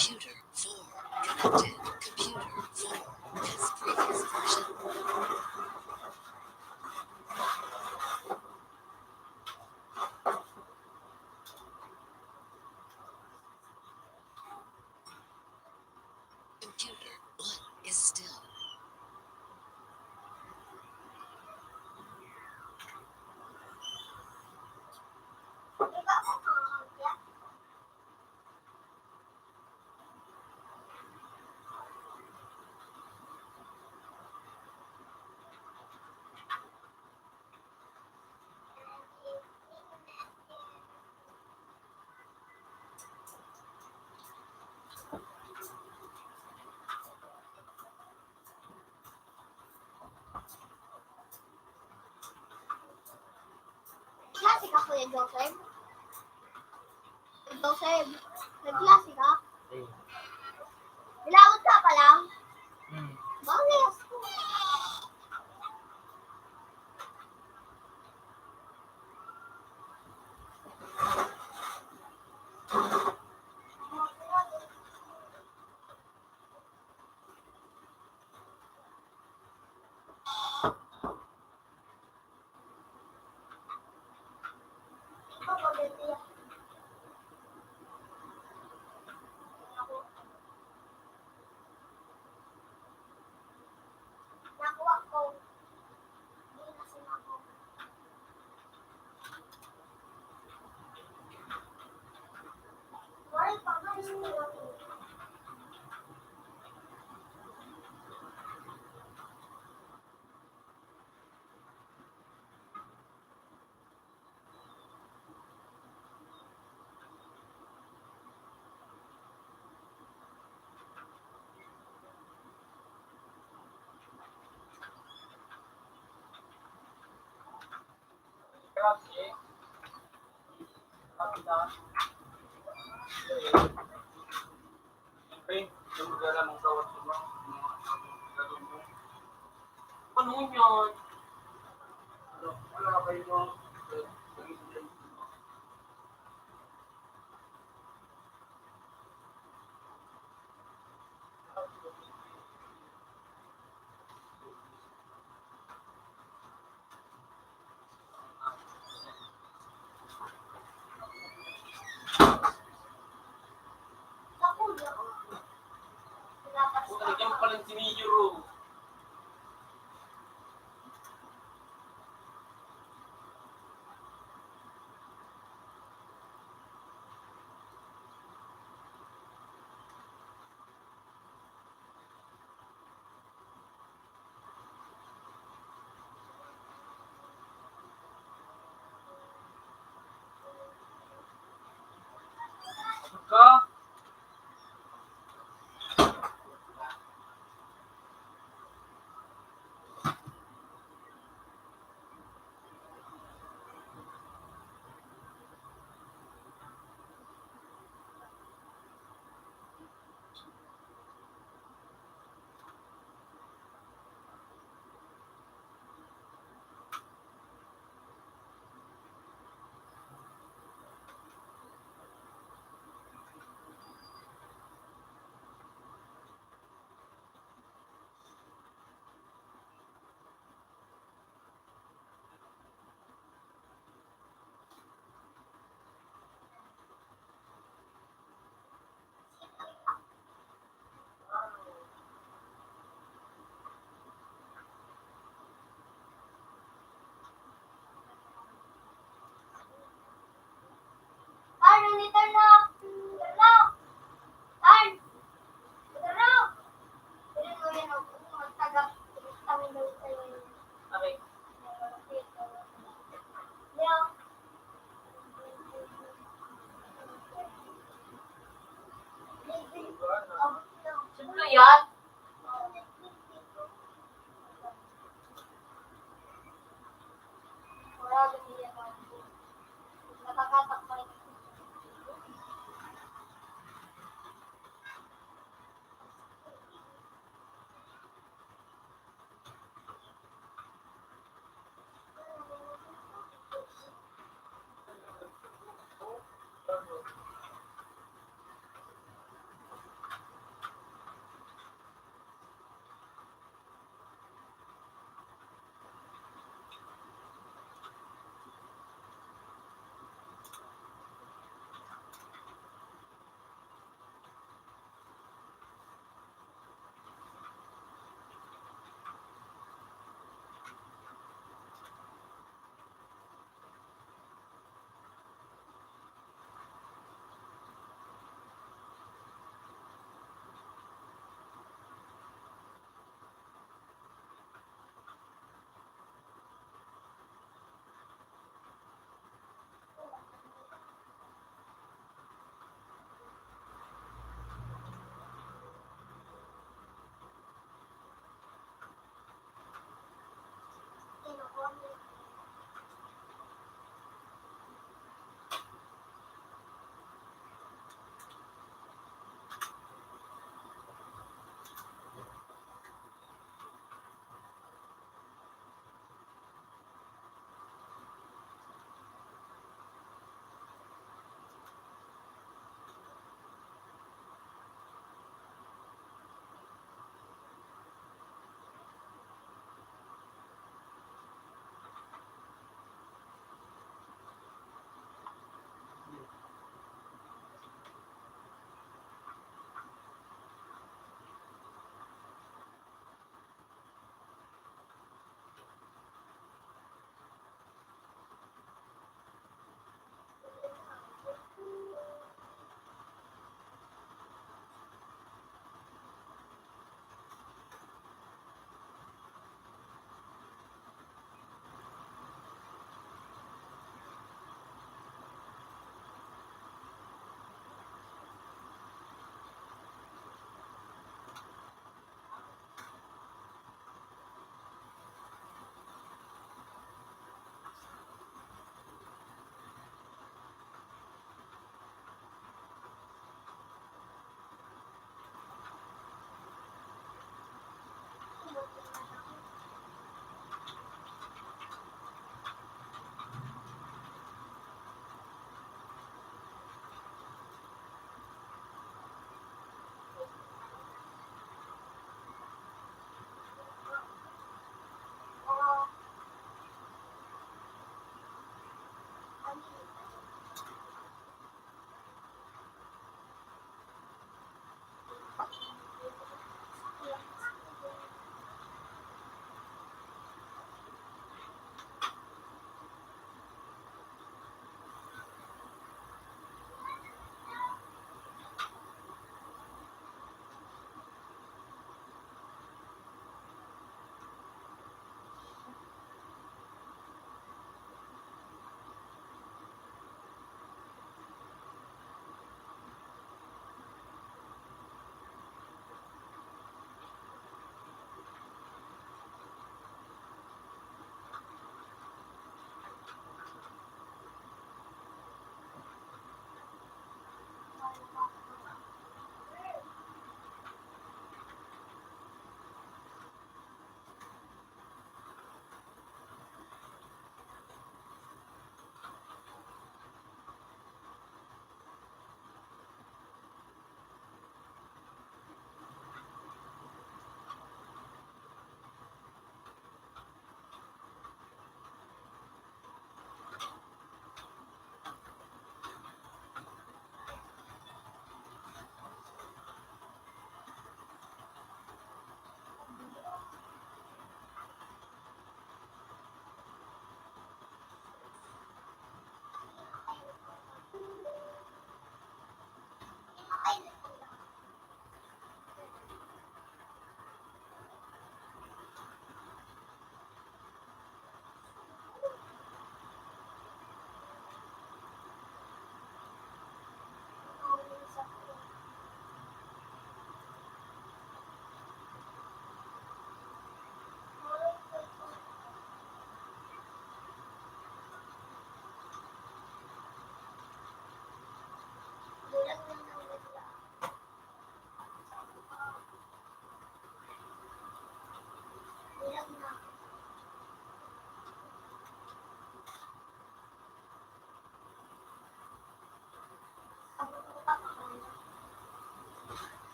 Computer four connected. Computer four has previous version. Computer one is still. Klase ka, Kuya Joseph? Kuya Joseph, may klase ka? Eh. Nilaot ka pa lang? Hmm. Bakit? Puta, nandiyan pala si Mayor, oh. Yan.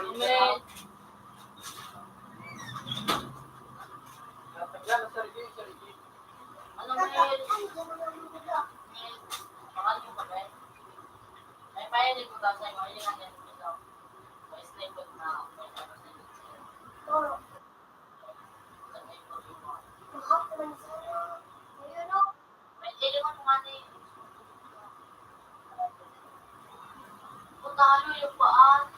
Amen. Ano, Mel? Mel, pangalan mo ba, Mel? May payanig ko ba sa'yo? Ayun ang yan, ikaw. May slave ko na ako. May payanig ko sa'yo. May iwan mo nga na yun. Puntahan mo yung paan.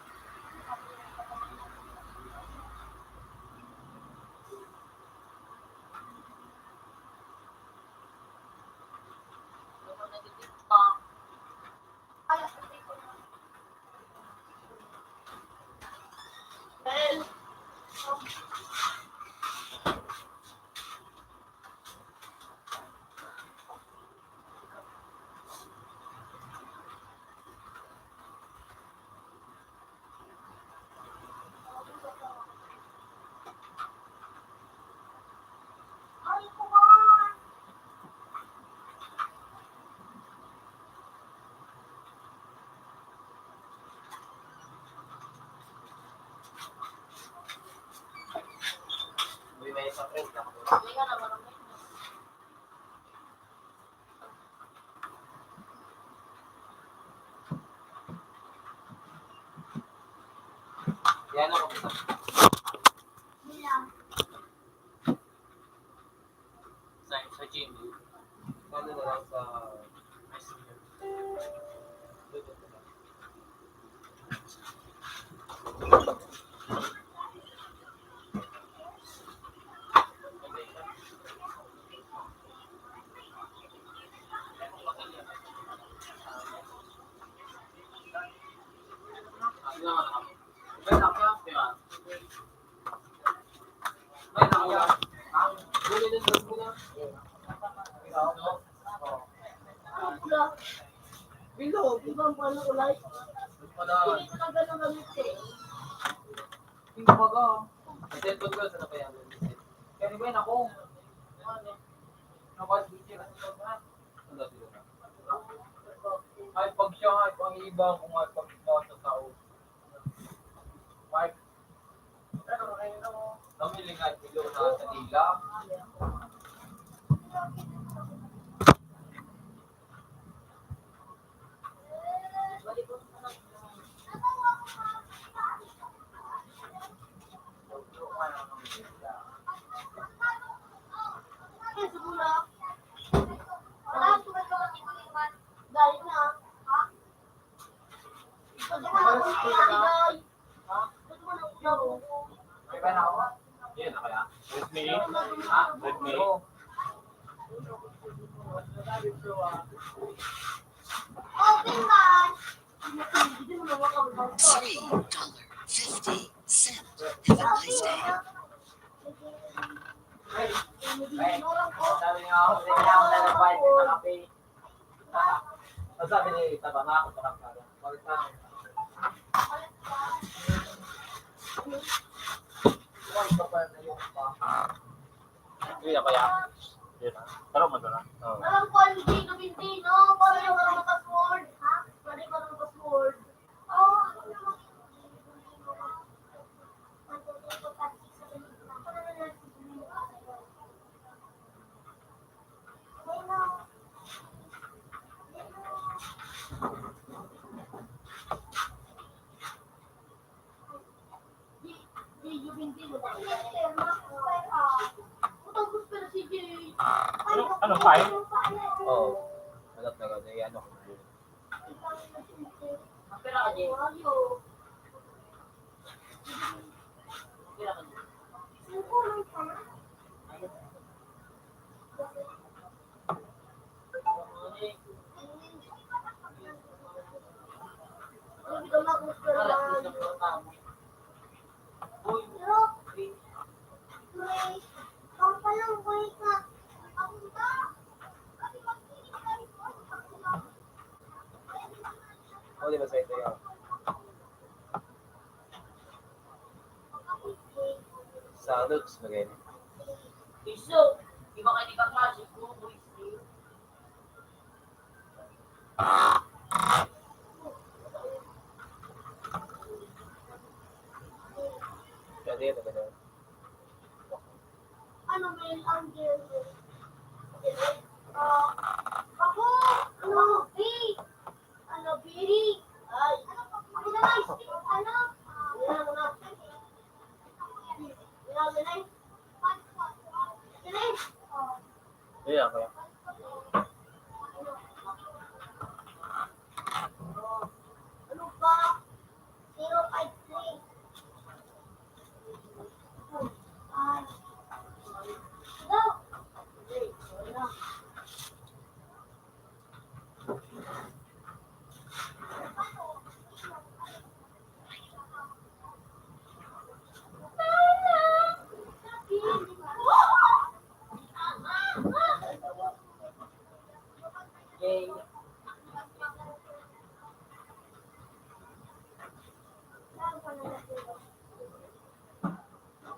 Yan ako. Sa, sa Gmail. Ano na lang sa Messenger. Bilog, ibang pala kulay. Hindi ko na gano'n gamit eh. Hindi ko baga. Ang cellphone ko, sa napayaman. Kaya ba yun ako? Ano ba, teacher? Ano ba? Ay, pag siya nga, pag iba ako nga, pag ikaw sa tao. Mike. Namiling at ilo na sa dila. Yan, okay, ah. With me? Ha? With me? Three dollar fifty cent. Have a nice day. Sabi nga ako, hindi na ako nagbayad sa kape. Ang sabi ni Tabang, ako pa lang sabi. Hindi na kaya. Yun na. Pero madala. Oo. Alam ko, hindi ko hindi, no? Paano yung walang password? Ha? Pwede ko ng password. Oh, ano naman? Ano, ano, file? Oo. Wala talaga, ano ko. O, di ba sa ito yun? Sa looks, magay. Iso, di ba kayo di ba klase? Puro boys, eh. Ah! Iya, kaya.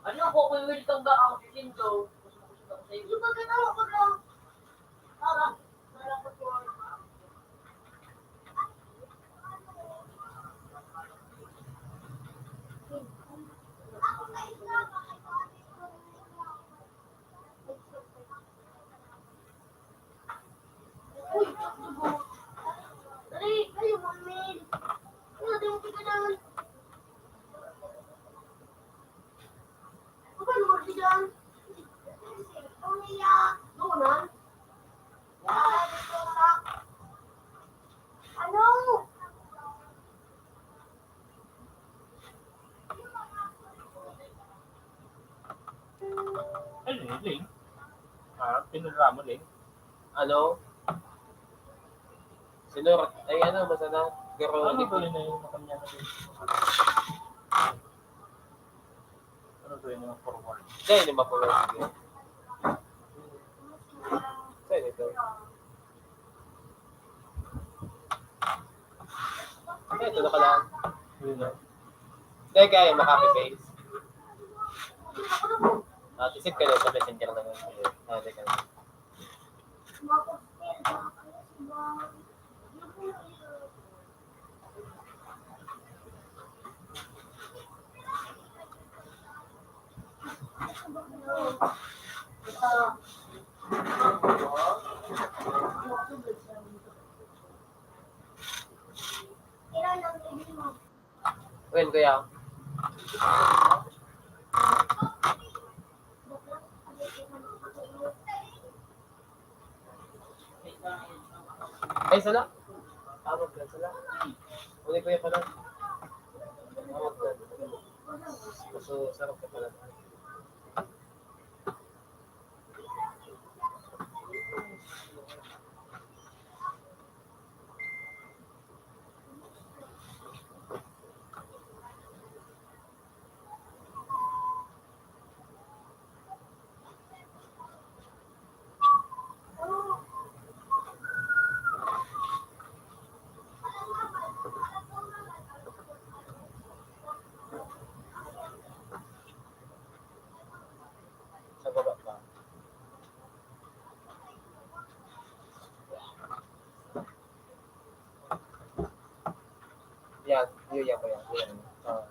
Ano ko, kung welcome back ako sa Shinto? Di ba gano'n ako na? Para, para ko po. Ano? Ano yun, Ling? Ah, pinunra mo, Ling? Ano? Sinurot, ay ano, basta na, pero ano hindi ko tuloy na yung makamya na din? Ano tuloy na yung forward? Hindi, hindi ma-forward. Sige. Saan ito? Ay, ito na pala. Yun, no? Hindi, kaya yung makapipay. Ah, isip ka na sa messenger na yun. Ah, teka lang. Well, kuya. Ay, sala. Tawag ka, sala. Uli ko yan pala. Tawag ka. Kaso, sarap ka pala. Sa baba pa. Yan, yun, yan ba yan? Yan. Ah.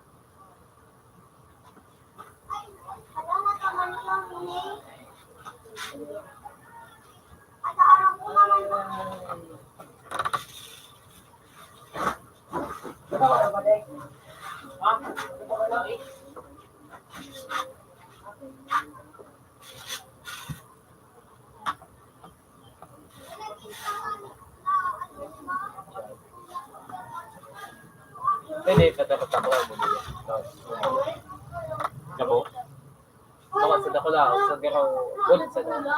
Hindi, katapat ako lang. Gabo? Mga sa dako lang, sa garo, ulit sa dako.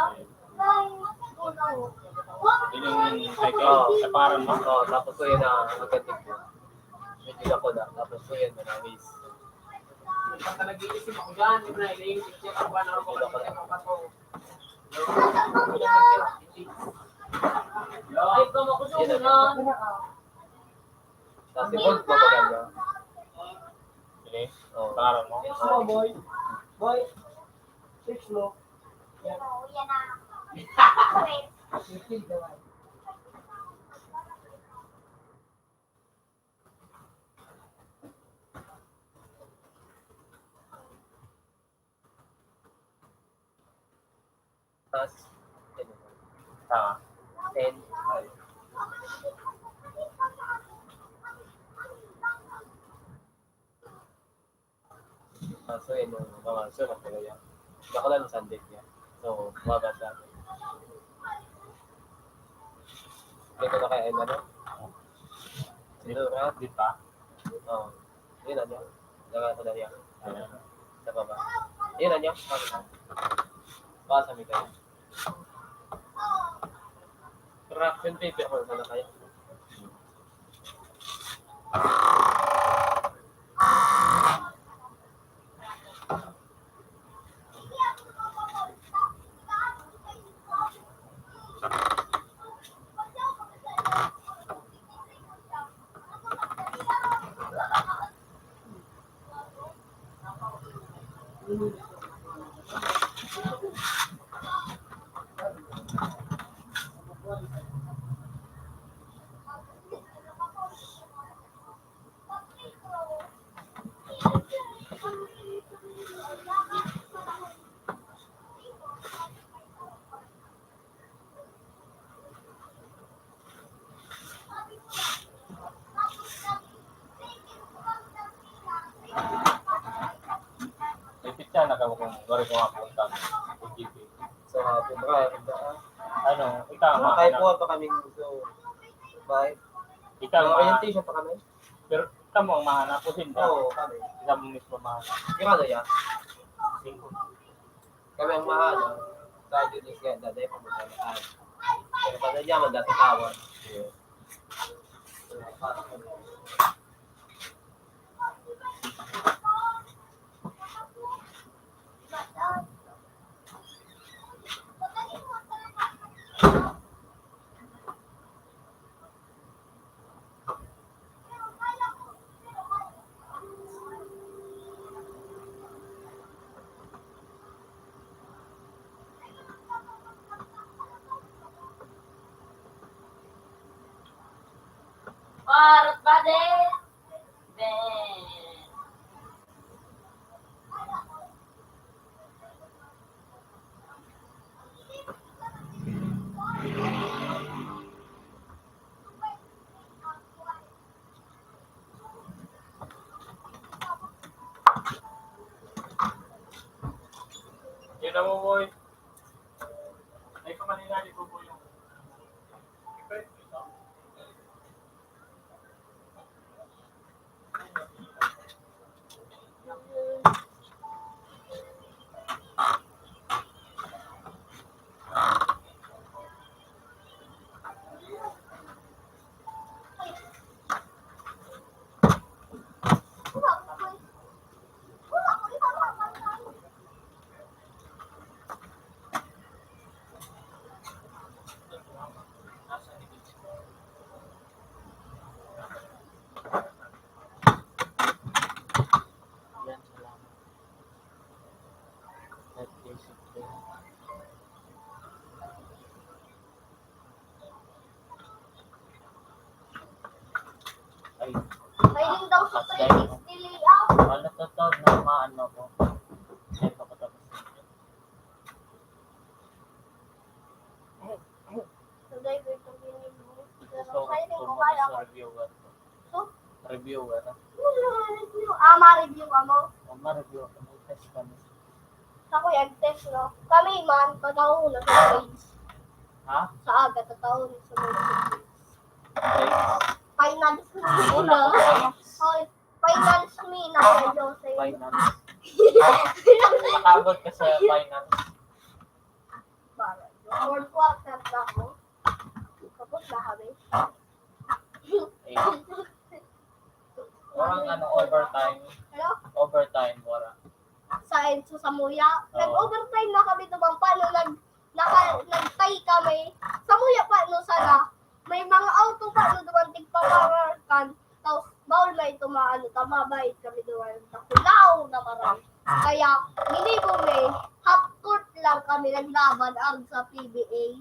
Yun yung kay, kay, sa pangaran mo? Oo, tapos ko yun na, ang ganda ko. Medyo dako na, tapos ko yun, manawis. Basta nag-iisip ako dyan, yun na, iniisip siya, ang panahon ko, medyo dako na. Ay, kamakusog na. Sa Cebu, maganda. Sige. Oh. Pangalan mo? Yes, mo, boy. Boy. Fix mo. Yan. Yan na. Plus, ten. Ah, ten. Ah, so, yun yung mga sulat talaga. Baka lang Sunday niya. So, mabasa. Ito na kaya yung ano? Sinura? Di pa? Oo. Yun na niya. Daga ko na niya. Ayan. Sa baba. Yun na niya. Baka sa may kayo. Correction paper ko na kaya. Ipit siya, nagkawag kong gari ko nga punta. G P. So, ah, punta ka, punta ka. Ano, ikaw, Mga mga kaipuhan anak. Pa kami, so, bye. Ikaw, Mga mga orientation pa kami. Pero, ikaw mo ang mahanap ko, hindi. Oo, kami. Ikaw mo mismo mahanap. Grado yan? Singko. Kami ang mahal. Sa Diyos nga, daday pa magkalakaan. Pero pag nanyaman, dati tawag. Parang bade. Ben. Yan na mo, boy. Ay, kumanin na, di ko, boy. Yan, salamat. God bless you. Ay. Mahiling daw sa three sixty layout. Ano to, to, na maano ko? Send ako tapos. So, guys, ito yung gusto ko, mahiling ko kaya ko. Reviewer. So? Reviewer. Ah, ma-review ka mo? O, ma-review ako. Mag-test kami. Sa kuya, test, no? Kami man, pataon na sa grades. Ha? Sa aga, tataon sa mga grades. Grades? Finals ko Una na. Ko grades. Hoy, finals ko na, Kuya Jose. Finals. Nakaabot ka sa finals. Para. Fourth quarter na ako. Tapos na kami. Eh. Walang ano, overtime. Ano? Overtime, wala. Sa EDSA sa Muya. Oo. Nag-overtime na kami duman. Paano nag-, naka-, nag-tie kami? Sa Muya pa, no, sana. May mga auto pa, no, duman, tigpapangarkan. Tapos, bawal may tumaano, tamabayad kami duman. Nakulaw na maray. Kaya, ginibo may half court lang kami naglaban, arog sa P B A.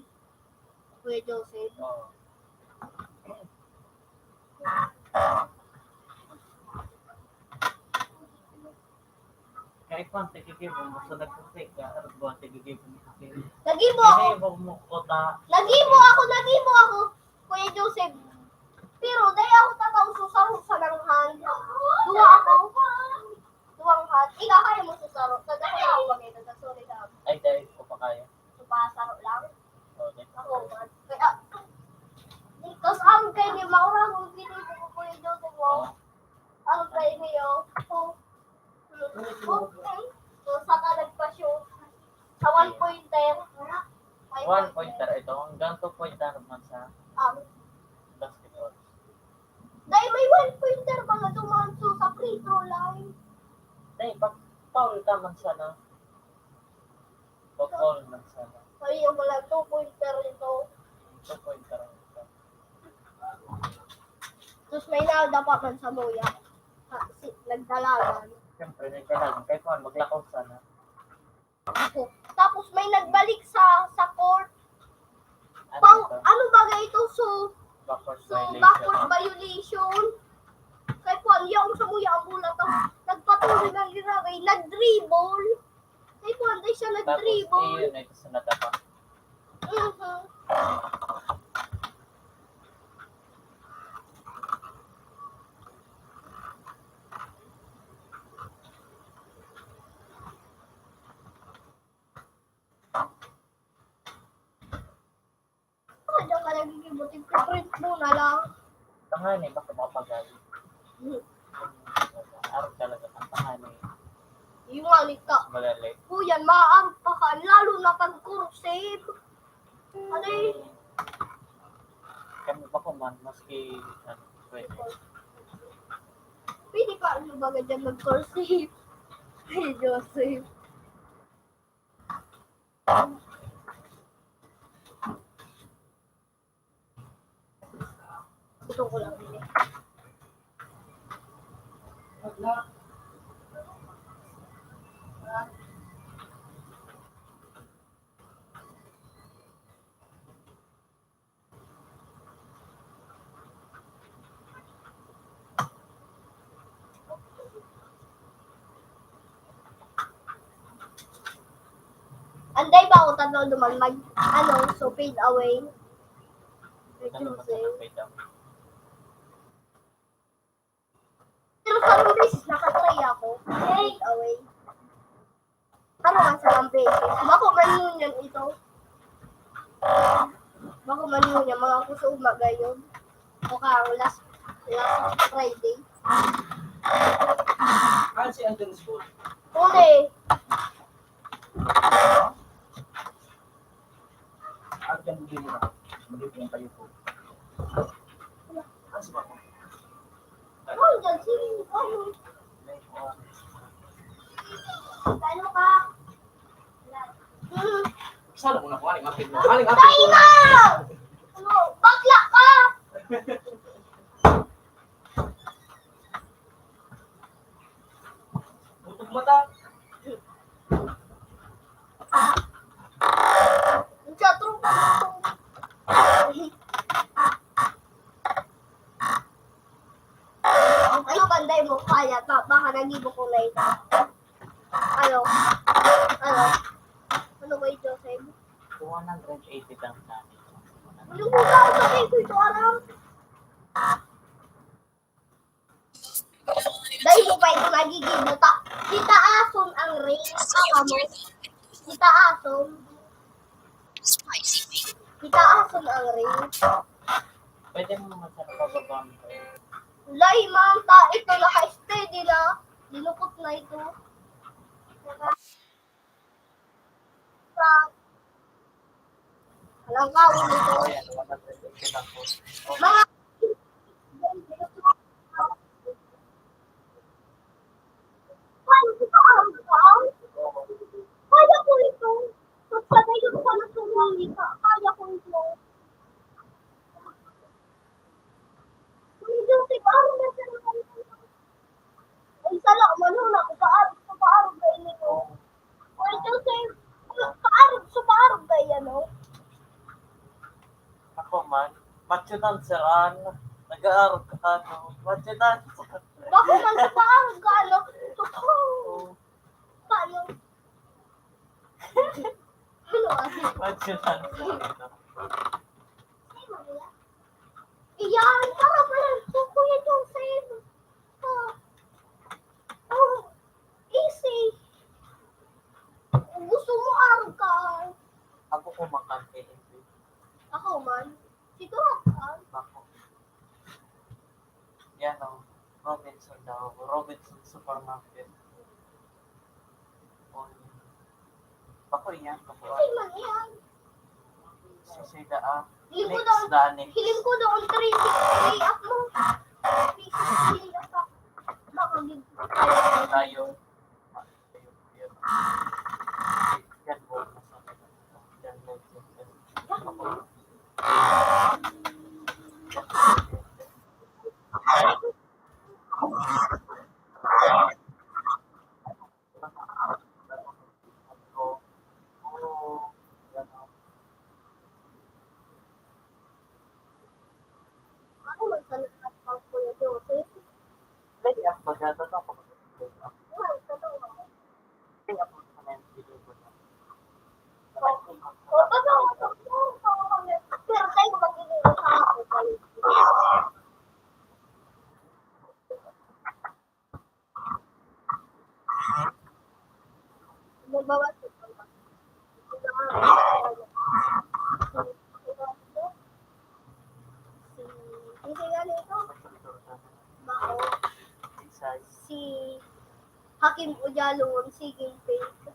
Kuya Joseph. Oo. Kay Juan, tigigibo mo sa nagputi ka, arog mo, tigigibo mo sa akin. Nagibo ako. Nagibo mo ko ta. Nagibo ako, nagibo ako, Kuya Joseph. Pero dai ako tataw susaro sa nanghan. Duwa ako. Duwang hat. Ikaw kaya mo susaro. Sa dako na ako kami, nagkasulit ako. Ay, dai ko pa kaya. Supasaro lang. Okay. Ako, man. Kaya, tapos ang kayo ni Maura, kung pinili ko, Kuya Joseph, mo. Oo. Ang kayo niyo, oh. So, saka nagpa-shoot. Sa one-pointer. One-pointer ito. Hanggang two-pointer man sa basketball. Dahil may one-pointer, mga dumanso sa free throw line. Dahil pag foul ka man sana. Pag foul man sana. Ay, yung pala, two-pointer ito. Two-pointer ito. Tapos may nadapa man sa luya. Ha, si, nagdalagan. Siyempre, nagdalagan. Kahit man, maglakaw sana. Tapos may nagbalik sa, sa court. Ano Pang, ito? Ano bagay ito? So, Backcourt so, violation. Backcourt violation. Kaya po, ang yaong sa muya ang bola. Tapos, nagpatuloy ng ginagay. Nag-dribble. Kaya po, hindi siya Tapos, nag-dribble. Iyon, ito sa nadapa. Mhm. Ano ka nagiging buting ka? Print mo na lang. Tangani, baka mapagalit. Hmm. Arog talaga ang tangani. Yung nga, lika. Malali. Kuya, maaarog pa ka, lalo na pag cursive. Ano eh? Kami pa ko man, maski, ano, pwede. Pwede pa, ano ba ganyan mag-cursive? Ay, Joseph. Gusto ko lang din eh. Anday ba ako tatlo duman mag, ano, so fade away? Ano ba sa fade away? Pero sa beses, nakatry ako. Fade away. Parang ang sarang beses. Bako man yun yan ito. Bako man yun yan, mga kusog magayon. O ka, last, last Friday. Ah, si Anthony School. Huli. At yan, hindi mo na. Hindi po yung kayo po. Ah, si Papa. Ano ka? Sala mo na ko, aling apit mo. Aling apit mo. Tayo na! Ano? Bakla ka! Butog mata. Ang chat room. Ano banday mo? Kaya pa, baka nagibo ko na ito. Ano? Ano? Ano ba ito, Joseph? Two hundred eighty lang sa akin. Ano mo ba? Sabi ko ito, alam. Dahil mo pa ito nagiging buta. Titaason ang ring. Titaason. Titaason ang ring. Pwede mo naman sa pababa mo. Lay, ma'am, ta, ito naka-steady na. Dinukot na ito. Walang kaon ito. Mga kaya ko ito. Pagpatay ko sa nasunod, kaya ko ito. Kuya Joseph, araw na siya na kayo. Ay, sala, manuna, paarog, paarog na ini, no? Kuya Joseph, paarog, paarog na yan, no? Ako man, macho dancer, an, nag-aarog ka, no? Macho dancer. Bako man sa paarog ka, no? Totoo. Oo. Ano, ate? What's your answer dito? Iyan, para pala po, Kuya Joseph. Ah, oh, easy. Gusto mo arog ka? Ako ko man kan K M P. Ako man. Siguro ka? Bako. Yan o. Robinson daw. Robinson Supermarket. O, bako yan, bako. Ay, man yan. Sisida, ah. Hiling ko Next, daw, Danny. Hiling ko daw, three sixty up mo. Three sixty up. Baka gig- Tayo. Yan po. Yan po. Si Hakim Ujalo, ang siging fake.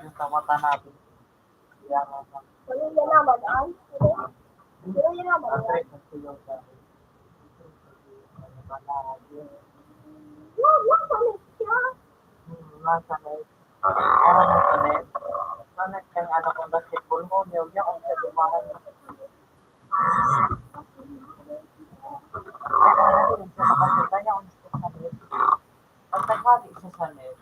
Yung tamata natin. Yan ang Ano yan naman, ay? Ano yan naman, ay? Ang trip ng tulong sa akin. Ano ba na, yun? Wag, wag, ano siya? Hmm, nasa net. Ano nasa net? Nasa net kaya ano kung basketball mo, niyo, niyo, kung sa lumahan mo. Ay, ano yun? Sa kapatid, kaya kung sa net. Pag naghali siya sa net,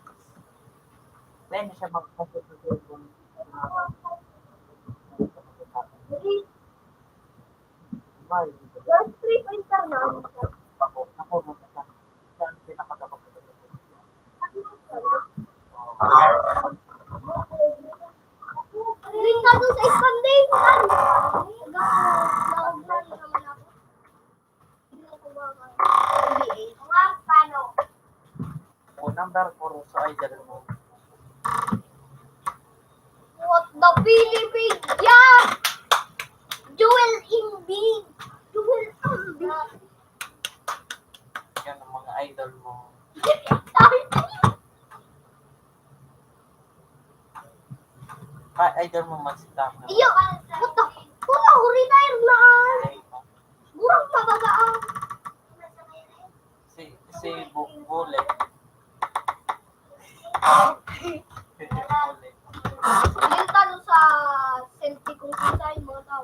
dahil na siya magpapatuloy kung, ah, Last three points lang na. Ako, ako, ako, siya ang pinakakapagpatuloy. Lingkado sa Ispanday, kan. Nag-, nag-, naman ako. N B A. O, number four, so idol mo. What the Philippines? Yeah! Joel Embiid. Joel Embiid. Yan ang mga idol mo. Ay, idol mo man si Tama. Iyo, what the? Wala, retire na. Ay, Murang mabaga ang si, si Bu-, Bule. Bule. Yung talo sa Celtic kung kinsa yung mga tao.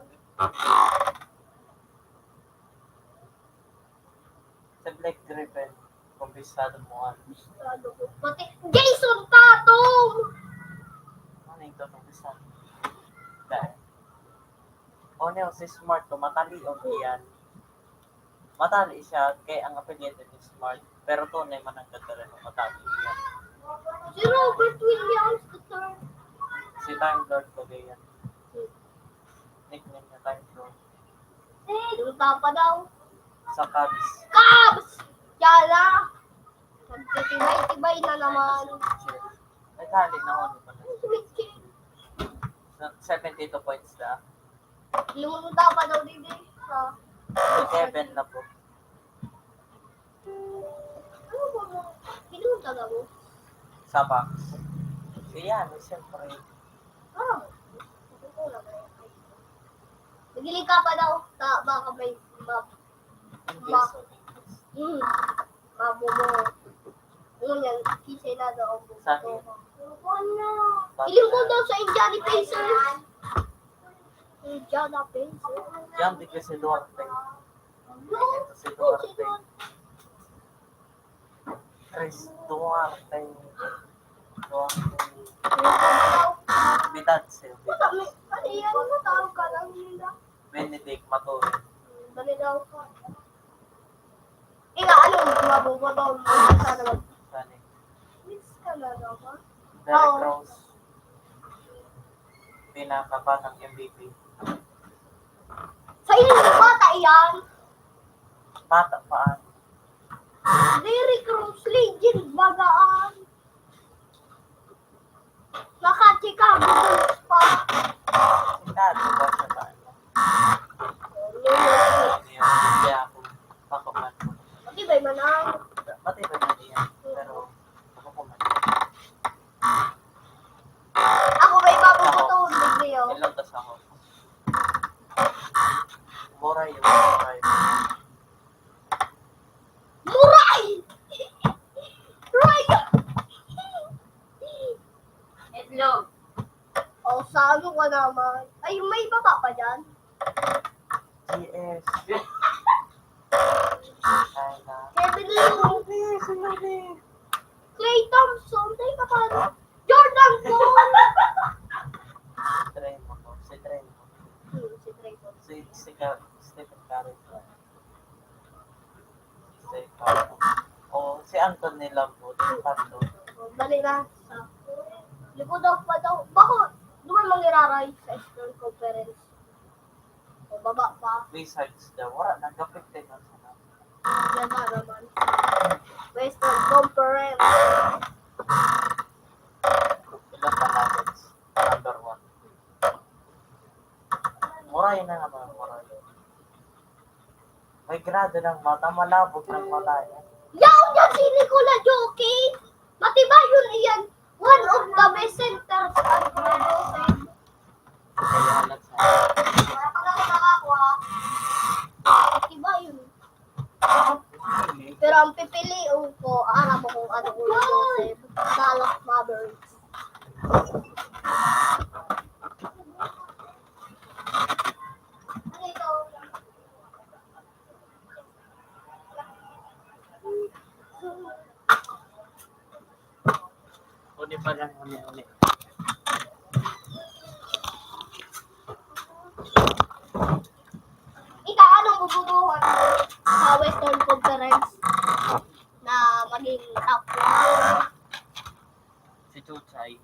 Sa Blake Griffin, kumbisado mo, ano? Kumbisado ko. Pati Jason Tatum! Ano yung kumbisado? Dahil. O, niyo, si Smart, to, matalion iyan. Matali siya, kaya ang apelyido ni Smart. Pero tunay man ang ganda rin ng matali iyan. Si Robert Williams the third. Si Time Lord Cagayan. Nickname niya Time Lord. Luta pa daw. Sa Cubs. Cubs! Yala! Nagtitibay-tibay na naman. Ay, tali na, ano pala? Sa seventy-two points na. Luta pa daw, Didi. Ah. Seven na po. Ano ba mo? Sino ang taga mo? Sa box. Siya, no, siyempre. Ah. Nagiling ka pa daw. Ta-, baka may bab-, English, bab-, English. Hmm. Babo mo. Ano yan? Kisay na daw. Sa akin. Ano na? Feeling ko daw sa Indiana Pacers. Indiana Pacers. Yan, di kasi Duarte. Ito si Duarte. Chris Duarte. Duarte. Bitads, eh, Bitads. Ano yan? Ano tawag ka lang nila? Benedict Maturin. Dali daw ka. Ika, ano, mabubuto, sana mag- Saan eh? Derrick Rose. Pinakabatang M V P. Sa inyo, bata iyan? Bata pa. Derrick Rose, legend baga an. Naka-Chicago Bulls pa. Chicago ba siya ba? Kaya ako, pakuman. Matibay man ang. Matibay man iyan, pero pakuman. Ako may papuputuhon, Big Leo. Ilang tas ako. Mura yung mura yung. Muray! Ryan! Itlog. O, sa ano ka naman? Ay, may baba pa dyan. G S. Ay, na. Kevin Love. Klay Thompson. Tayo ka pa. Jordan Poole. Si Draymond, oh. Si Draymond. Hmm, si Draymond. Si, si Ka-, Stephen Curry. Si Ka-, oh, si Anthony Lambo, si Pando. Oh, dali na. Sa, likod ako pa daw. Bako, duman mangiraray sa Eastern Conference. O, baba pa. Wizards daw. Wala, nag-affect din ang sana. Yan na naman. Western Conference. Ilan pa Nuggets? Number one. Mura yun na naman, mura yun. May grado ng mata, malabog ng mata yan. Yaon yan si Nikola Jokic. Matibay yun, iyan. One of the best centers. Ang grado sa inyo. Kaya alat sa Wala pa lang nakakuha. Matibay yun. Pero ang pipiliin ko, aram mo kung ano, Kuya Joseph, Dallas Mavericks. Uni pa lang, uni, uni. Ika, anong bububuhan mo sa Western Conference na maging top one? Si Chuchay.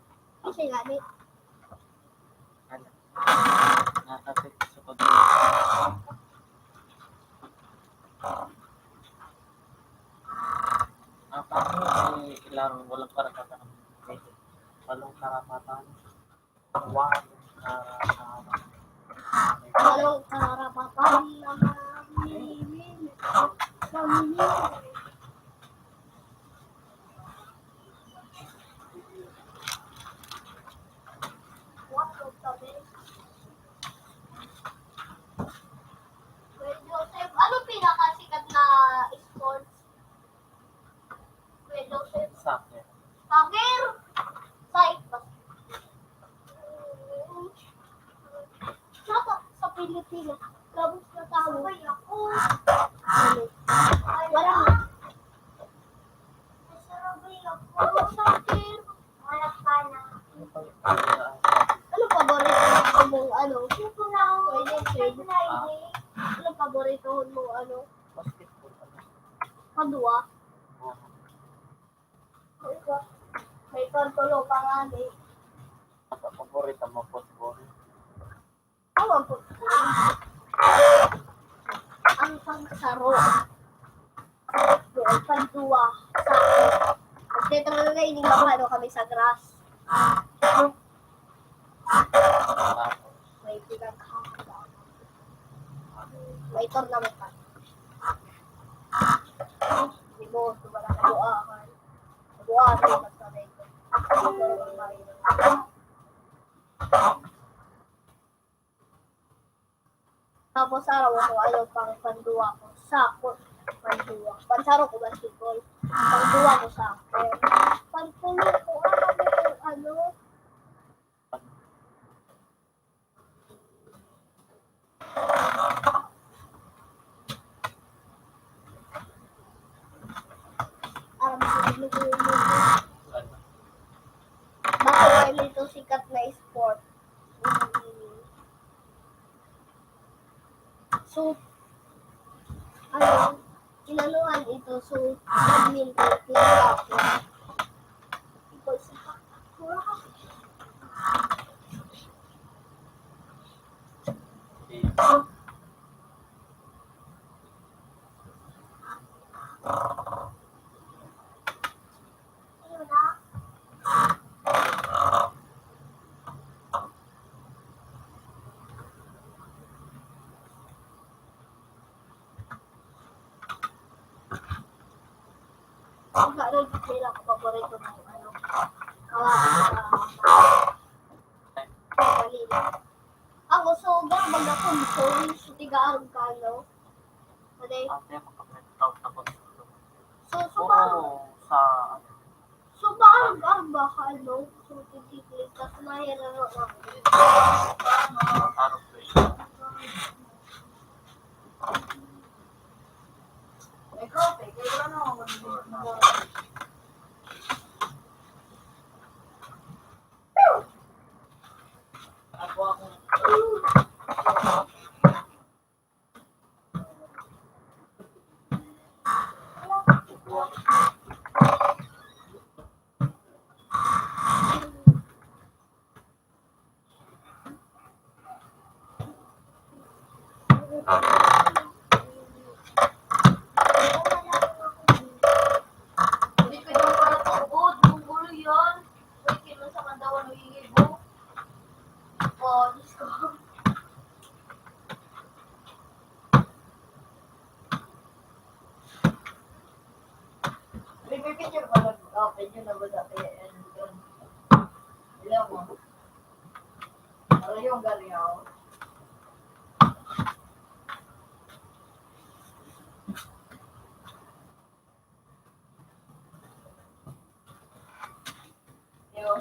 Kasi nga, di. Ano? Nakapit sa pag- Ah, paano si ilang walang karapatan? Walang karapatan. Walang karapatan. Walang karapatan na mamili. Mamili. What of the best? Kuya Joseph, ano pinakasikat na sports? Kuya Joseph? Soccer. Soccer? Sa iba. Sa, sa Pilipinas, gabos na tao. Sabay ako. Ano? Walang. Sabay ako. Soccer. Wala pa na. Ano paborito mong ano? Pwede, pwede. Ah. Ano paborito mong ano? Basketball. Padua? Oo. May pantulo pa nga, eh. Sa paborito mo, football? Awan po. Ang pagsaro. Doon, panduwa. Sa, nagtetra na na, ining mapano kami sa grass. May pinagkakita. May tournament pa. Di mo, wala ka buwakan. Buwakan, magpapay ko. Tapos araw ko, ano, pang panduwa ko, soccer, panduwa. Pansaro ko, basketball. Panduwa ko, soccer. Pantulo ko, ano, ano. Aram ko, ano ko yun. Bakit kayo ito sikat na sport? So, ano, inanuhan ito, so, badminton, pinatapos. Ito, Ang karon, nila ko paborito ng ano, ah, ah, dali lang. Ako, so, gabag ako, so, so, tiga-arog kayo. Ano eh? Ate, makapagtaw tapos. So, so, Oo, sa, so, ba, ang, ang bakal, no? So, titiklip, tas mahirap ako. Arog ko eh. Hindi ka daw pala tubod, mong gulo yan. Wait, kailan sa kandawan mo iibo? Oh, Diyos ko. Nagpipicture pa lang. Okay, yun na ba dati? Hello mo. Ano yung galing ako? Yo,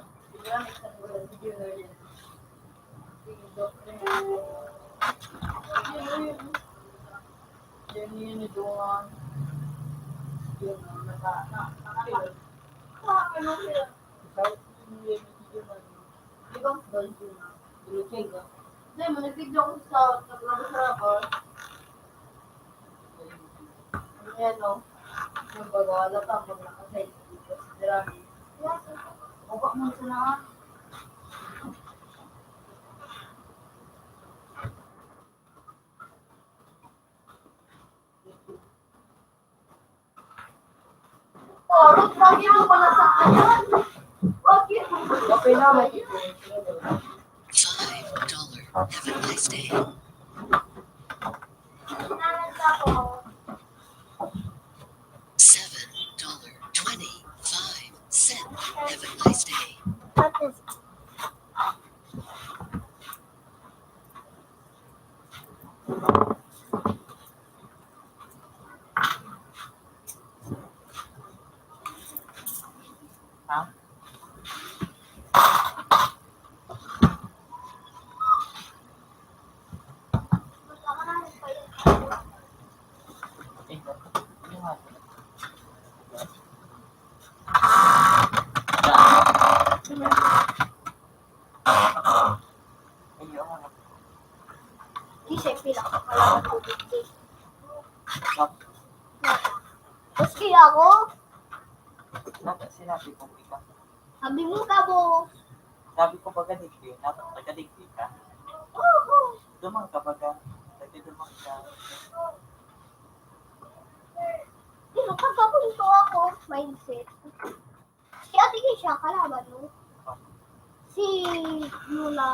Di ba? Hindi, manipid lang sa, sa rubber. Ayan, no? Kumbaga, wala pa akong nakasay dito sa Jeremy. Baba mo sa na. Orot, lagi mo pala sa ayan. Bakit? Okay na, may Five dollar. Have a nice day. Seven dollar twenty-five cent. Have a nice day. Ha? Kasi pila ka pala ang tubig, eh. Maski ako. Dapat sinabi kong ikaw. Sabi mo ka, bo. Sabi ko, baga digdi, dapat taga digdi ka. Oo. Dumang ka, baga. Taga dumang ka. Pero pag ako, ito ako, mindset. Si Ate Keisha, kalaban mo. Si Lola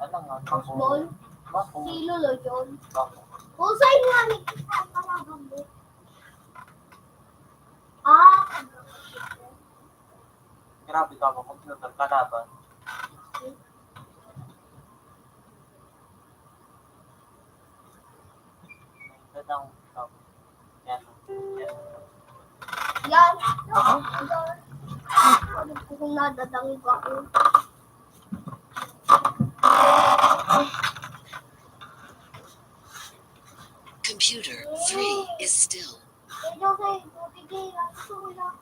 Ano nga? Rosebon. Bako. Si Lolo John. Bako. Husay nga ni Keisha, kalaban mo. Ah, Grabe ka, computer, kalaban. Yan ang, yan. Yan. Yan. Ano kung nadadangog ako? Computer three is still. Medyo kay Bobby Gay, gusto ko lang.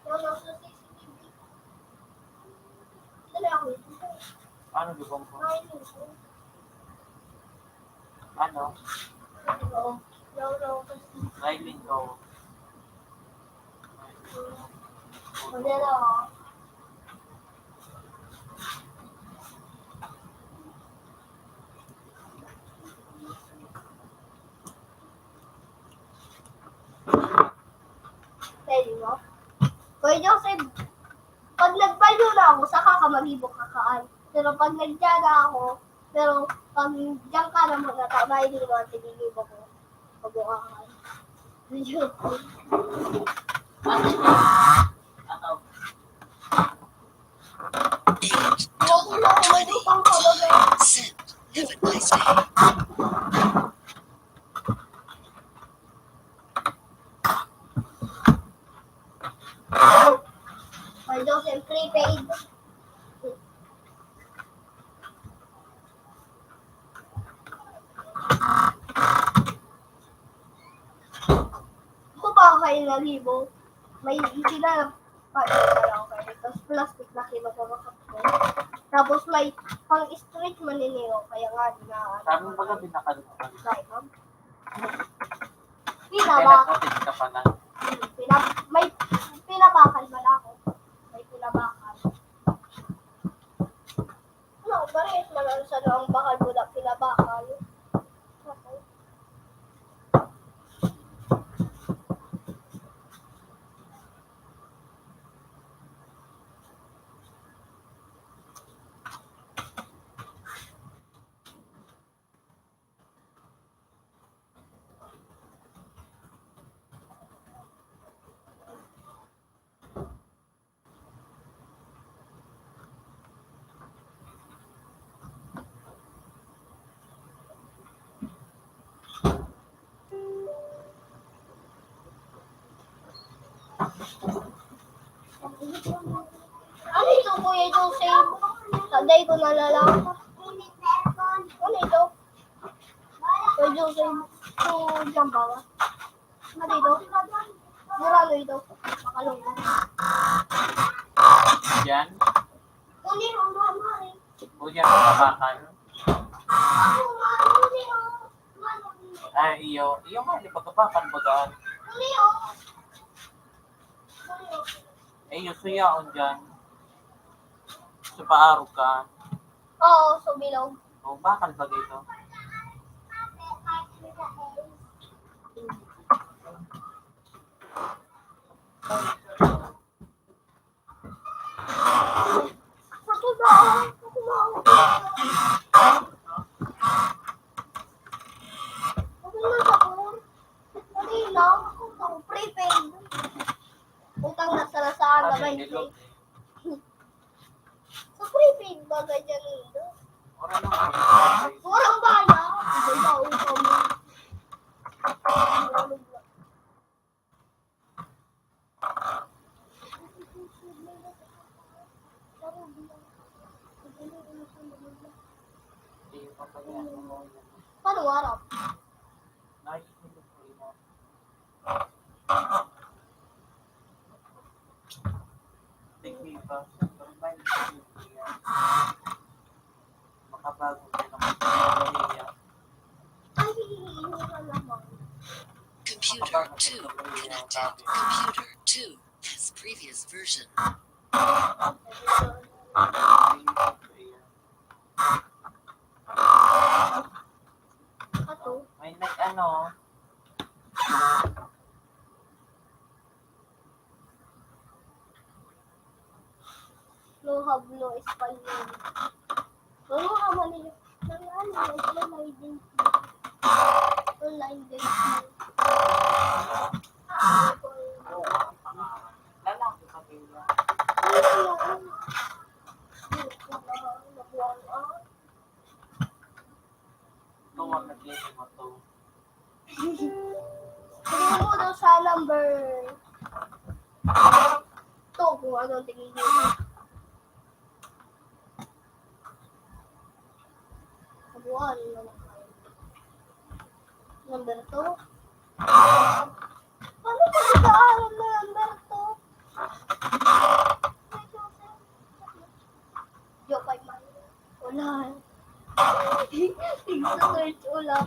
Yung nasa C C T V. Dali ako. Ano, di ba mo? Ay, hindi. Ano? Oo. Low, low. Driving ko. Wala lang ako. Di ba? Kuya Joseph, pag nagpalyo na ako, saka ka mag-ibo kakaan. Pero pag nagdiyan na ako, pero pag diyan ka naman natabay, di naman tinigibo ko. Pag-uangan. Video. Eight, twelve, twenty, ten, seven. Have a nice day. Although, siyempre, paid. Ako pa kayo nalibo. May itinanap pa rin ako kayo. Tapos plastic na kinukuha ko. Tapos may pang-stretch maniniyo. Kaya nga, na Sabi mo ba gabi na kayo? Diamond? Pinabak- Pinagkapit ka pa na. Hmm, pinab-, may pinabakan man ako. May pinabakan. No, parehas man ang sa noong bakal mo na pinabakan. Okay. Ano ito, Kuya Joseph? Saday ko nalalaman. Ano ito? Kuya Joseph, ito dyan ba? Ano ito? Mura ano ito? Makalungkot. Yan? Uli, ang mura, mura eh. O yan, kabakan. Ako, mura, uli, oh. Ay, iyo. Iyo nga, di ba kabakan, bagaan? Uli, oh. Uli, oh. Ay, iyo, suyaon dyan. Sa paarog ka. Oo, sa bilog. O, bakal ba ito? Sa totoo, okay lang sa phone. Pati lang, ako, prepaid. Utang na sa Lazada, Kasi twenty. Nilog eh. Sa prepaid, bagay dyan nito. Wala nang prepaid. Walang bayad. Hindi ba, utang mo? Paano warap? Makabago ka naman. Computer two connected. Computer two has previous version. Ato? May nag-ano? No hablo Espanyol. Ano naman yun? Nang ano, online din. Online din. Lalaki pa din yan. Ano yun? Ito ang nag-iisip mo to. Tingnan mo daw sa number two kung ano tingin niyo. Kabuuan, number two. Paano ka mag-aaral na number two? Joke, ay, man. Wala. Tigsa search, wala.